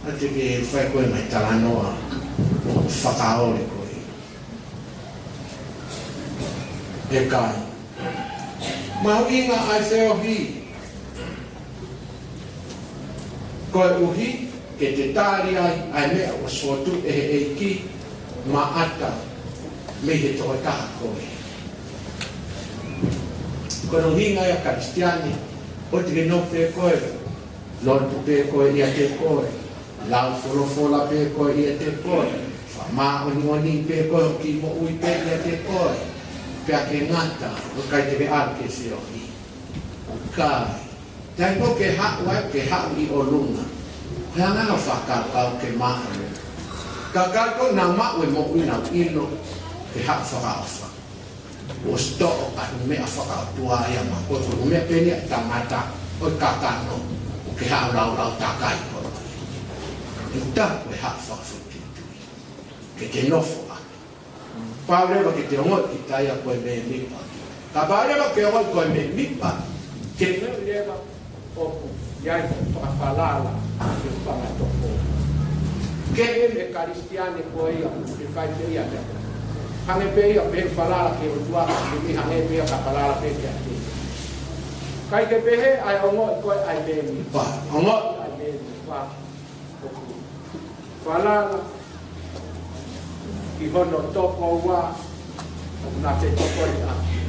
ʻa te ke fai koe mai talanoa ʻo fakaoli koe. ʻE kāinga, mahuʻinga ʻa e feohi. Koeʻuhi ke te tali ai ʻa e meʻa ʻoku fotu ʻe he ʻEiki maʻata mei he tokotaha koe. Ko hono ʻuhinga ia Kalisitiane, ʻoua te ke nofo pē koe, lotu pē koe ʻiate koe, lau folofola pē koe ʻiate koe, fakamāʻoniʻoni pē koe, hoʻo kiʻi moʻui pē ʻiate koe, pea ke ngata, ʻoku ʻikai te ke ʻalu ki he feohi. ʻIkai. Taimi ko ē ke haʻu ai, ke haʻu ʻi ʻolunga. Ko e anga ʻo e fakakaukau ke maʻu. Ka ka ko ē naʻa maʻu e moʻui naʻa ʻilo ke haʻu fakaʻofa. ʻOsi toʻo ʻa e meʻa fakaʻotua ia maʻa koe, ko e meʻa pē eni ʻa e tangata ʻo e kakano, ʻoku ke haʻu laulau takai koe. ʻE tapu e haʻu fakafoʻituitui. Ke te nofo ʻaki. Pau leva ke te ongoʻi kita ia ko e mēmipa. Kapau leva ke ongoʻi ko e mēmipa, ke meʻa leva ʻoku ʻi ai e fakafalala ke fanga toko. Ke ʻi ai e Kalisitiane ko ia, ke fai pē ia te. Hangē pē ia pē falala ki he ʻOtua, ke mei hangē pē ia ka falala pē kiate ia. ʻIkai ke pehē ʻa e ongoʻi ko e ʻa e mēmipa. Ongoʻi ʻa e mēmipa. ʻOku Falala ki hono tokoua naʻe tokoniʻaki.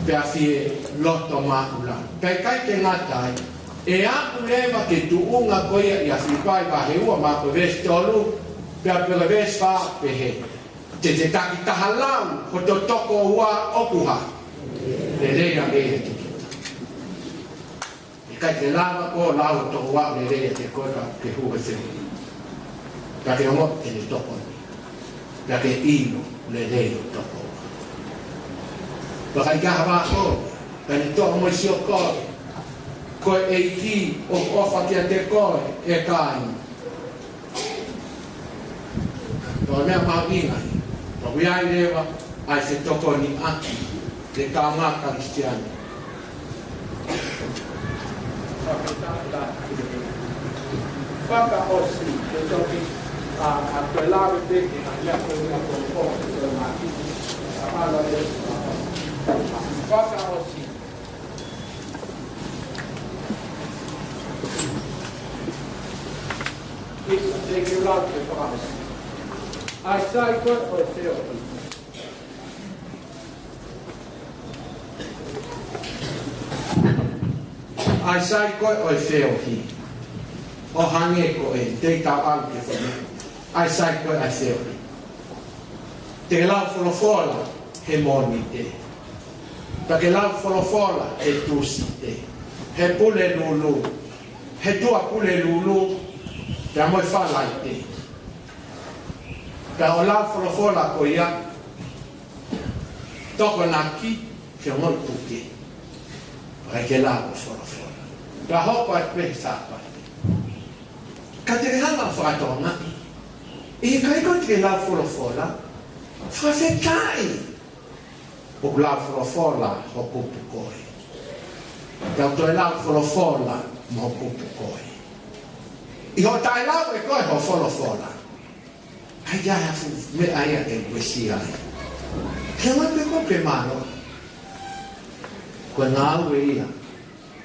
Pea fie loto māʻulalo. Pea ʻikai ke ngata ai, ʻe aʻu leva ki he tuʻunga ko ia ʻia Filipai vahe ua mo e veesi tolu, pea pehē veesi fā pehē, te te takitaha lau hoto tokoua ʻoku hā? Lelei ange ʻiate koe. ʻIkai ke lava ʻo lau hoto tokoua lelei ʻiate koe ka ke hū he sē. Ka ke ongoʻi ʻene tokoni. Ka ke ʻilo lelei hoto tokoua. Pea ʻikai ke ʻi ai ha vā koe, ka ne toʻo mo sio koe. Ko e ʻEiki ʻoku ʻofa kiate koe, ʻe kāinga. Ko e meʻa mahuʻinga ia. Pea ʻoku ʻi ai leva ʻa e fetokoniʻaki ʻi he kaungā Kalisitiane. Fakaʻosi, ʻe toki, ʻa, ʻa, ko e lave pē ki he ʻa ia ko e ʻa ko e ko e ko e maki. Fakaʻosi. Thank you, Lord, for promise. ʻAi sai koe ʻo e feohi. ʻAi sai koe ʻo e feohi. ʻO hangē ko e, te tau ʻalu ki he fale. ʻAi sai koe ʻa e feohi. Te ke lau folofola he Mōnite. Pea ke lau folofola he Tūsite. He Pulelulu. He Tuʻapulelulu. Pea mo e Falaite. Pea ʻo lau folofola ko ia, tokonaki ke ongoʻi puke. ʻIkai ke lau folofola. Pea hoko atu pē he Sāpate. Ka te ke hanga ʻo fakatokangaʻi, ʻikai ko ē te ke lau folofola, fakafetaʻi ʻoku lau folofola ho kupu koe. Pea toe lau folofola mo ho kupu koe. ʻI hoʻo taʻelau ʻe koe ho folofola, ʻikai ke ʻi ai ha fuʻu meʻa ia ke uesia ai. Ke ʻomai pē koe ke mālō. Ko e ngāue ia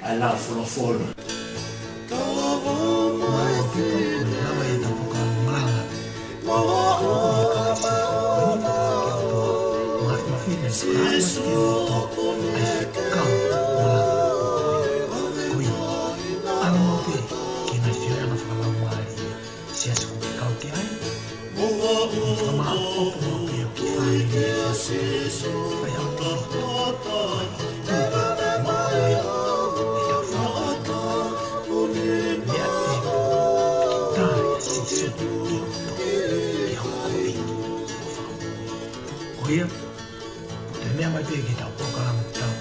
ʻa e lau folofola. Siasi ʻoku ke kau ki ai. Mo e fakamāʻopoʻopo ʻo ke ʻoki fānau. Fai au ki loto. Ko e ʻOtua. Mo e ʻOtua. Meʻa te. Kita ia Sīsū ki loto. Ke hoko ʻEiki. Ko ia. Te mea mai pē ki he tau polokalama tau.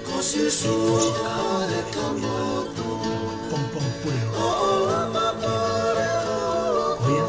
Ko Sīsū e kamata. Pong pong pule. Ko ia.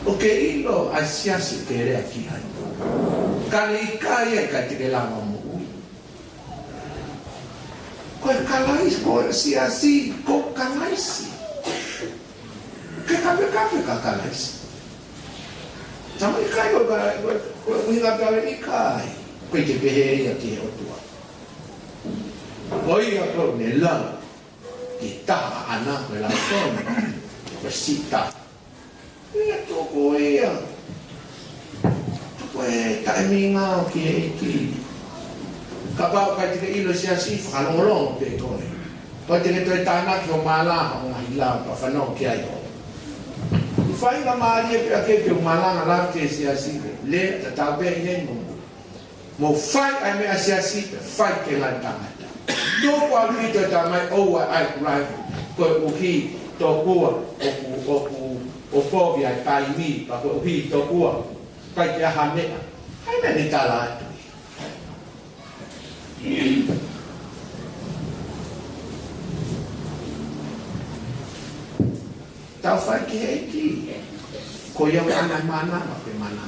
ʻO ke ʻilo ʻa e siasi ʻoku ke lea ki ai. Ka ne ʻikai, ʻikai te ke lava moʻui. Ko e Kalaisi, ko e siasi, ko Kalaisi. Ke kapekape ka Kalaisi. Tama ʻikai ko ka, ko, ko e ʻuhinga pē ʻikai. Ko e te pehē ia ki he ʻOtua. Ko ia ko ne lau ki he taha ʻaʻana ko e lau tonu. Ko e sita. Ia toko ia. Toko e taʻeminga ʻo ki he ʻEiki. Kapau ʻoku ʻikai te ke ʻilo siasi, fakalongolongo pē koe. ʻOku ʻikai te ke toe tānaki ho mālanga ʻo ngaahi lau ka fanongo ki ai ʻo. Fai ka mālie pē ake ke mālanga lau ki he siasi. Lea tatau pē ʻi he momo. Mou fai ʻa e meʻa siasi, fai ke ngata tangata. Tuku ʻaupito e tamai ʻoua ʻai kulangi, koeʻuhi tokua ʻoku, ʻoku, ʻo kovi ʻa e taimi, pea koeʻuhi tokua ʻikai ke ʻi ai ha meʻa. ʻAi meʻa ne tala atu. Tau fai ki he ʻEiki. Ko ia ʻoku ʻana e mana, ma pe mana.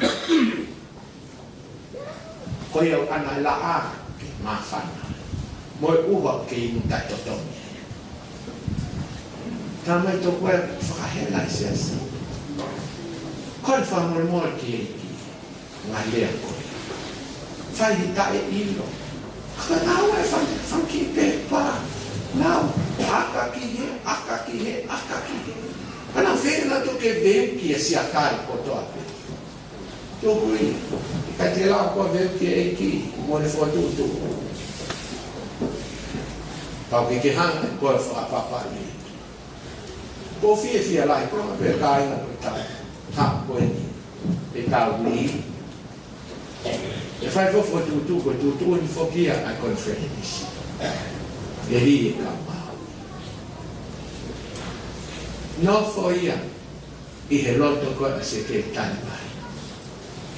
Ko ia ʻoku ʻana e laʻā ke māfana, mo e ʻuha ke inu taʻetotongi. Tamai, tokua ʻe fakahela e siasi. Ko e fakamolemole ki he ʻEiki. Ngaahi lea ko ē. Fai he taʻeʻilo. Ka nau e fang-, fanga kiʻi pepa. Nau, ʻaka ki hē, ʻaka ki hē, ʻaka ki hē. Ka nau fēnatu ke veuki e siakai kotoa pē. Tuku ia. ʻIkai te lava koe veuki e ʻEiki mo ʻene fokotuʻutuʻu. Tau ke ke hanga koe ʻo fakapapauʻi. Ko e fiefia lahi, ko e pē kāinga ko e tau. Ha, ko eni. ʻE tau ni. ʻE fai foki e fokotuʻutuʻu, ko e tuʻutuʻuni foki ia ʻa e konifelenisi. ʻE lī e kau mau. Nofo ia ʻi he loto ko ē ʻa e sekelitali mai.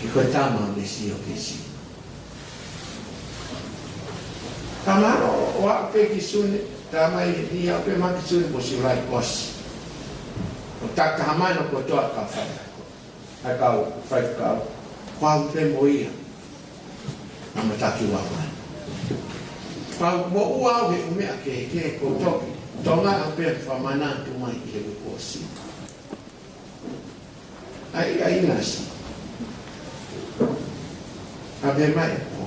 He ko e tama ʻoku ne sio ke sio. Tamai, ʻo, ʻo aʻu pē ki Sune, tamai, ʻi aʻu pē mai ki Sune, ko Siulai ʻosi. ʻO takitaha mai hono kotoa kau fai. ʻA e kau faifekau, ko au pē mo ia. Naʻa ma taki ua mai. Pau mo ua au he ʻū meʻa kehekehe ko toki. Tonga au pē fakamanatu mai ki he uike kuo ʻosi. ʻAi, ʻai ʻinasi. ʻA pē mai ko.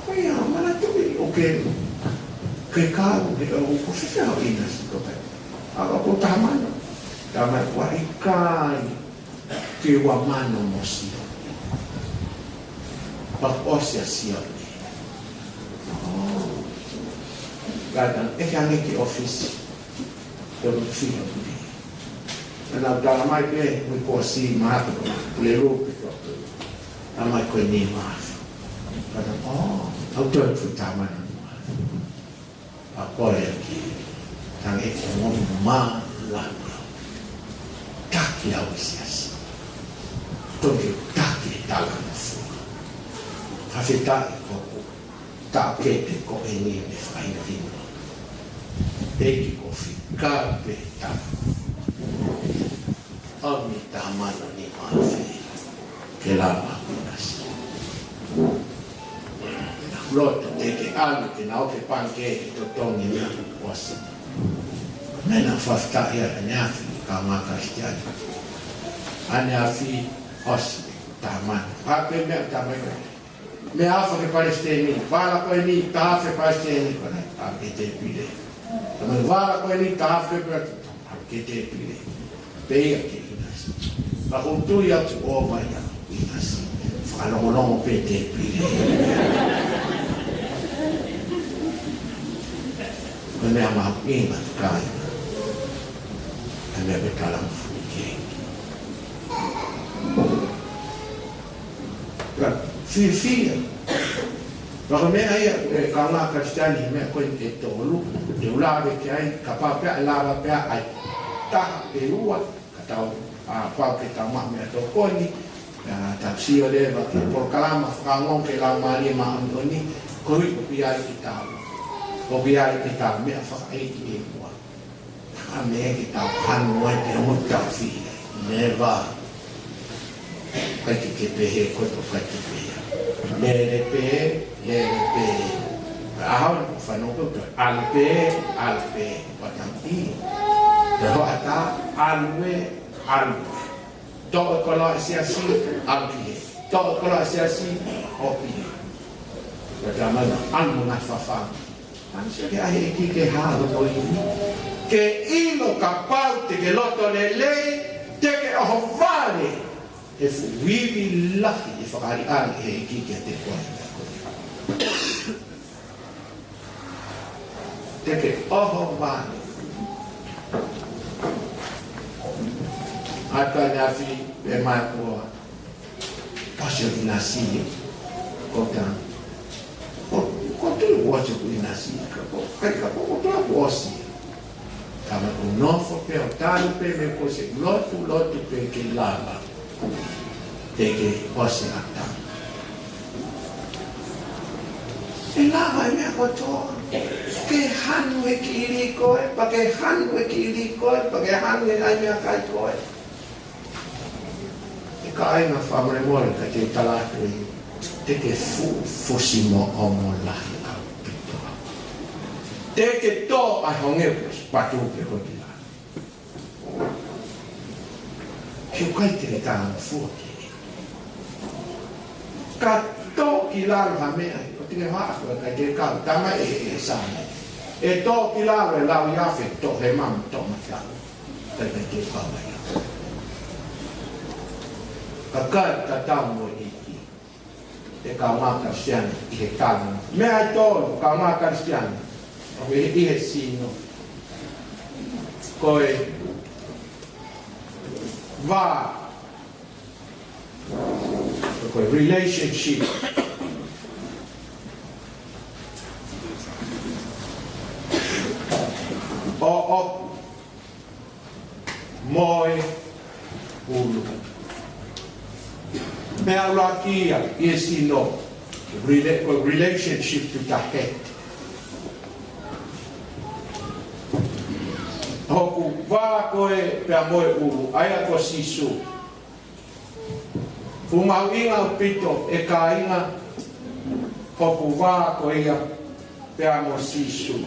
Ko ia, manatuʻi ʻoku ke, ke kau, ke kau, ko fē fē hoʻo ʻinasi ko pē. ʻA ka ko tamana. Tamai ua ʻikai. Ke ua mano mo sio. Pea ʻosi ʻa sio. Oh. Kata, ʻe ke ange ki ʻōfisi. Ko e fiha puli. Naʻa nau tala mai pē, mo ko si ma ko, pule lupe ko. Tamai ko e nima. Kata, oh, au toe fu tamana. A ko e ki, tangi ko mo ma la. Taki au siasi. Toki taki tala na fua. Ka fetaʻi ko, ta ke te ko e ni me fai na hino. Peki ko fika pe ta. ʻAmi tamana ni mafi. Ke lava ʻinasi. Loto te ke ʻalu ke nau ke pangikē ke totongi na ʻosi. Mena fafta ia ʻaneafi, ka maka sitiani. ʻAneafi ʻosi, tamana. Hape mea tamana. Meʻa ʻafa ke palesiteni, vala ko eni, tafe palesiteni, ko na, a ke te pile. Tamai vala ko eni, tafe palesiteni, a ke te pile. Pea ia ke ʻinasi. Ka ko tui aku ʻo mai ia, ʻinasi. Fakalongolongo pē te pile. Ko e meʻa mahuʻinga kai. Ko e meʻa pē kalamu fui ke. Ka, fiefia. Ka ko e meʻa ia, e, ka ngā Kalisitiane, meʻa ko e tolu, te u lave ki ai, kapau pē ʻe lava pē ʻa e taha pe ua, ka tau, a, pau ke tau maʻu meʻatokoni, a, tau sio leva ki he polokalama fakaongo ki he Laumālie Māʻoniʻoni, koeʻuhi ʻoku ʻi ai ke tau, ʻoku ʻi ai ke tau meʻa fakaʻeiki ʻi muʻa. ʻA meʻa ke tau hanu ai ke mo tau fili. Never. ʻIkai ke ke pehē, ko e ʻikai ke pehē. Lele pē, lele pē. ʻAho ni ko fano ko to. ʻAlu pē, ʻalu pē. Watang i. Te hoʻata, ʻalu ē, ʻalu ē. Toʻo e koloa ʻa e siasi, ʻalu ki hē. Toʻo e koloa ʻa e siasi, ʻoki hē. Ka tamana, ʻalu mo na fafanga. Anse ke ʻai ʻEiki ke hā hono ivi. Ke ʻilo kapau te ke loto lelei, te ke ʻohovale he fuʻu ivi lahi ʻe fakaʻaliʻali ʻe he ʻEiki kiate koe. Te ke ʻohovale. ʻAtā ne afi e mai koa. Pasi o ʻinasi. Ko ta. Ko, ko te ʻosi ʻoku ʻinasi, ka ko, kai ka ko, ko te ʻosi. Ka ma ku nofo pē ʻo talu pē me ko se lotu, lotu pē ke lava. Te ke ʻosi ʻa ta. ʻE lava e meʻa kotoa. Ke hanu e kiʻi lī ko ē, pea ke hanu e kiʻi lī ko ē, pea ke hanu e ʻai meʻakai ko ē. ʻE kāinga fakamolemole ka te tala atu ē, te ke fuʻu fusi moʻomo lahi ʻaupito. Te ke tō ʻa e honge pē, patu pē ko te la. He ʻoku ʻikai te ke talangofua ki ai. Ka tō ki lalo ha meʻa, ʻo te ke hoa ko e kai te kau, tama e, e sāne. ʻE tō ki lalo e lau ia fe tō he mamu tō matau. Kai kai te kau mai. Ka kai ka tau mo e ʻEiki. ʻE kāinga Kalisitiane ʻi he tala. Meʻa ʻe tolu, kāinga Kalisitiane. ʻOku ʻi he, ʻi he sino. Ko e vā. Ko e relationship. ʻO, ʻo, mo e ʻulu. Meʻa ʻuluaki ia, ʻi he sino, rela-, ko e relationship to the head. Hoku vā ko ē pea mo e ʻulu, ʻa ia ko Sīsū. Fuʻu mahuʻinga ʻaupito ʻe kāinga, hoku vā ko ia pea mo Sīsū.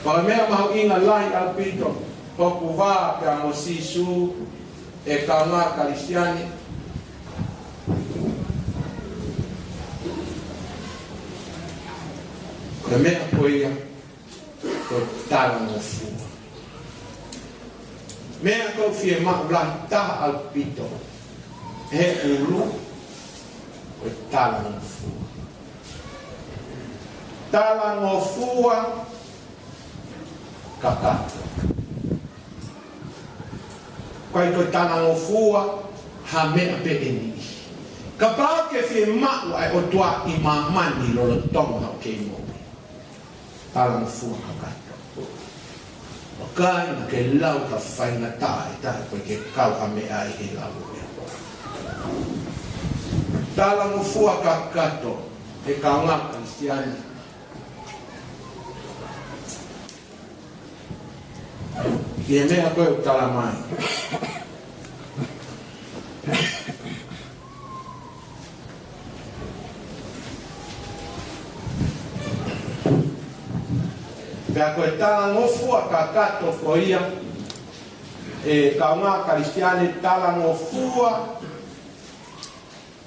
Pea meʻa mahuʻinga lahi ʻaupito, hoku vā pea mo Sīsū, ʻe kāinga Kalisitiane. Ko e meʻa ko ia, ko e talangofua. Meʻa ʻoku fiemaʻu lahi taha ʻaupito he ʻulu, ko e talangofua. Talangofua kakato. ʻIkai ko e talangofua ha meʻa pē ʻe niʻihi. Kapau ʻoku ke fiemaʻu ʻa e ʻOtua ʻi māmani lolotonga hoʻo kei moʻui. Talangofua kakato. ʻOku ʻikai ke lau ha faingataʻa ʻe taha ko e ke kau ha meʻa ʻi he lau ē. Talangofua kakato, ʻe kāinga Kalisitiane. ʻI he meʻa ko ē ʻoku tala mai. Pea ko e talangofua kakato ko ia, ʻe kāinga Kalisitiane, talangofua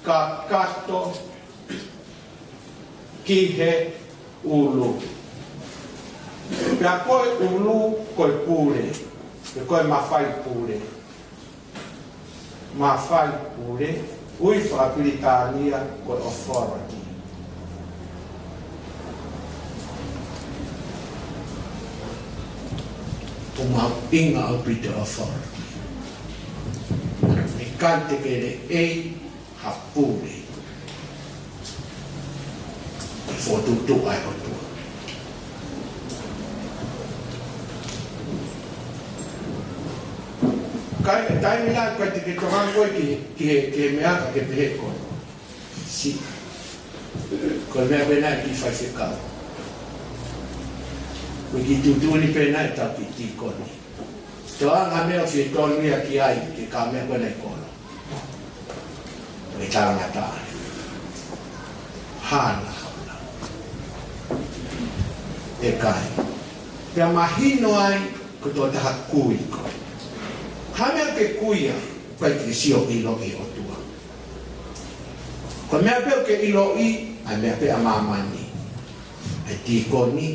kakato ki he ʻulu. Pea ko e ʻulu, ko e pule. Pea ko e mafai pule. Mafai pule, ui fakapilitānia ko e authority. ʻOku mahuʻinga ʻaupito authority. ʻIkai te ke lelei ha pule ʻi he fokotuʻutuʻu ʻa e ʻOtua. Kai, taimi lahi ʻikai te ke tokanga koe ki, ki he, ki he meʻa ka ke pehē ko. Si. Ko e meʻa pē naʻe ki faifekau. Ko e kiʻi tuʻutuʻuni pē naʻe tau ki tīkoni. Toanga meʻa ʻoku fie tonu ia ki ai, ke ka meʻa ko ena ʻi kolo. Ko e talangataʻa. Hana, hana. ʻIkai. Pea mahino ai, ko e tokotaha kui ko. Ha meʻa ke kui ai, ʻikai ke sio ʻiloʻi ʻOtua. Ko e meʻa pē ʻoku ke ʻiloʻi, ʻa e meʻa pē ʻa māmani. ʻA e tīkoni,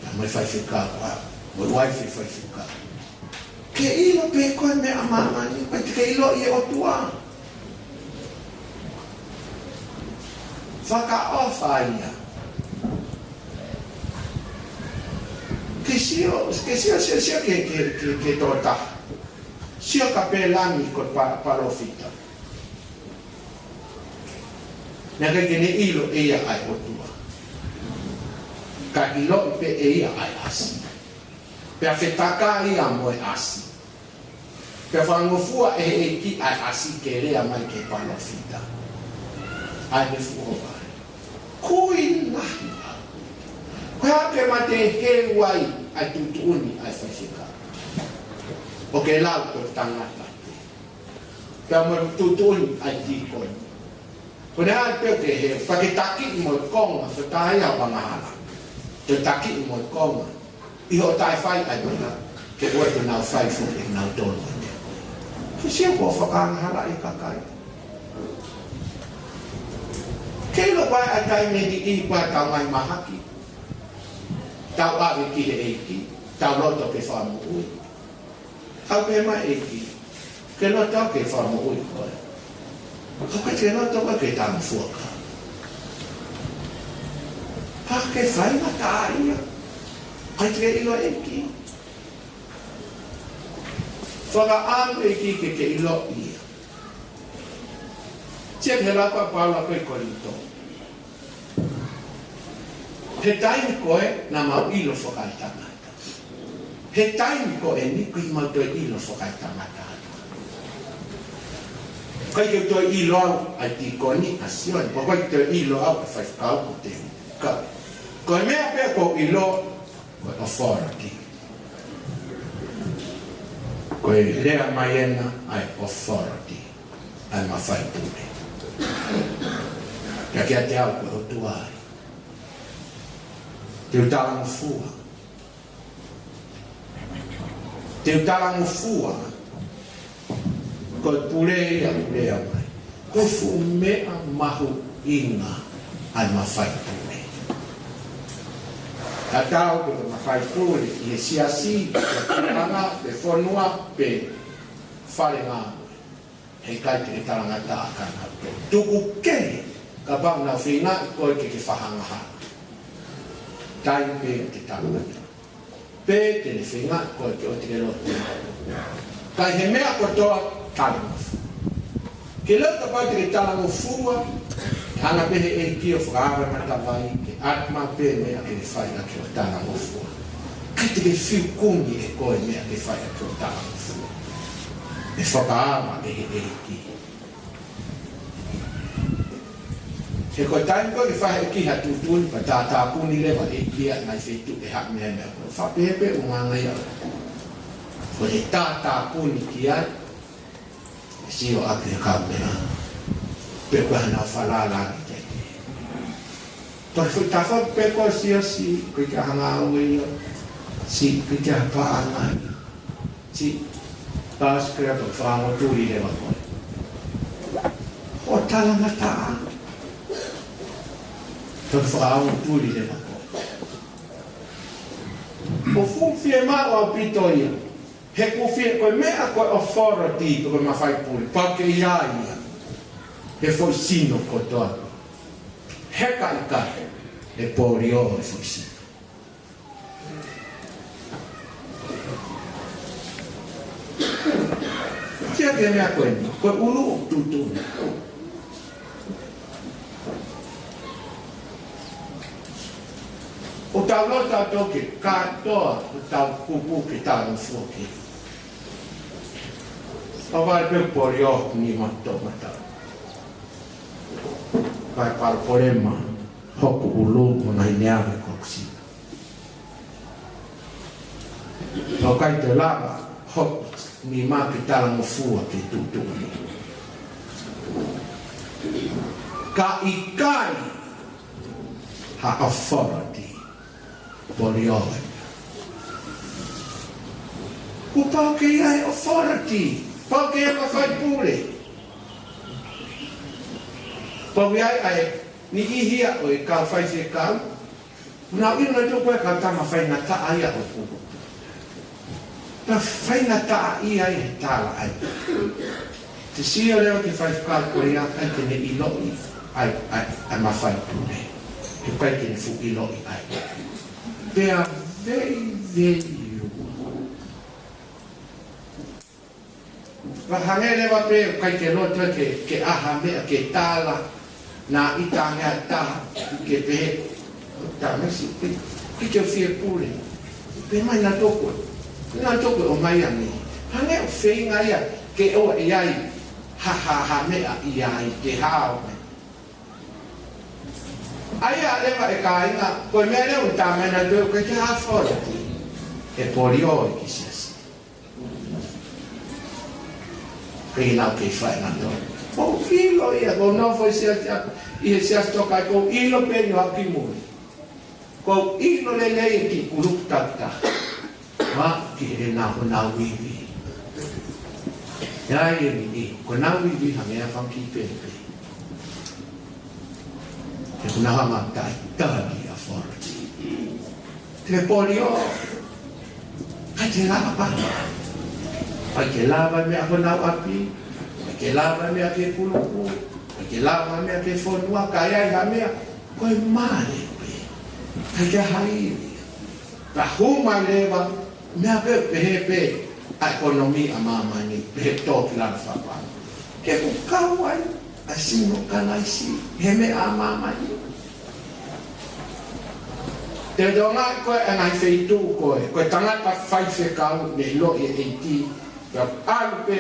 pea mo e faifekau ʻa, mo e uaifi faifekau. Ke ʻilo pē ko e meʻa ʻa māmani, ʻikai te ke ʻiloʻi e ʻOtua. Fakaʻofa ia. Ke sio, ke sio, sio, sio, ke, ke, ke, ke tokotaha. Si Ka pē langi ko e pa-, palōfita. Naʻe ʻikai ke ne ʻilo ʻe ia ʻa e ʻOtua. Ka ʻiloʻi pē ʻe ia ʻa e ʻasi. Pea fetakai ia mo e ʻasi. Pea fakangofua ʻe he ʻEiki ʻa e ʻasi ke lea mai ki he palōfita. ʻA e fuʻu ʻofa. Kui lahi au. Ko e hā ke mate he uai ʻa e tuʻutuʻuni ʻa e faifekau. ʻO ke lau ko e tangata. Pea mo e tuʻutuʻuni ʻa e tīkoni. Ko e hā pē ke he, pea ke takiʻi mo e konga, ko e taha ia ʻo e angahala. Ke takiʻi mo e konga. ʻI hoʻo taʻe fai ʻa e meʻa, ke ʻoua te nau fai foki ʻe nautolu ʻa e meʻa. Ke sio ko e fakaangahala ʻa e kakai. Ke ʻilo ʻa e taimi ʻe niʻihi pea tau ngaahi mahaki. Tau ʻave ki he ʻEiki, tau loto ke fakamoʻui. Tau pehē mai ʻEiki, ke loto ke fakamoʻui koe. Ka ʻoku ʻikai ke loto koe ke tangofua ka. Ka ke faingataʻaʻia. ʻIkai ke ʻilo ʻEiki. Fakaʻamu ʻEiki ke ke ʻilo ia. Sio ki he lau ʻa Paula ko ē ki Kolinitō. He taimi ko ē naʻa mau ʻilo fakaetangata. He taimi ko eni ʻoku mau toe ʻilo fakaetangata. ʻIkai ke toe ʻilo au ʻa e tīkoni ʻa Sione, pea ʻikai ke toe ʻilo au ʻa e faifekau ko Tēvita. Ka, ko e meʻa pē ʻoku ou ʻilo, ko e authority. Ko e lea mai ena ʻa e authority. ʻA e mafai pule. Ka kiate au ko e ʻOtua ai. Te u talangofua. Te u talangofua. Ko e pule ia ʻoku lea mai. Ko e fuʻu meʻa mahuʻinga ʻa e mafai pule. Tatau pē ko e mafai pule ʻi he siasi, pe puleʻanga, pe fonua, pe fale ngāue. Heʻikai te ke talangataʻa ka nau te tuku kehe, kapau naʻa nau feinga koe ke ke fakaangahala. Taimi pē te talangataʻa. Pe te ne feinga koe ke ʻoua te ke lotu. Ka ʻi he meʻa kotoa talangofua. Ke lau kapau te ke talangofua, hanga pē he ʻEiki ʻo fakaava e matavai, ke ʻatu maʻu pē meʻa ke fai ʻaki hoʻo talangofua. ʻIkai te ke fiu kumi ʻe koe meʻa ke fai ʻaki hoʻo talangofua. ʻE fakaava ʻe he ʻEiki. He ko e taimi ko ē ke fai ʻe he ʻEiki ha tuʻutuʻuni pea tātāpuni leva ʻe he ʻEiki ʻa e ngaahi feituʻu ʻe haʻu mei ai e meʻa ko ē. Fakapehē pē ʻuhinga ia. Ko e tātāpuni ki ai. Sio ʻaki e kau meʻa. Pe ko e hā ʻenau falala ki ai. Pea ko e tafa pē ko e siasi, ko e ka hanga au ia. Si, ko e ka paʻanga ia. Si, pasikela pea fakaongo tuli leva koe. ʻO talangataʻa. Pea fakaongo tuli leva koe. ʻOku fuʻu fiemaʻu ʻaupito ia. He ʻoku fie ko e meʻa ko e authority pe ko e mafai pule. Pau ke ʻi ai ia. He foʻi sino kotoa. He ka ʻikai, he polio he foʻi sino. Sio ki he meʻa ko eni, ko e ʻulu ʻoku tuʻutuʻuni. ʻOku tau loto atu ke kātoa, ʻoku tau kupu ke tau foki. ʻO vale pē polio ni ma to mata. Kai palopalema, hoku ʻulu, mo e ngaahi meʻa ko ē ʻoku si. ʻOku ʻikai te u lava hoku nima ke talangofua ke tuʻutuʻuni. Ka ʻikai ha authority, polio. Kuo pau ke ʻi ai e authority, pau ke ʻi ai e mafai pule. Pau ke ʻi ai ʻa e niʻihi ia ʻo e kau faifekau, naʻa nau ʻilo nautolu ko e kau tama faingataʻaʻia ʻoku. Pea faingataʻaʻia ʻi he tala ai. Te sio leva ki he faifekau ko ia ʻikai ke ne ʻiloʻi ʻa e, ʻa e, ʻa e mafai pule. He ʻikai ke ne fuʻu ʻiloʻi ai. Pea veiveiua. Ka hangē leva pē ʻoku ʻikai ke loto ke, ke ʻai ha meʻa ke tala, naʻa ʻita ange ha taha ke pehē, tā mesi, ke, ke ke fie pule. Pehē mai naʻa toko, naʻa toko ʻomai ange. Hangē ʻoku feinga ia ke ʻoua ʻe ʻi ai ha, ha, ha meʻa ʻi ai ke hao mai. ʻA ia leva ʻe kāinga, ko e meʻa leva ʻoku tā mai naʻa toko ke ha authority. ʻE polio ʻi he siasi. Pea ʻi ai nau kei fai naʻa toko. ʻOku ou ʻilo ia, ʻoku ou nofo ʻi he siasi, ʻi he siasi Tokaiʻi, ʻoku ou ʻilo pē ʻeni ʻo aʻu ki mui. ʻOku ou ʻilo lelei e kiʻi kulupu takitaha. Ua ki he nau, ko nau ivi. ʻI ai e ivi, ko nau ivi hangē ha fanga kiʻi pepe. He ko nau hanga ʻo talitali authority. Te polio. ʻIkai te lava pē. ʻIkai ke lava meʻa honau ʻapi. ʻIkai ke lava meʻa ki he kulupu. ʻIkai ke lava meʻa ki he fonua. Ka ʻi ai ha meʻa, ko e male pē. ʻIkai ke ʻi ai ha ivi. Ka hū mai leva, meʻa pē, pehē pē ʻa e ʻekonōmika ʻa māmani, pehē tō ki lalo fakapālangi. He ʻoku kau ai ʻa e sino kalaisi he meʻa ʻa māmani. Te u ʻoange ko e ngaahi feituʻu ko ē, ko e tangata faifekau ne ʻiloʻi ʻe he ʻEiki, ka ʻalu pē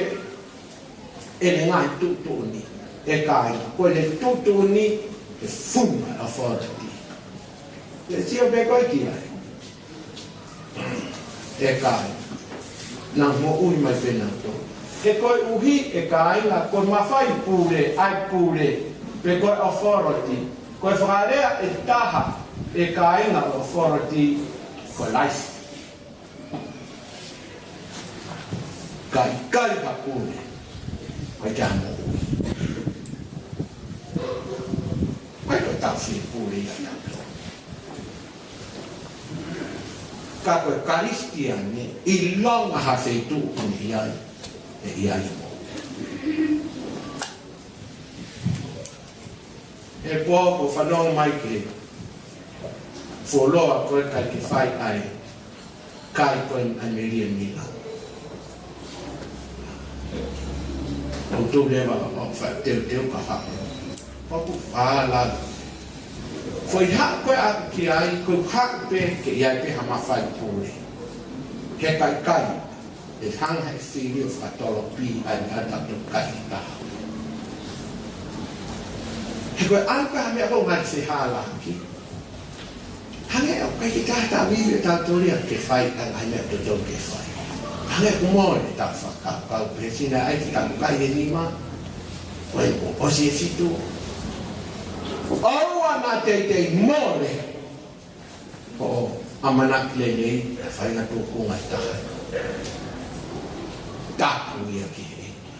ʻene ngaahi tuʻutuʻuni, ʻe kāinga, ko ʻene tuʻutuʻuni he funga authority. Te sio pē koe ki ai. ʻE kāinga, naʻa moʻui mai pē naʻa toko. He koeʻuhi ʻe kāinga, ko e mafai pule, ʻa e pule, pe ko e authority, ko e fakalea ʻe taha ʻe kāinga ʻo e authority, ko e life. Ka ʻikai ha pule, ʻikai ke moʻui. ʻIkai ke tau fie pule ia naʻa toko. Ka ko e Kalisitiane, ʻilonga ha feituʻu ʻoku ne ʻi ai, ʻe ʻi ai e moʻui. He pō ko e fanongo mai ki he fuoloa ko ē ʻikai ke fai ai, kai ko ē ʻa e melie mila. ʻOku tau leva ʻo fai teuteu ka hako. ʻOku fālala. Foʻi haʻu ko ē ʻaku ki ai, ko e haʻu pē ke ʻi ai pē ha mafai pule. He ʻikai kai. ʻE hanga ʻe he fili ʻo fakatolopī ʻa e meʻa ʻa e toko kai taha. He ko e anga pē ha meʻa ʻoku ngali fehālaaki. Hangē ʻoku ʻikai ke tau tau ivi ʻo tau toli ʻa ke fai ʻa e ngaahi meʻa totonu ke fai. Hangē ʻoku mole ʻetau fakakaukau pē sina ai ke tau kai e nima. Ko e ʻosi e fitu. ʻOua naʻa teitei mole. ʻO ʻamanaki lelei, ʻa e faʻahinga tūkunga ʻe taha. Tapu ia ki he ʻEiki.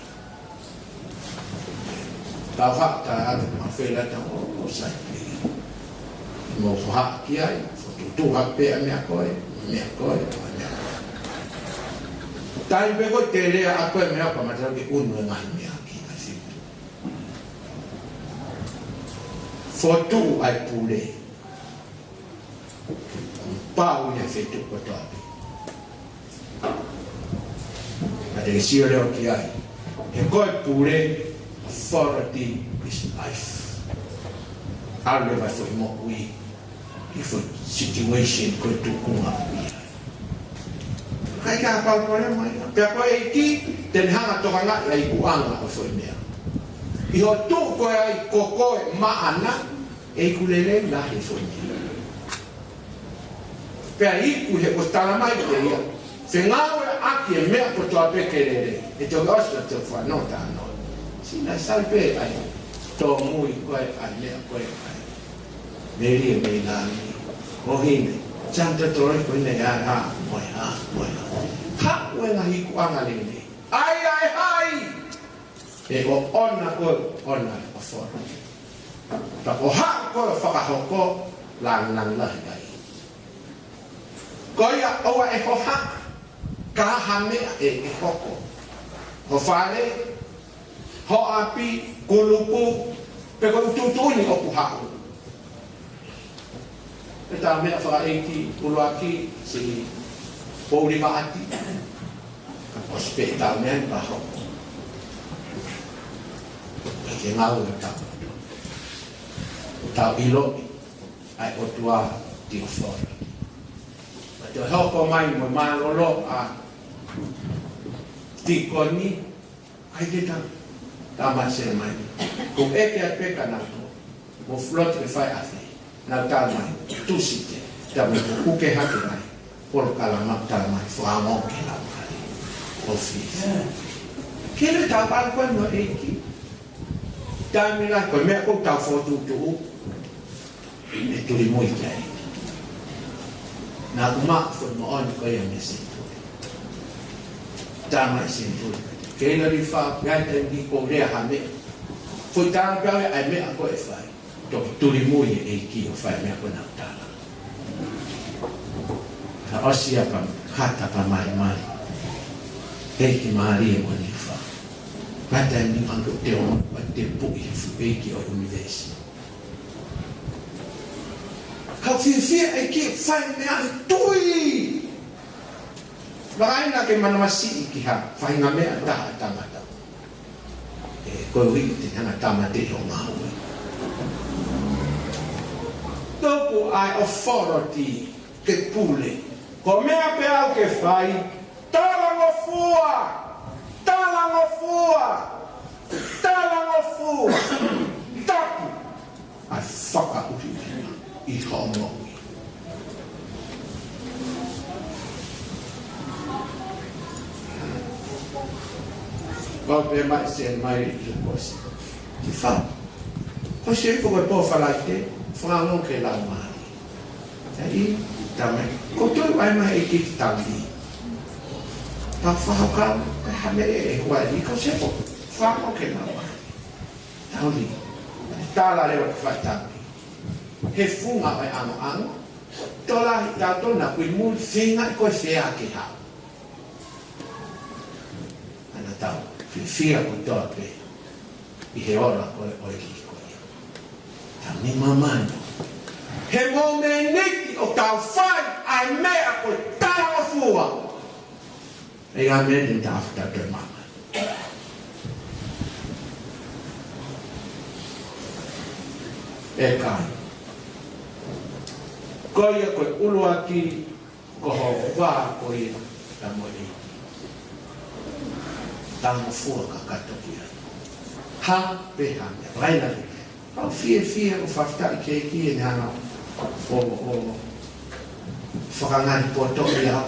Tau haʻu ta anu ma fela ta ʻo sai pē. Mo haʻu ki ai, fokotuʻu haʻu pē ʻa e meʻa ko ē, meʻa ko ē, meʻa ko ē. Taimi pē ko ē te lea ʻa ko ē meʻa pea mata ke unu e ngaahi meʻa ki ai situ. Fokotuʻu ʻa e pule. Pau ia feituʻu kotoa pē. Ka te ke sio leva ki ai. He ko e pule, authority is life. ʻAlu leva foʻi moʻui, ki he foʻi situation ko e tūkunga ia. ʻIkai ke ʻi ai ha palopalema ia. Pea ko e ʻEiki, te ne hanga ʻo tokangaʻi ʻa e ikuʻanga ʻo e foʻi meʻa. ʻI hoʻo tuʻu ko ē ai ko koe maʻana, ʻe iku lelei lahi e foʻi meʻa. Pea iku he ʻoku tala mai pē ia. Fengāueʻaki e meʻa kotoa pē ke lelei. ʻE toki ʻosi ʻa e tau fanongo talanoa. Sina sai pē ʻa e tōmui ko ē ʻa e meʻa ko ē ʻa e melie mei langi. Ko hine. Santa toloi ko hine ia ha, mo e ha, mo e ha. Haʻu e ngaahi ikuʻanga lelei. ʻAi, ʻai, hai! ʻE ʻoʻona ko ē, ʻoʻona ʻa e fono. Ka ko haʻu ko ē ʻo fakahoko, langilangi lahi ai. Ko ia ʻoua ʻe hohaʻa, ka ha meʻa ʻe, ʻe hoko. Ho fale, ho ʻapi, kulupu, pe ko e tuʻutuʻuni ʻoku haʻu. ʻE tau meʻa fakaʻeiki, ʻuluaki, siʻi pouli maʻati. Ka ʻosi pē ʻe tau meʻa ni pea hoko. ke ngāue ʻo tau. Tau ʻiloʻi ʻa e ʻOtua the authority. Pea toe hoko mai mo mālōlō ʻa tīkoni, ʻai ke tau, tau mai se mai. Ko e ke a peka na ko, mo float ke fai ʻafe. Nau tala mai, Tūsite, tau mai ko kuke hake mai. Polokalama tala mai, fakaongo ke lau mai. ʻOfisi. Ke le tau pālu koe mo e ʻEiki. Taimi lahi ko e meʻa ko ē tau fokotuʻutuʻu, ʻe tulimui ki ai. Naʻa ku maʻu foʻi moʻoni ko ia mei he senituli. Tama e senituli. Ke ʻilo leva pe ʻi ai e taimi ko ē ʻe lea ha meʻa. Foʻi tala pē ʻa e meʻa ko ē ʻe fai. Toki tulimui e ʻEiki ʻo fai e meʻa ko ē naʻa ku tala. Ka ʻosi ia pea hata pea malimali. ʻEiki mālie mo ni fa. Pea taimi ni ʻoku te ʻomi ʻa e tepuʻi he fuʻu ʻEiki ʻo e ʻunivēsi. Ka fiefia e ʻEiki fai meʻa he tui. Vakai naʻa ke manavasiʻi ki ha faʻahinga meʻa ʻe taha ʻa e tangata. ʻE, koeʻuhi te nana tāmateʻi hoʻo ngāue. Tuku ʻa e authority ke pule. Ko e meʻa pē ʻoku ke fai, talangofua, talangofua, talangofua. Tapu ʻa e fakaʻuhinga ʻi hoʻo moʻui. Pau pē mai se mai i le kosi. Ki fa. Kosi e ko e pō Falaite, fakaongo ke lau mai. ʻAi, tama, ko tō ai mai e ki tau ni. Pea fakakau, ʻe ha meʻa ʻe hua ni, ko se ko, fakaongo ke lau mai. Tau ni, tala leva ki fai tau ni. He funga ʻo e ʻamoʻamo, tō lahi tautolu naʻa ku ʻi muli feinga ko e fea ke hau. ʻAna tau, fiefia kotoa pē, ʻi he ola ko ē ʻo e ʻEiki ko ia. Tau ni mamana. He momeniti ʻoku tau fai ʻa e meʻa ko e talangofua. ʻE ʻi ai e meʻa ni tau fita te mama. ʻE kāinga. Ko ia ko e ʻuluaki, ko ho vā ko ia, ta mo e. Talangofua kakato ki ai. Ha, pe ha, meʻa. Vakai na. Au fiefia ʻo fakafetaʻi ki he ʻEiki ʻene hanga ʻo, ʻo fakangali poto ia.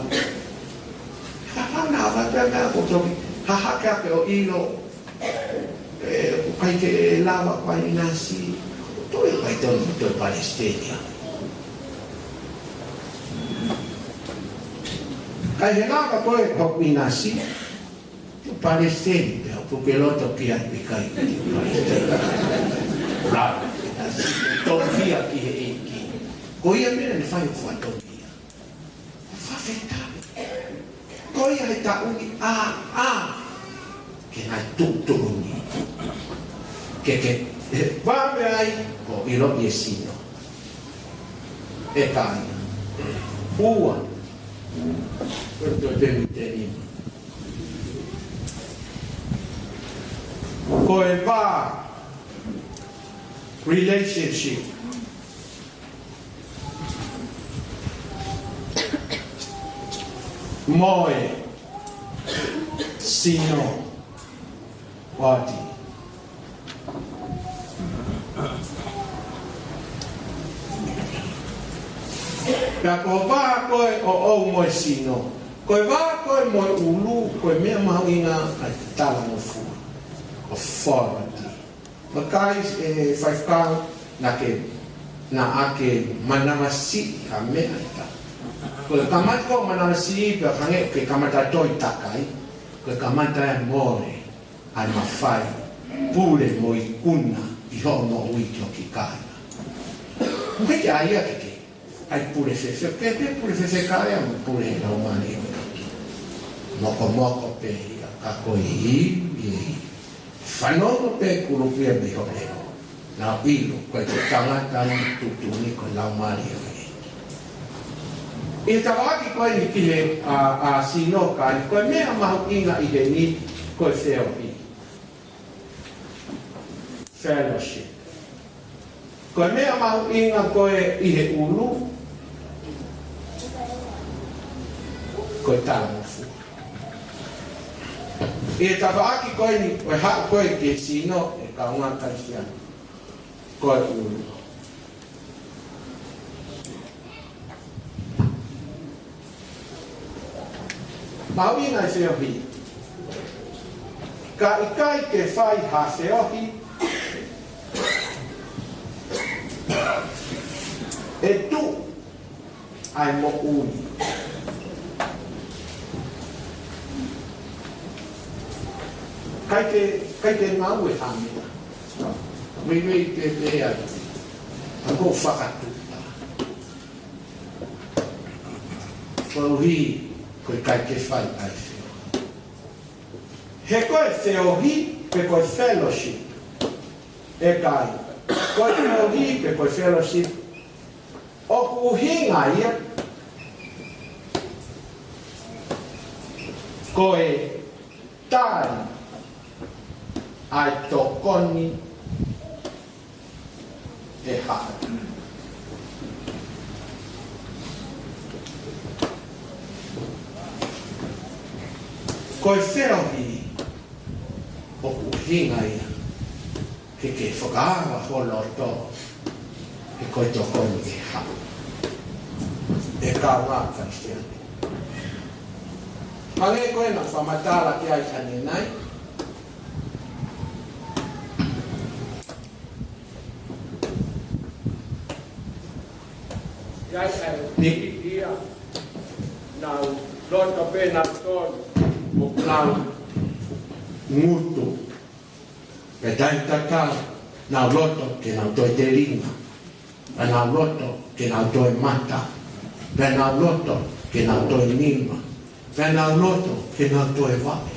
Hana ava pea mea ko toki hahake ake ʻo ʻilo. ʻE, ʻoku ʻikai ke lava ko e ʻinasi. Toe ʻikai tonu toe palesiteni. Kai he lava ko e ko ʻinasi. Palesiteni, pea ʻoku ke loto ki ai pe ʻikai ke palesiteni. Rā, tō fia ki he ʻEiki. Ko ia meʻa ne fai ʻo fakatō ia. Fakafetaʻi. Ko ia he taʻu ni ʻa, ʻa. Ke ngai tuʻutuʻuni. Ke, ke, he, vave ai, ʻo ʻiloʻi e sino. ʻE kāinga. Ua. Ko e temi temi. Ko e vā relationship mo e sino. Pati. Pea ko e vā ko ē ʻoʻou mo e sino. Ko e vā ko ē mo e ʻulu, ko e meʻa mahuʻinga ʻa e talangofua. Authority. Vakai e faifekau naʻa ke, naʻa ke manavasiʻi ha meʻa ʻe taha. Ko e kamata ko e manavasiʻi pea hangē ʻoku ke kamata toe takai. Ko e kamata e mole. ʻA e mafai, pule mo ikuna ʻi hoʻo moʻui ki hoʻo kāinga. ʻOku ʻikai ke ʻai ia ke ke ʻai pule fēfē, ke ke pule fēfē kāinga mo pule he laumālie ʻo e ʻEiki. Mokomoko pē ia ka ko e ivi, fanongo pē kulupu ia mei hoʻo leʻo. Naʻa ʻilo, ko e tangata ni tuʻutuʻuni ko e laumālie ʻo e ʻEiki. ʻI he tafaʻaki ko eni ki he, ʻa, ʻa sino kai, ko e meʻa mahuʻinga ʻi heni, ko e feohi. fellowship. Ko e meʻa mahuʻinga ko ē ʻi he ʻulu, ko e talangofua. ʻI he tafaʻaki ko eni, ko e haʻu ko ē ki he sino ʻa e kaungā Kalisitiane, ko e ʻulu. Mahuʻinga e feohi. Ka ʻikai ke fai ha feohi, ʻe tuʻu ʻa e moʻui. ʻIkai ke, ʻikai ke ngāue ha meʻa. Meimei pē pea ʻa ko fakatuʻa. Koeʻuhi ko e ʻikai ke fai ʻa e feohi. He ko e feohi pe ko e fellowship, ʻikai, ko e feohi pe ko e fellowship, ʻoku ʻuhinga ia ko e tali ʻa e tokoni ʻe haʻu. Ko e feohi ʻoku ʻuhinga ia ke ke fakaava ho loto he ko e tokoni ʻe haʻu. ʻE kaungā Kalisitiane, hangē ko ē naʻa ku fakamatala ki ai ʻanenai, ʻi ai ʻa e niʻihi ia naʻa nau loto pē nautolu ʻoku nau ngutu. Pea taimi tatau, nau loto ke nau toe telinga. Pea nau loto ke nau toe mata. Pea nau loto ke nau toe nima. Pea nau loto ke nau toe vaʻe.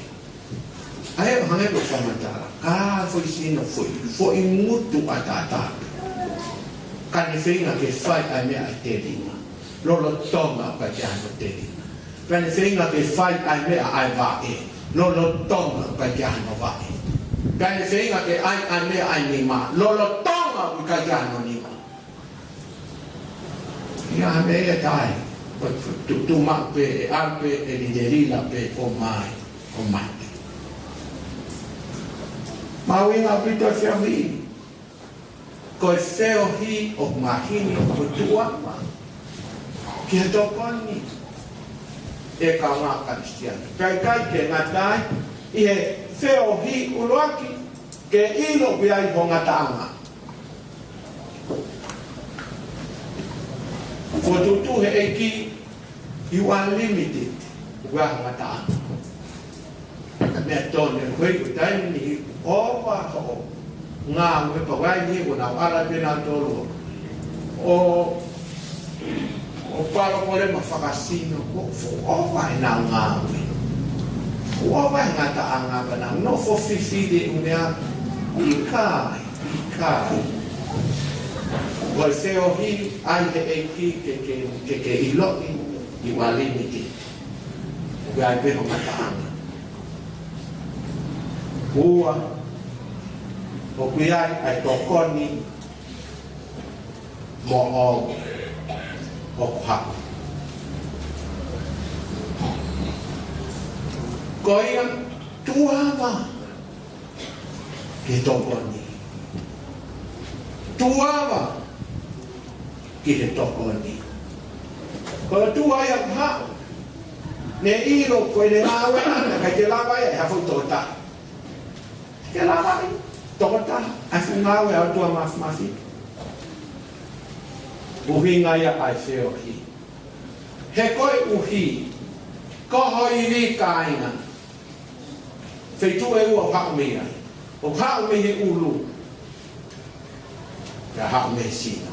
ʻA ia ʻoku hangē ko e fakamatala, ka foʻi sino foʻi, foʻi ngutu ʻataʻatā pē. Ka ne feinga ke fai ʻa e meʻa ʻa e telinga, lolotonga ʻoku ʻikai ke ʻi ai hano telinga. Pea ne feinga ke fai ʻa e meʻa ʻa e vaʻe, lolotonga ʻoku ʻikai ke ʻi ai hano vaʻe. Pea ne feinga ke ʻai ʻa e meʻa ʻa e nima, lolotonga ʻoku ʻikai ke ʻi ai hano nima. ʻI ai ha meʻa ia ʻe taha, ʻo tu, tu maʻu pē, ʻe ʻalu pē ʻe Lelila pē ʻo mai, ʻo mai. Mahuʻinga ʻaupito e feohi. Ko e feohi ʻoku mahino ko e tuʻuava ki he tokoni, ʻe kaungā Kalisitiane. Pea ʻikai ke ngata ai, ʻi he feohi ʻuluaki, ke ʻilo ʻoku ʻi ai ho ngataʻanga. Fokotuʻutuʻu he ʻEiki, you are limited. ʻOku ʻi ai ho ngataʻanga. Ka meʻa tonu, ko e ʻuhinga taimi ni ʻoku ʻova hoʻo ngāue, pea ʻoku ʻi ai e niʻihi ʻoku nau ʻalu pē nautolu ʻo, ʻo palopalema fakasino, ʻoku, ʻoku ʻova ʻenau ngāue. ʻOku ʻova e ngataʻanga pea nau nofo fifili ʻi he ʻū meʻa, ʻikai, ʻikai. Ko e feohi ʻa e ʻEiki ke, ke, ke, ke ʻiloʻi, you are limited. ʻOku ʻi ai pē ho ngataʻanga. Ua, ʻoku ʻi ai ʻa e tokoni moʻou ʻoku haʻu. Ko ia, tuʻuava ki he tokoni. Tuʻuava ki he tokoni. Ko e ʻOtua ia ʻoku haʻu. Ne ʻilo ko ʻene ngāue ʻana, ʻikai ke lava ia ʻe ha foʻi tokotaha. Ke lava ʻe he tokotaha ʻa e fuʻu ngāue ʻa e ʻOtua Māfimafi. ʻUhinga ia ʻa e feohi. He koeʻuhi ko ho ivi, kāinga, feituʻu ʻe ua ʻoku haʻu mei ai. ʻOku haʻu mei he ʻulu, pea haʻu mei he sino.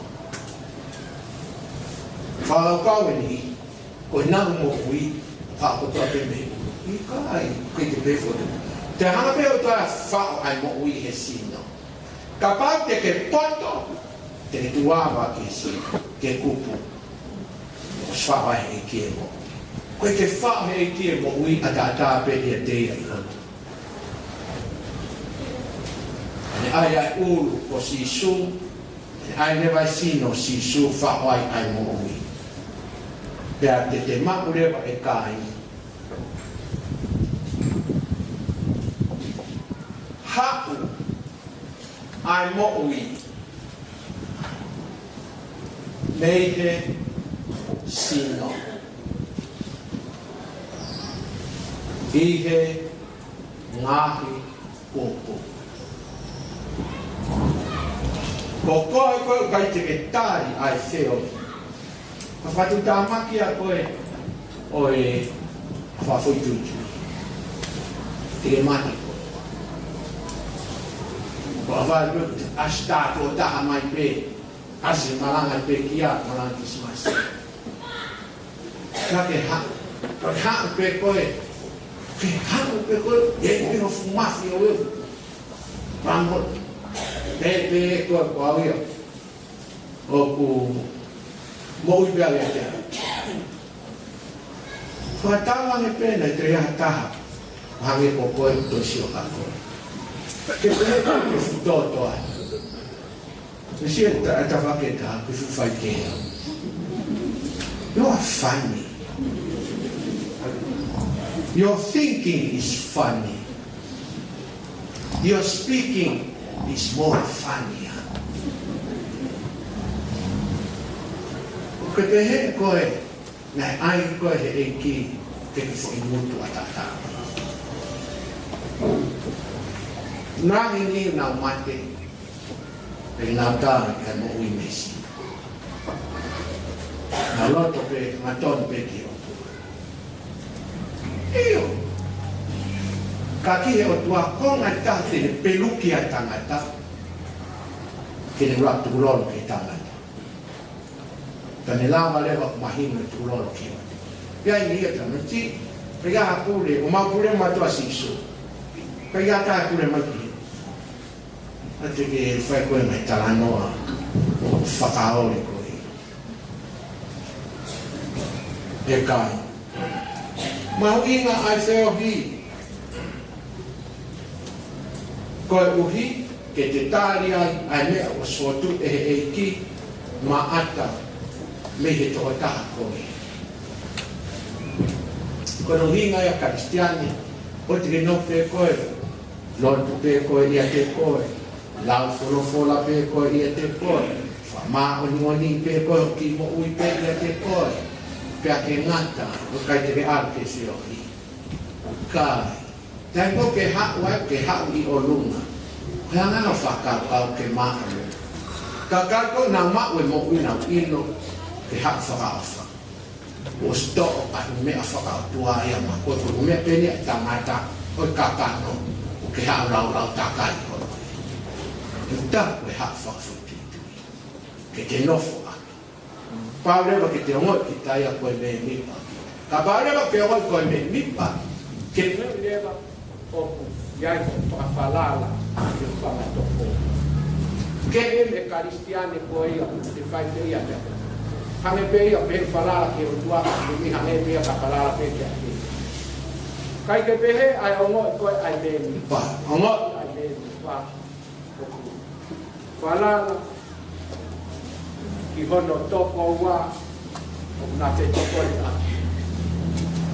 Fakakaukau eni, ko ʻenau moʻui, haʻu kotoa pē mei he ʻulu. ʻIkai, ʻikai ke pehē foʻi. Te hanga pē ʻe he ʻOtua ʻo faʻo ʻa e moʻui he sino. Kapau te ke poto, te ke tuʻuava ki he sino, ke kupu. ʻOsi faʻo ʻe he ʻEiki e moʻui. ʻOku ʻikai ke faʻo ʻe he ʻEiki e moʻui ʻataʻatā pē ʻiate ia ʻi hono. ʻAi ʻa e ʻulu ko Sīsū, ʻai leva e sino ʻo Sīsū, faʻo ai ʻa e moʻui. Pea te te maʻu leva ʻe Kāini. Haʻu ʻa e moʻui mei he sino ʻi he ngaahi pupu. Ko koe, ko e ʻikai te ke tali ʻa e feohi. Ka fakatuʻutāmaki ʻa koe ʻo e fakafoʻituitui. Te ke mate koe. Ko e ʻai pē ʻo ʻasi ʻo taha mai pē, ʻasi malanga pē kia, malanga Kilisimasi. Ka ke haʻu, ka ke haʻu pē koe, ke haʻu pē koe, ʻe ʻi ai pē hoʻo fuʻu mafi ʻo e. Pea mo, pē, pē koe ko au ia. ʻOku moʻui pē au ia te au. Fakatauange pē naʻe toe ʻi ai ha taha, hangē ko koe, ʻoku toe sio kia koe. Ke pehē ko e fuʻu tōtōatu. Mesi e ta, ta fake ta, ke fuʻu faikehe. You are funny. Your thinking is funny. Your speaking is more funnier. Ke pehē koe, naʻe ʻai koe he ʻEiki ke ke foʻi ngutu ʻataʻatā. Naʻe ʻi ai ʻenau mate, pea nau tali ʻa e moʻui mei he sino. Nau loto pē, nau tonu pē ki he ʻOtua. ʻIo. Ka ki he ʻOtua, ko e ngaahi taha te ne peluki ʻa e tangata, ke ne ʻuluaki tukulolo ki he tangata. Ka ne lava leva ʻo mahino e tukulolo ki he ʻOtua. Pea ʻi ai e tamaiki, pea pule, ʻomai pule maʻa Sīsū. Pea taʻepule mai ki he. ʻA ia te ke fai koe mai talanoa ʻo fakaoli koe. ʻE Kāini. Mahuʻinga ʻa e feohi. Koeʻuhi ke te tali ai ʻa e meʻa ʻoku fotu ʻe he ʻEiki maʻata mei he tokotaha ko ē. Ko hono ʻuhinga ia Kalisitiane, ʻoua te ke nofo pē koe, lotu pē koe ʻiate koe, lau folofola pē koe ʻiate koe, fakamāʻoniʻoni pē koe hoʻo kiʻi moʻui pē ʻiate koe, pea ke ngata, ʻoku ʻikai te ke ʻalu ki he feohi. Ka, taimi ko ē ke haʻu ai, ke haʻu ʻi ʻolunga. Ko e anga ʻo e fakakaukau ke maʻu. Ka ka ko ē naʻa maʻu e moʻui naʻa ʻino, ke haʻu fakaʻofa. ʻOsi toʻo ʻa e meʻa fakaʻotua ia maʻa koe, ko e meʻa pē eni ʻa e tangata, ʻo e kakano, ʻoku ke haʻu laulau takai ko ē. ʻE uta ko e haʻu fakafoʻituitui. Ke te nofo ʻaki. Pau leva ke te ongoʻi kita ia ko e mēmipa. Kapau leva ke ongoʻi ko e mēmipa, ke te leva ʻoku ʻi ai hoʻo fakafalala ki he fanga toko. Ke ʻi ai e Kalisitiane ko ia, te fai pē ia pē. Hangē pē ia pē falala ki he ʻOtua, ʻoku ʻi ai hangē pē ia ka falala pē ki he ʻEiki. ʻIkai ke pehē ʻa e ongoʻi ko ē ʻa e mēmipa. Ongoʻi ʻa e mēmipa. ʻOku falala ki hono tokoua, ʻoku na fetokoniʻaki.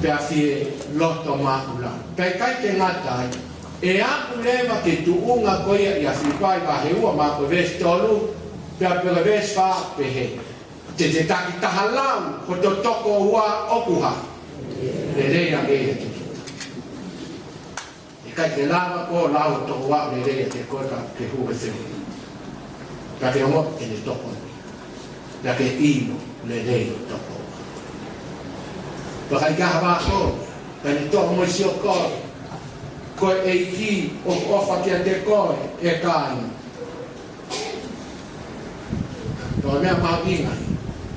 Pea fie loto māʻulalo. Pea ʻikai ke ngata ai, ʻe aʻu leva ki he tuʻunga ko ia ʻia Filipai vahe ua mo e veesi tolu, pea pehē veesi fā pehē. Te te takitaha lau, ko hoto tokoua ʻoku hā. Lelei ange ia te kita. ʻIkai ke lava ko e lau ʻo e tokoua lelei ʻiate koe ka ke hū he feohi. Ka ke ongoʻi ʻene tokoni. Ka ke ʻilo lelei ʻa e tokoua. Pea ʻikai ke ʻi ai ha vā ko, ka ne toʻo mo sio ko, ko e ʻEiki ʻoku ʻofa kiate koe, ʻe Kāini. Ko e meʻa mahuʻinga ia.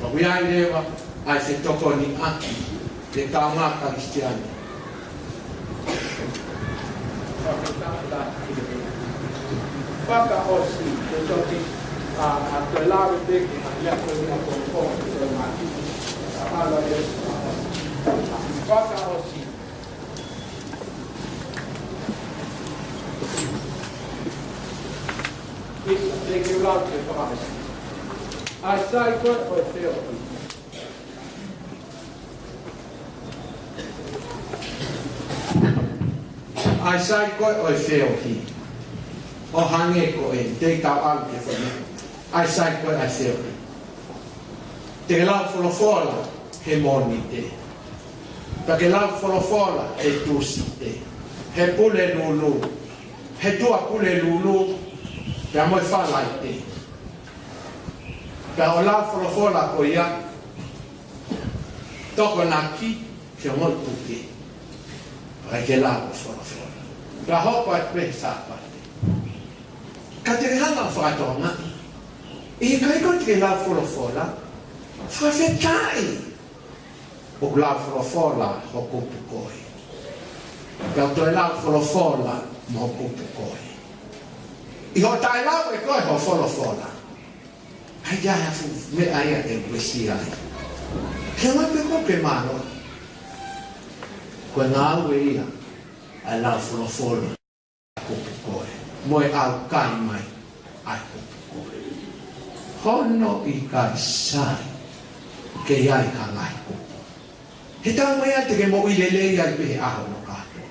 Pea ʻoku ʻi ai leva ʻa e fetokoniʻaki ʻa e kaungā Kalisitiane. Fakaʻosi, ke toki, ʻa, ʻa, toe lave pē ki he meʻa ko eni ʻa e pongipongi ko eni. Fakaʻosi. Lau ke fakaʻasi. ʻA e sai ko ē ʻo e feohi. ʻA e sai ko ē ʻo e feohi. ʻO hangē ko eni, te u tau ʻalu ki he foʻi meʻa. ʻA e sai ko ē ʻa e feohi. Te ke lau folofola he Mōnite. Pea ke lau folofola he Tūsite. He Pulelulu. He Tuʻapulelulu. Pea mo e Falaite. Pea ʻo lau folofola ko ia, tokonaki ke ongoʻi puke. ʻIkai ke lau ʻo folofola. Pea hoko atu pē he Sāpate. Ka te ke hanga ʻo fakatokangaʻi, ʻikai ko ē te ke lau folofola, fakafetaʻi ʻoku lau folofola ho kupu ko ē. Pea toe lau folofola mo ho kupu ko ē. ʻI hoʻo taʻelau ʻe koe ho folofola, ʻai ke ʻai ha fuʻu meʻa ia ke uesia ai. Ke ʻomai pē koe ke mālō. Ko e ngāue ia ʻa e lau folofola ʻa e kupu ko ē. Mo e ʻaukai mai ʻa e kupu ko ē. Hono ʻikai sai ke ʻi ai ha ngaahi kupu. He taimi ia te ke moʻui lelei ai pē he ʻaho hono kātoa.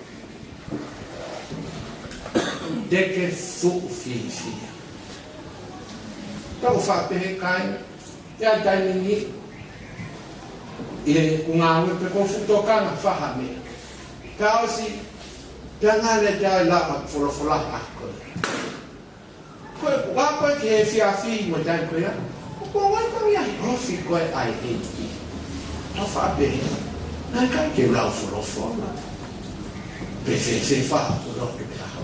Te ke fuʻu fiefia. Tau faʻa pehē kai, ʻi ai e taimi ni, ʻi heʻeku ngāue pē ko e fuʻu tokanga fai ha meʻa. Ka ʻosi, pea ngale te ai lava folofola ʻa ko ē. Ko e kuo ʻalu ko ē ki he efiafi mo e taimi ko ia, ʻoku ou ʻai ko ia he ofi ko ē ʻa e ʻEiki. ʻO faʻa pehē, naʻe ʻikai ke u lau folofola. Pe fēfē fai hoku lotu pe ʻaho.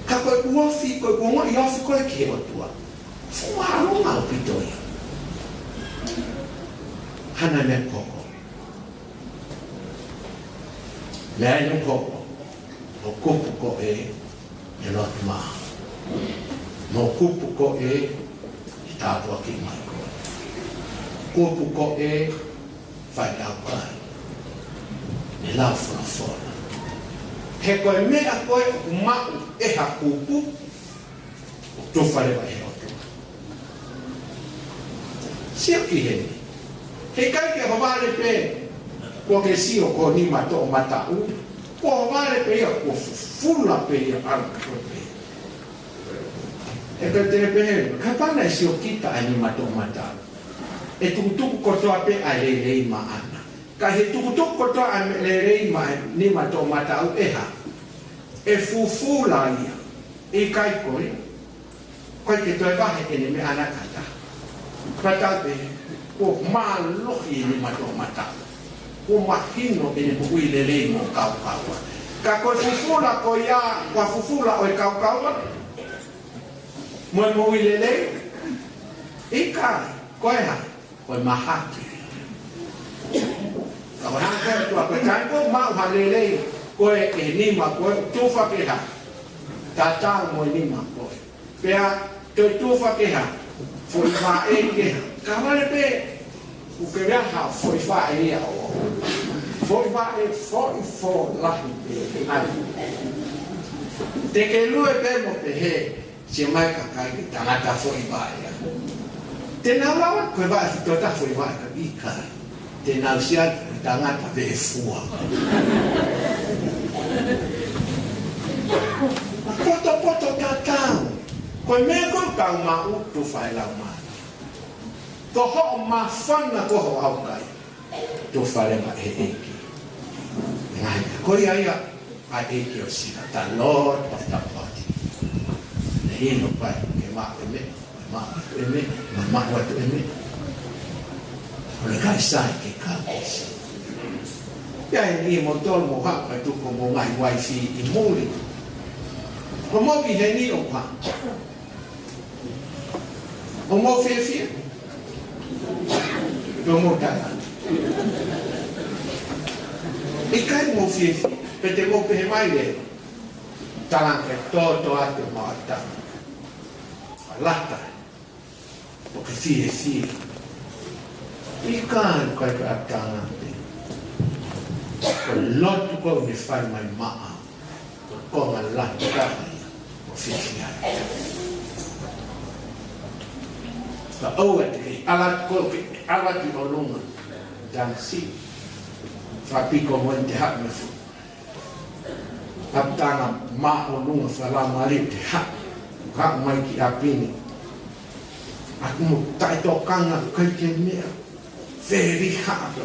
Ka ko e ofi, ko e kuo u ongoʻi ofi ko ē ki he ʻOtua. Fuʻu māʻolunga ʻaupito ia. Hana ne koko. Lea inu koko. Ho kupu ko ē, ʻe lotu maʻau. Mo ho kupu ko ē, ʻe tāpuaki mai koe. Kupu ko ē, fai ʻaukai. ʻE lau folofola. He ko e meʻa ko ē ʻoku maʻu ʻe ha kupu, ʻoku tufa leva ʻe he ʻOtua. Sio ki heni. Heʻikai ke ʻohovale pē kuo ke sio ko e nima toʻomataʻu. Kuo ʻohovale pē ia, kuo fufula pē ia ʻalu ko ē pē. He ka te pehē, kapau naʻe sio kita ʻa e nima toʻomataʻu, ʻe tukutuku kotoa pē ʻa e lelei maʻana. Ka ʻi he tukutuku kotoa ʻa e lelei maʻa e nima toʻomataʻu, ʻe hā? ʻE fufula ia. ʻIkai ko ia. ʻIkai ke toe vahe ʻene meʻa ʻana kata. Pea tau pehē, kuo mālohi ʻene nima toʻomataʻu. Kuo mahino ʻene moʻui lelei mo kaukaua. Ka ko e fufula ko ia, ko e fufula ʻo e kaukaua mo e moʻui lelei? ʻIkai, ko e hā? Ko e mahaki. Ka ko e hā ko e tua, ko e kai ko e maʻu ha lelei, ko e, ʻe nima ko ē, tufa ke hā? Tatau mo e nima ko ē. Pea toe tufa ke hā? Foʻi vaʻe ke hā? Ka vale pē, ʻoku ke vea ha foʻi vaʻe ia ʻo. Foʻi vaʻe, foʻi fō lahi pē. ʻAi. Te ke lue pē mo pehē, sio mai kakai ki he tangata foʻi vaʻe ia. Te nau lau ko e vaʻe fitota foʻi vaʻe ka ʻikai. Te nau sio ai ko e tangata veʻe fua. Potopoto tatau. Ko e meʻa ko ē ʻoku tau maʻu, tufa ʻe he Laumālie. Ko hoʻo māfana ko hoʻo ʻaukai, tufa leva ʻe he ʻEiki. Ngaahi, ko ia ia ʻa e ʻEiki ʻo Sila, the Lord of the body. Ne inu pai, ke maʻu e meʻa, ke maʻu atu e meʻa, ke maʻu atu e meʻa. ʻO ne ʻikai sai ke kau ki ai. ʻI ai ni mo tolu mo ha, ka tuku mo ngaahi uaifi ʻi muli. Ko mo ki heni ʻo pa. ʻO mo fiefia. ʻO mo tala. ʻIkai mo fiefia. Pe te mo pehē mai leva. Tala ke toto atu mo ata. Lata. ʻO ke fiefia. ʻIkai ko e ʻatā pē. Ko e lotu ko ē ʻoku ne fai mai maʻa. Ko e konga lahi taha ia ʻo fiefia. Ka ʻoua te ke ʻalu atu, ko ke ʻalu atu ʻi ʻolunga. Tangasi. Fakapiko mo e te haʻu mei fuʻu ʻapitanga māʻolunga fakalaumālie te haʻu. Haʻu mai ki ʻapi ni. ʻOku mo taʻetokanga, ʻikai ke meʻa. Very hard.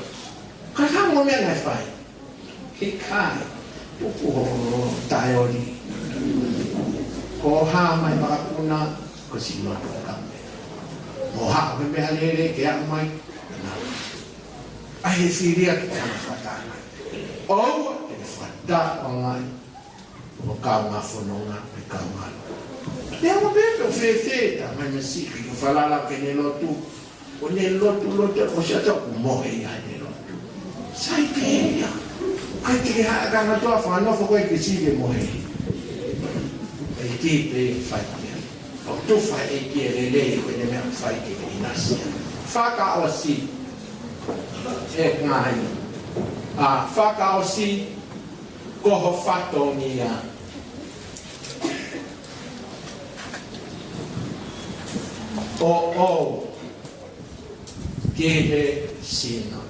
Ka hanga mo meʻa naʻe fai. ʻIkai, tuku hoʻo taʻeoli. Ko e hā mai makapuna, ko e sino to kame. Mo ha, ko e meʻa lele ke aʻu mai. ʻAi he filia ke ana fata mai. ʻOua, ke fata o ngai. ʻO kaungā fononga, pe kaungā. Pea mo pē, pē, fēfē, ta mai masiʻi, ko e falala ke ne lotu. ʻO ne lotu, lotu, ʻo sia tau kuo mohe ia he lotu. Sai pē ia. ʻIkai te ke haʻa ka ngatoa whanofo ko e ke sike mohe. ʻEiki pē fai ia. ʻOku tufa ʻEiki e lelei ko e meʻa fai ke ke ʻinasi. Fakaʻosi. ʻE ngai. ʻA, fakaʻosi ko ho fatongia. ʻO, ʻo. Ki he sino.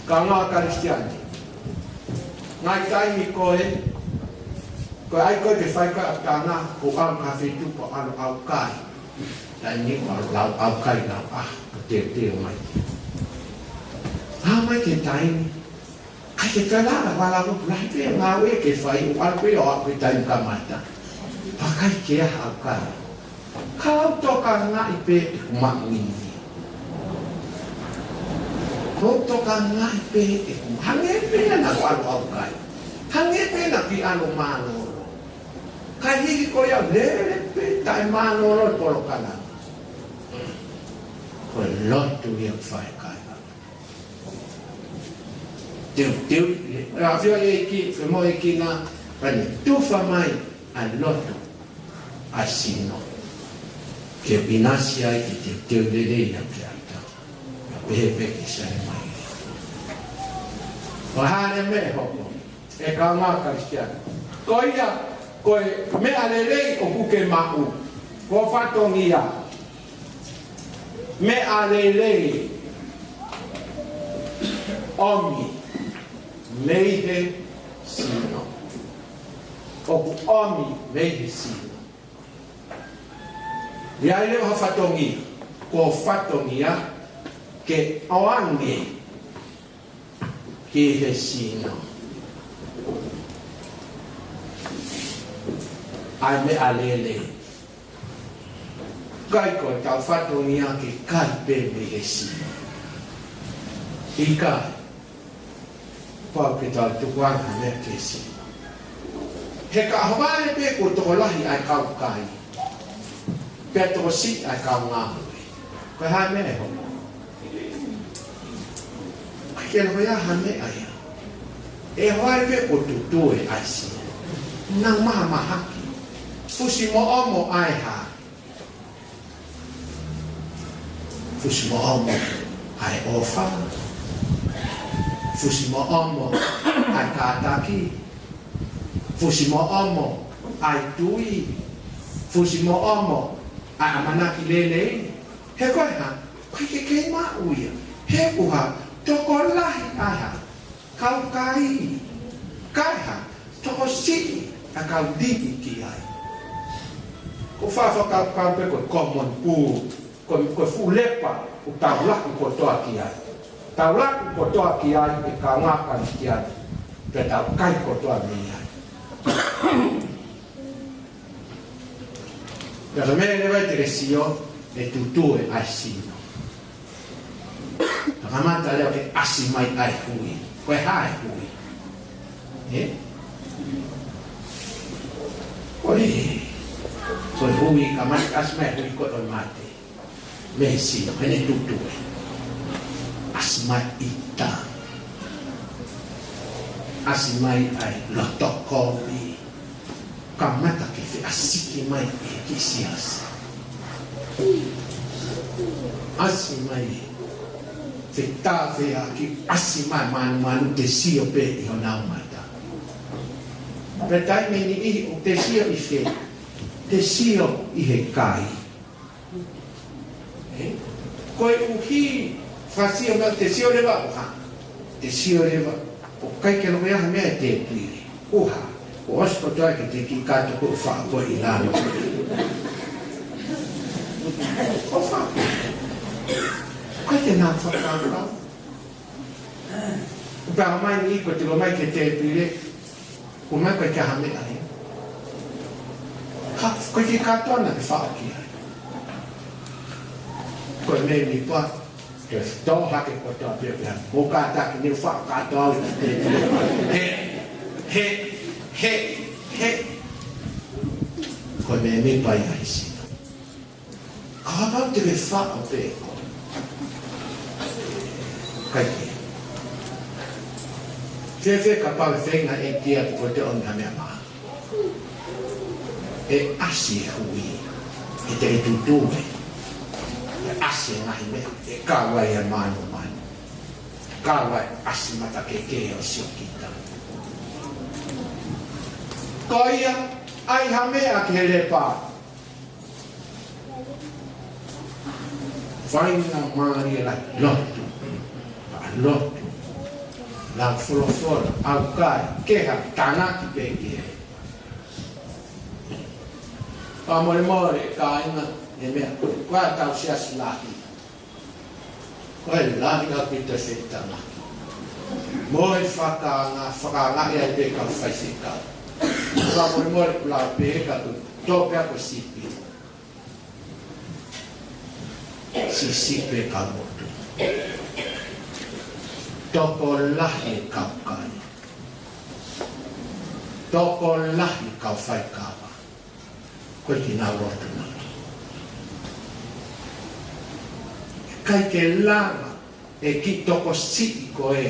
Kāinga Kalisitiane. Ngaahi taimi ko ē, ko e ʻai ko ē ke fai ka tana, ko au ka fetupa ʻalu ʻaukai. Taimi ko e ʻalu ʻaukai lau a, ko e teuteu mai. Hā mai ke taimi. ʻIkai ke tala, ʻa e vala ko e lahi pē ngāue ke fai, ʻo ʻalu pē ʻo aʻu ki he taimi kamata. Pea ʻikai ke ʻi ai ha ʻaukai. Ka u tokangaʻi pē ʻeku maʻu ivi. Ka u tokangaʻi pē ʻeku, hangē pē naʻa ku ʻalu ʻaukai. Hangē pē naʻa ku ʻalu mālōlō. Ka hili ko ia lele pē taʻemālōlō e polokalama. Ko e lotu ia ʻoku fai kai. Teuteu, ʻa e ʻafio ʻEiki, femoʻuekina, pea ne tufa mai ʻa e lotu ʻa e sino. Ke ʻinasi ai ke teuteu lelei ʻa e ʻaitanga. Ka pehē pē ke sai mai. ʻO hā e meʻa ʻe hoko. ʻE kāinga Kalisitiane. Ko ia, ko e meʻa lelei ʻoku ke maʻu. Ko e fatongia. Meʻa lelei. ʻOmi. Mei he sino. ʻOku ʻomi mei he sino. ʻI ai leva ha fatongia. Ko e fatongia ke ʻoange ki he sino. ʻA e meʻa lelei. ʻIkai ko e tau fatongia ke kai pē mei he sino. ʻIkai. Pau ke tau tukuange ha meʻa ki he sino. He ka ʻohovale pē kuo tokolahi ʻa e kau kai. Pea tokosiʻi ʻa e kau ngāue. Ko e hā e meʻa ʻe hoko. ʻIkai ke lava ia ha meʻa ia. ʻE ʻohovale pē kuo tutue ʻa e sino. Nau mahamahaki. Fusimoʻomo ʻa e hā. Fusimoʻomo ʻa e ʻofa. Fusimoʻomo ʻa e kātaki. Fusimoʻomo ʻa e tui. Fusimoʻomo ʻa e ʻamanaki lelei. He ko e hā, ʻikai ke kei maʻu ia. He ʻoku hā, tokolahi ʻa e hā. Kau kai, kai hā, tokosiʻi ʻa e kau limi ki ai. Ko e fafa kau, kau pē ko e common pool, ko e, ko e fuʻu lepa, ʻoku tau laku kotoa ki ai. Tau laku kotoa ki ai, ʻe kāinga Kalisitiane, pea tau kai kotoa mei ai. Pea ka meʻa leva ʻe te ke sio, ʻe tutue ʻa e sino. Ka kamata leva ke ʻasi mai ʻa e hui. Ko e hā e hui. Ē? Ko e, ko e hui, kamata ʻasi mai hui ko e ʻo e mate. Mei he sino, heʻene tutue. ʻAsi mai ʻita. ʻAsi mai ʻa e loto kovi. Kamata ke feʻasiki mai ʻi he kiʻi siasi. ʻAsi mai. Fetāfeʻaki ʻasi mai mānumanu te sio pē ʻi honau mata. Pea taimi ʻe niʻihi ʻoku te sio ʻi fē. Te sio ʻi he kai. Ē? Koeʻuhi, fakasio mai, te sio leva ʻo hā? Te sio leva ʻo ʻikai ke loko ia ha meʻa ʻi tēpile. ʻUha, ʻosi kotoa ke te kiʻi kātoa ko e faʻo ko ē ʻi lalo. ʻO faʻo. ʻIkai ke nau fakakaukau. Pea mai ni ko e tilo mai ki he tēpile, ʻomai ko e kiʻi ha meʻa ia. Ka, ko e kiʻi kātoa naʻa ke faʻo ki ai. Ko e mēmipa, ke tō hake kotoa pē pea. Ko e kātaki ni faʻo kātoa au ki he tēpile. He, he, he, he. Ko e mēmipa ia ʻi Sino. Kapau te ke faʻo pē koe. ʻIkai ke. Fēfē kapau ʻe feinga e ʻEiki ia ke ko e te ʻomi ha meʻa maʻa. ʻE ʻasi e hui. ʻE te tutu e. ʻE ʻasi e ngaahi meʻa. ʻE kau ai e mānumanu. Kau ai ʻasi mata kehekehe ʻo siokita. Ko ia, ʻai ha meʻa ki he lepa. Faingamālie lahi, lotu. Lotu. Lau folofola, ʻaukai, kehe, tānaki pē ki he. Fakamolemole, kāinga, e meʻa, ko e tau siasi lahi. Ko e lahi ʻaupito e feitanga. Mo e fakaanga, fakaanga ia pē kau faifekau. Fakamolemole kuo lau pē ka kuo tō pē ko e sipi. Siʻisiʻi pē kau motu. Tokolahi e kau kai. Tokolahi e kau faikava. Ko e kinaua atu na. ʻIkai ke lava e kiʻi tokosiʻi ko ē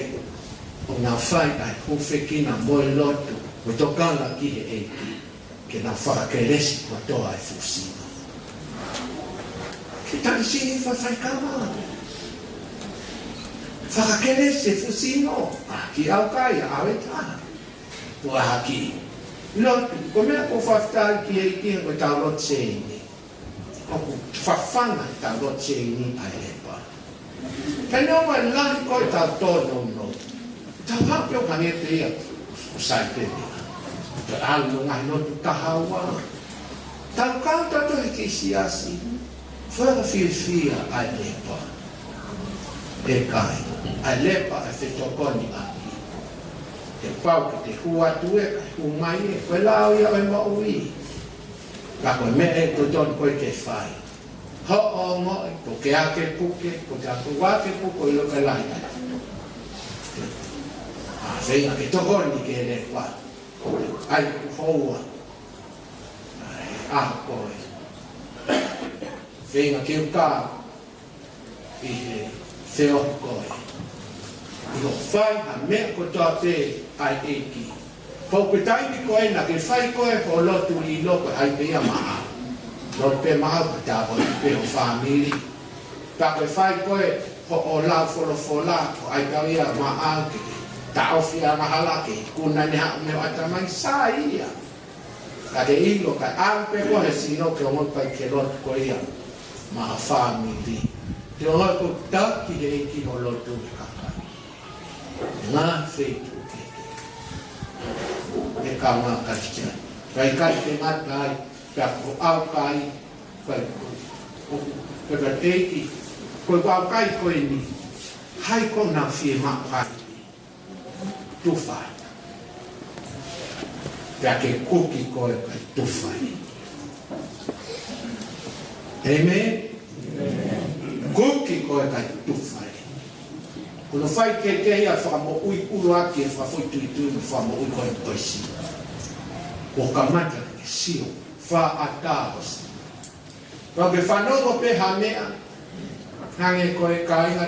ʻo nau fai ai hūfekina mo e lotu, mo e tokanga ki he ʻEiki, ke nau fakakelesi kotoa e fuʻu sino. Ke tali sini fafaikava. Fakakelesi e fuʻu sino, ʻa ki ʻaukai, ʻave taha. Ko e haki. Lotu, ko e meʻa ko e fakafetaʻi ki he ʻEiki ko e tau lotu seini. ʻOku fafanga e tau lotu seini ʻa e lepa. Pea neongo e lahi ko e tau tōnounou. Tau hape o hangē pē ia ʻoku sai pē meʻa. Tau ʻalu mo e ngaahi lotu kahaua. Tau kau tautolu he kiʻi siasi. Fakafiefia ʻa e lepa. ʻE kai, ʻa e lepa ʻa e fetokoniʻaki. Te pau ke te hū atu ē, kae hū mai ē, ko e lao ia ʻo e moʻui. Ka ko e meʻa ē totonu ko ē ke fai. Hoʻo ongoʻi, ko ke ake puke, ko te ake ake puke, ʻo ʻilo ka lahi ai. ʻA feinga ke tokoni ki he lepa. ʻAi ku houa. ʻAi, ʻa ko ē. Feinga ke uka. ʻI he feohi ko ē. ʻI hoʻo fai ha meʻa kotoa pē ʻa e ʻEiki. Pau pē taimi ko ē naʻa ke fai ko ē hoʻo lotu ʻi loto ʻai pē ia maʻau. Lotu pē maʻau ka tāpuni pē ho fāmili. Pea ko e fai ko ē hoʻo lau folofola ʻo ʻai pē ia maʻau ke taʻofi angahala ke kuna ne haʻu mei ho ʻatamai sai ia. Ka te ʻilo ka ʻalu pē ko ē he sino ke ongoʻi pē ke lotu ko ia maʻa fāmili. Te ongoʻi ko taki he ʻEiki ho lotu he kakai. Ngaahi feituʻu kehekehe. ʻE kau ngā Kalisitiane. Kae ʻikai ke ngata ai, pea ko ʻaukai, pea ko, ko, ko e ʻEiki, ko e ʻaukai ko eni, hai ko na fie maʻu hai. Tufa ai. Pea ke kuki koe kae tufa ai. ʻĒmeni? Kuki koe kae tufa ai. Ko hono fai kehekehe ia fakamoʻui ʻuluaki e fakafoʻituitui mo e fakamoʻui ko ē ko e sio. ʻO kamata ke sio, faʻa tā ʻo sio. Pea ke fanongo pē ha meʻa, hangē ko e kāinga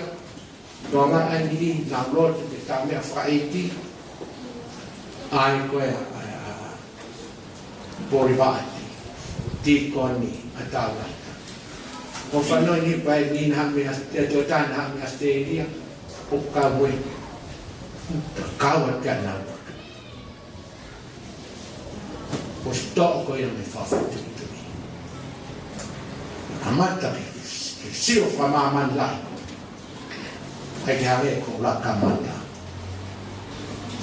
Tonga ʻaeni, nau lotu ke tau meʻa fakaʻeiki. ʻAi ko ē, ʻa, ʻa, ʻa, Porivaʻati, tīkoni ʻa Taulata. ʻO fanongo ni pea ni na mei Aus-, te tō tā na mei Australia, ʻo kau ē. Kau atu kia nau lotu. ʻOsi toʻo ko ia mei he fakafoʻituitui. Kamata ke, ke sio fakamāmani lahi. ʻAi ke hangē ko e kamata.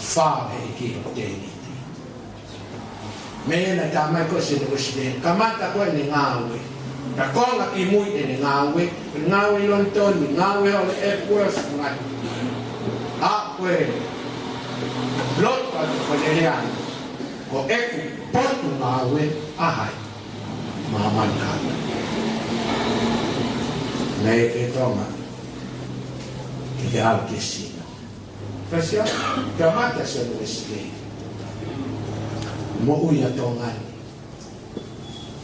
Fā he ki o tēniti. Meʻa naʻe tā mai ko ē ʻe Sione Uēsilī. Kamata ko ē ʻene ngāue. Ka konga kimui ʻene ngāue. Ngāue ʻi Lonitoni, ngāue ʻo e Epworth, ngāue. ʻA ko e loto atu ko e lele ʻana. Ko ʻeku potungāue ʻa hai. Māmani kātoa. Naʻe ʻikai ke Tonga. Ke ke ʻalu ki Sino. Kasia, kamata Sione Uēsilī. Moʻui ʻa Tonga ni.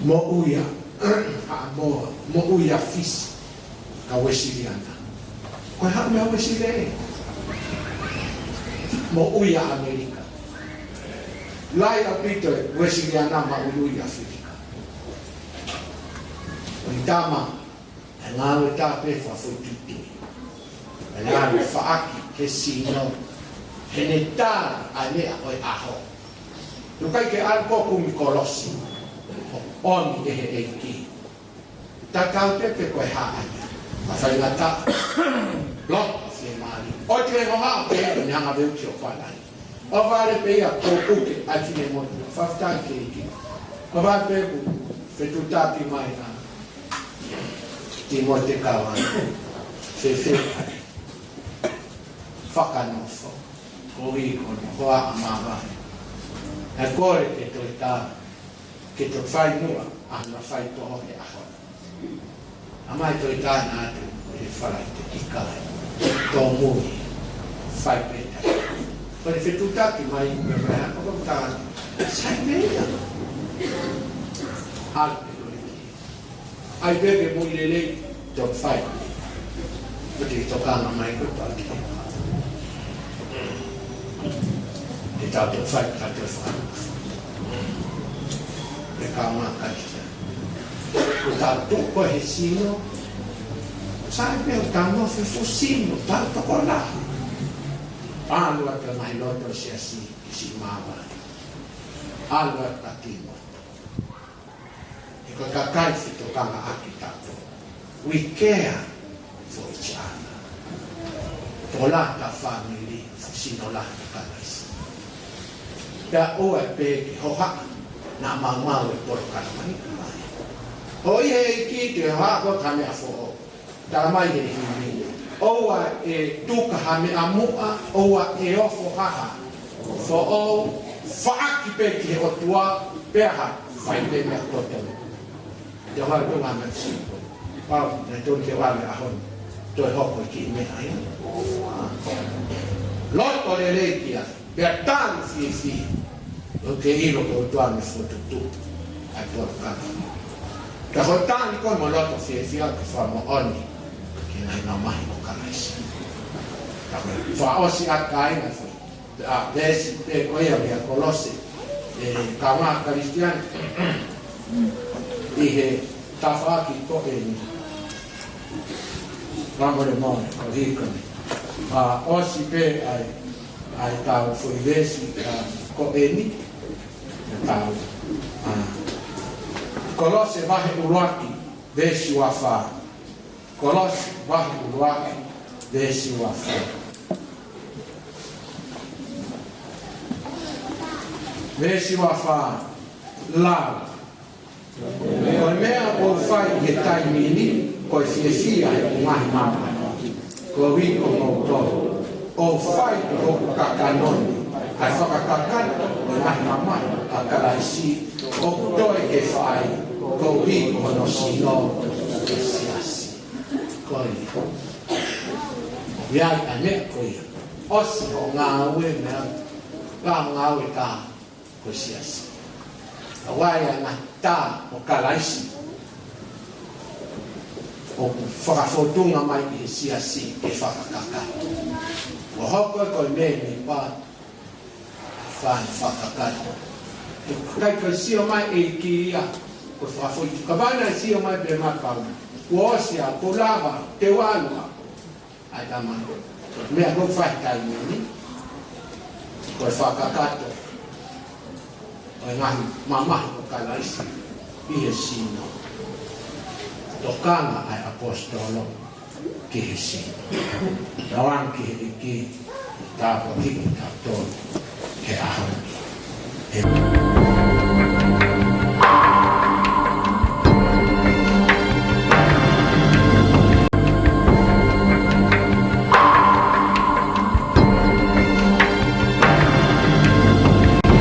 Moʻui ʻa Haʻamoa. Moʻui ʻa Fisi. Ka Uēsiliana. Ko e hā meʻa Uēsilī. Moʻui ʻa ʻAmelika. Lahi ʻaupito e Uēsiliana maʻu ʻi ʻAfilika. ʻOi tama, ʻa e ngāue tā pē fakafoʻituitui. ʻA e ngāue faʻaki he Sino, heʻene tā ʻa e meʻa ʻo e ʻaho. ʻOku ʻikai ke ʻalu ʻo kumi kolosi, ʻo ʻomi ʻe he ʻEiki. Tatau pē pe ko e hā ia. Ka faingataʻa. Loto fiemālie. ʻOku ʻikai ke hohaʻa pē, ʻo ne hanga veuki ʻo palai. ʻO vale pē ia ko puke ʻa e finemotuʻa. Fakafetaʻi ki he ʻEiki. ʻO vale pē kuo fetuʻutaki mai ʻa Tīmote Kava. Fēfē fakanofo. Koeʻuhi ko hono hoa ʻa māvae. ʻE kole ke toe tā. Ke toe fai muʻa, ʻa hono fai toho he ʻaho. ʻA mai toe tā na atu, he Falaite ʻikai. Tōmui, fai pē tā. Ko e fetuʻutaki mai, me mai hako ko tā. Sai pē ia. ʻAlu pē ko e ki. ʻAi pē ke mui lelei, toe fai. Ko e tokanga mai ko e pāki. Te tau toe fai, ka toe fai. Te kau mā kai kia. Ko tau tuʻu ko he Sino. Sai pē ʻo tau nofo he fuʻu Sino, tau tokolahi. ʻAlu atu mai loto siasi, ki si māvae. ʻAlu atu ka tino. He ko e kakai fetokangaʻaki tautolu. We care for each other. Tokolahi ʻa e fāmili, fuʻu sino lahi ʻo Kalaisi. Pea ʻoua pē ke hohaʻa, naʻa maumau e polokalama ni ka mai. ʻOku ʻi he ʻEiki te hohaʻa ko e ka meʻa foʻou. Tala mai he himi. ʻOua ʻe tuka ha meʻa muʻa, ʻoua ʻe ofo ha ha. Foʻou, faʻaki pē ki he ʻOtua, pea ha, fai pē meʻa kotoa. Te hoa tonga mai si. Pau, naʻe tonu ke vale ʻaho ni. Toe hoko ki meʻa ia. Loto lelei ki ai. Pea tali fiefia. ʻOku ke ʻilo ko e ʻOtua ne fokotuʻu ʻa e polokalama. Ka ko e tali ko e mo loto fiefia ke fakamoʻoni ki he ngaahi mamahi ʻo Kalaisi. Ka ko e fakaʻosi ʻa e kāinga foʻi. ʻA, veesi pē ko ia mei a Kolose. ʻE, kau mā Kalisitiane. ʻI he tafaʻaki ko eni. Māmole mole, ko hikoni. ʻA, ʻosi pē ʻa e, ʻa e tau foʻi veesi, ʻa, ko eni. Tau, ʻa, Kolose vahe ʻuluaki, veesi ua fā. Kolose vahe ʻuluaki, veesi ua fā. Veesi ua fā, lau. Ko e meʻa ʻoku ou fai ʻi he taimi ni, ko e fiefia he ngaahi mamahi. Koeʻuhi ko moutolu, ʻoku fai ʻi hoku kakano ni, ʻa e fakakakato ʻo e ngaahi mamahi ʻa Kalaisi, ʻoku toe ke fai, koeʻuhi ko hono sino, ko e siasi. Ko ia. ʻI ai ʻa e meʻa ko ia. ʻOsi hoʻo ngāue meʻa, ka ngāue ka ko e siasi. ʻA ia ʻa e ngaahi tā ʻo Kalaisi. ʻOku fakafōtunga mai ʻi he siasi ke fakakakato. ʻO hoko ko e mēmipa fai fakakakato. ʻIkai ko e sio mai ʻEiki ia, ko e fakafoʻituitui. Ka ʻoku ne sio mai pē mai pau. Kuo ʻosi ʻa, kuo lava, te u ʻalu ʻa. ʻAi tama. Meʻa ʻoku fai taimi ni. Ko e fakakakato ʻo e ngaahi mamahi ʻo Kalaisi ʻi he sino. tokanga ʻa e ʻaposetolo ki he sino. Tauange ki he ʻEiki ke tāpuakiʻi kitautolu he ʻaho ni. ʻĒmeni.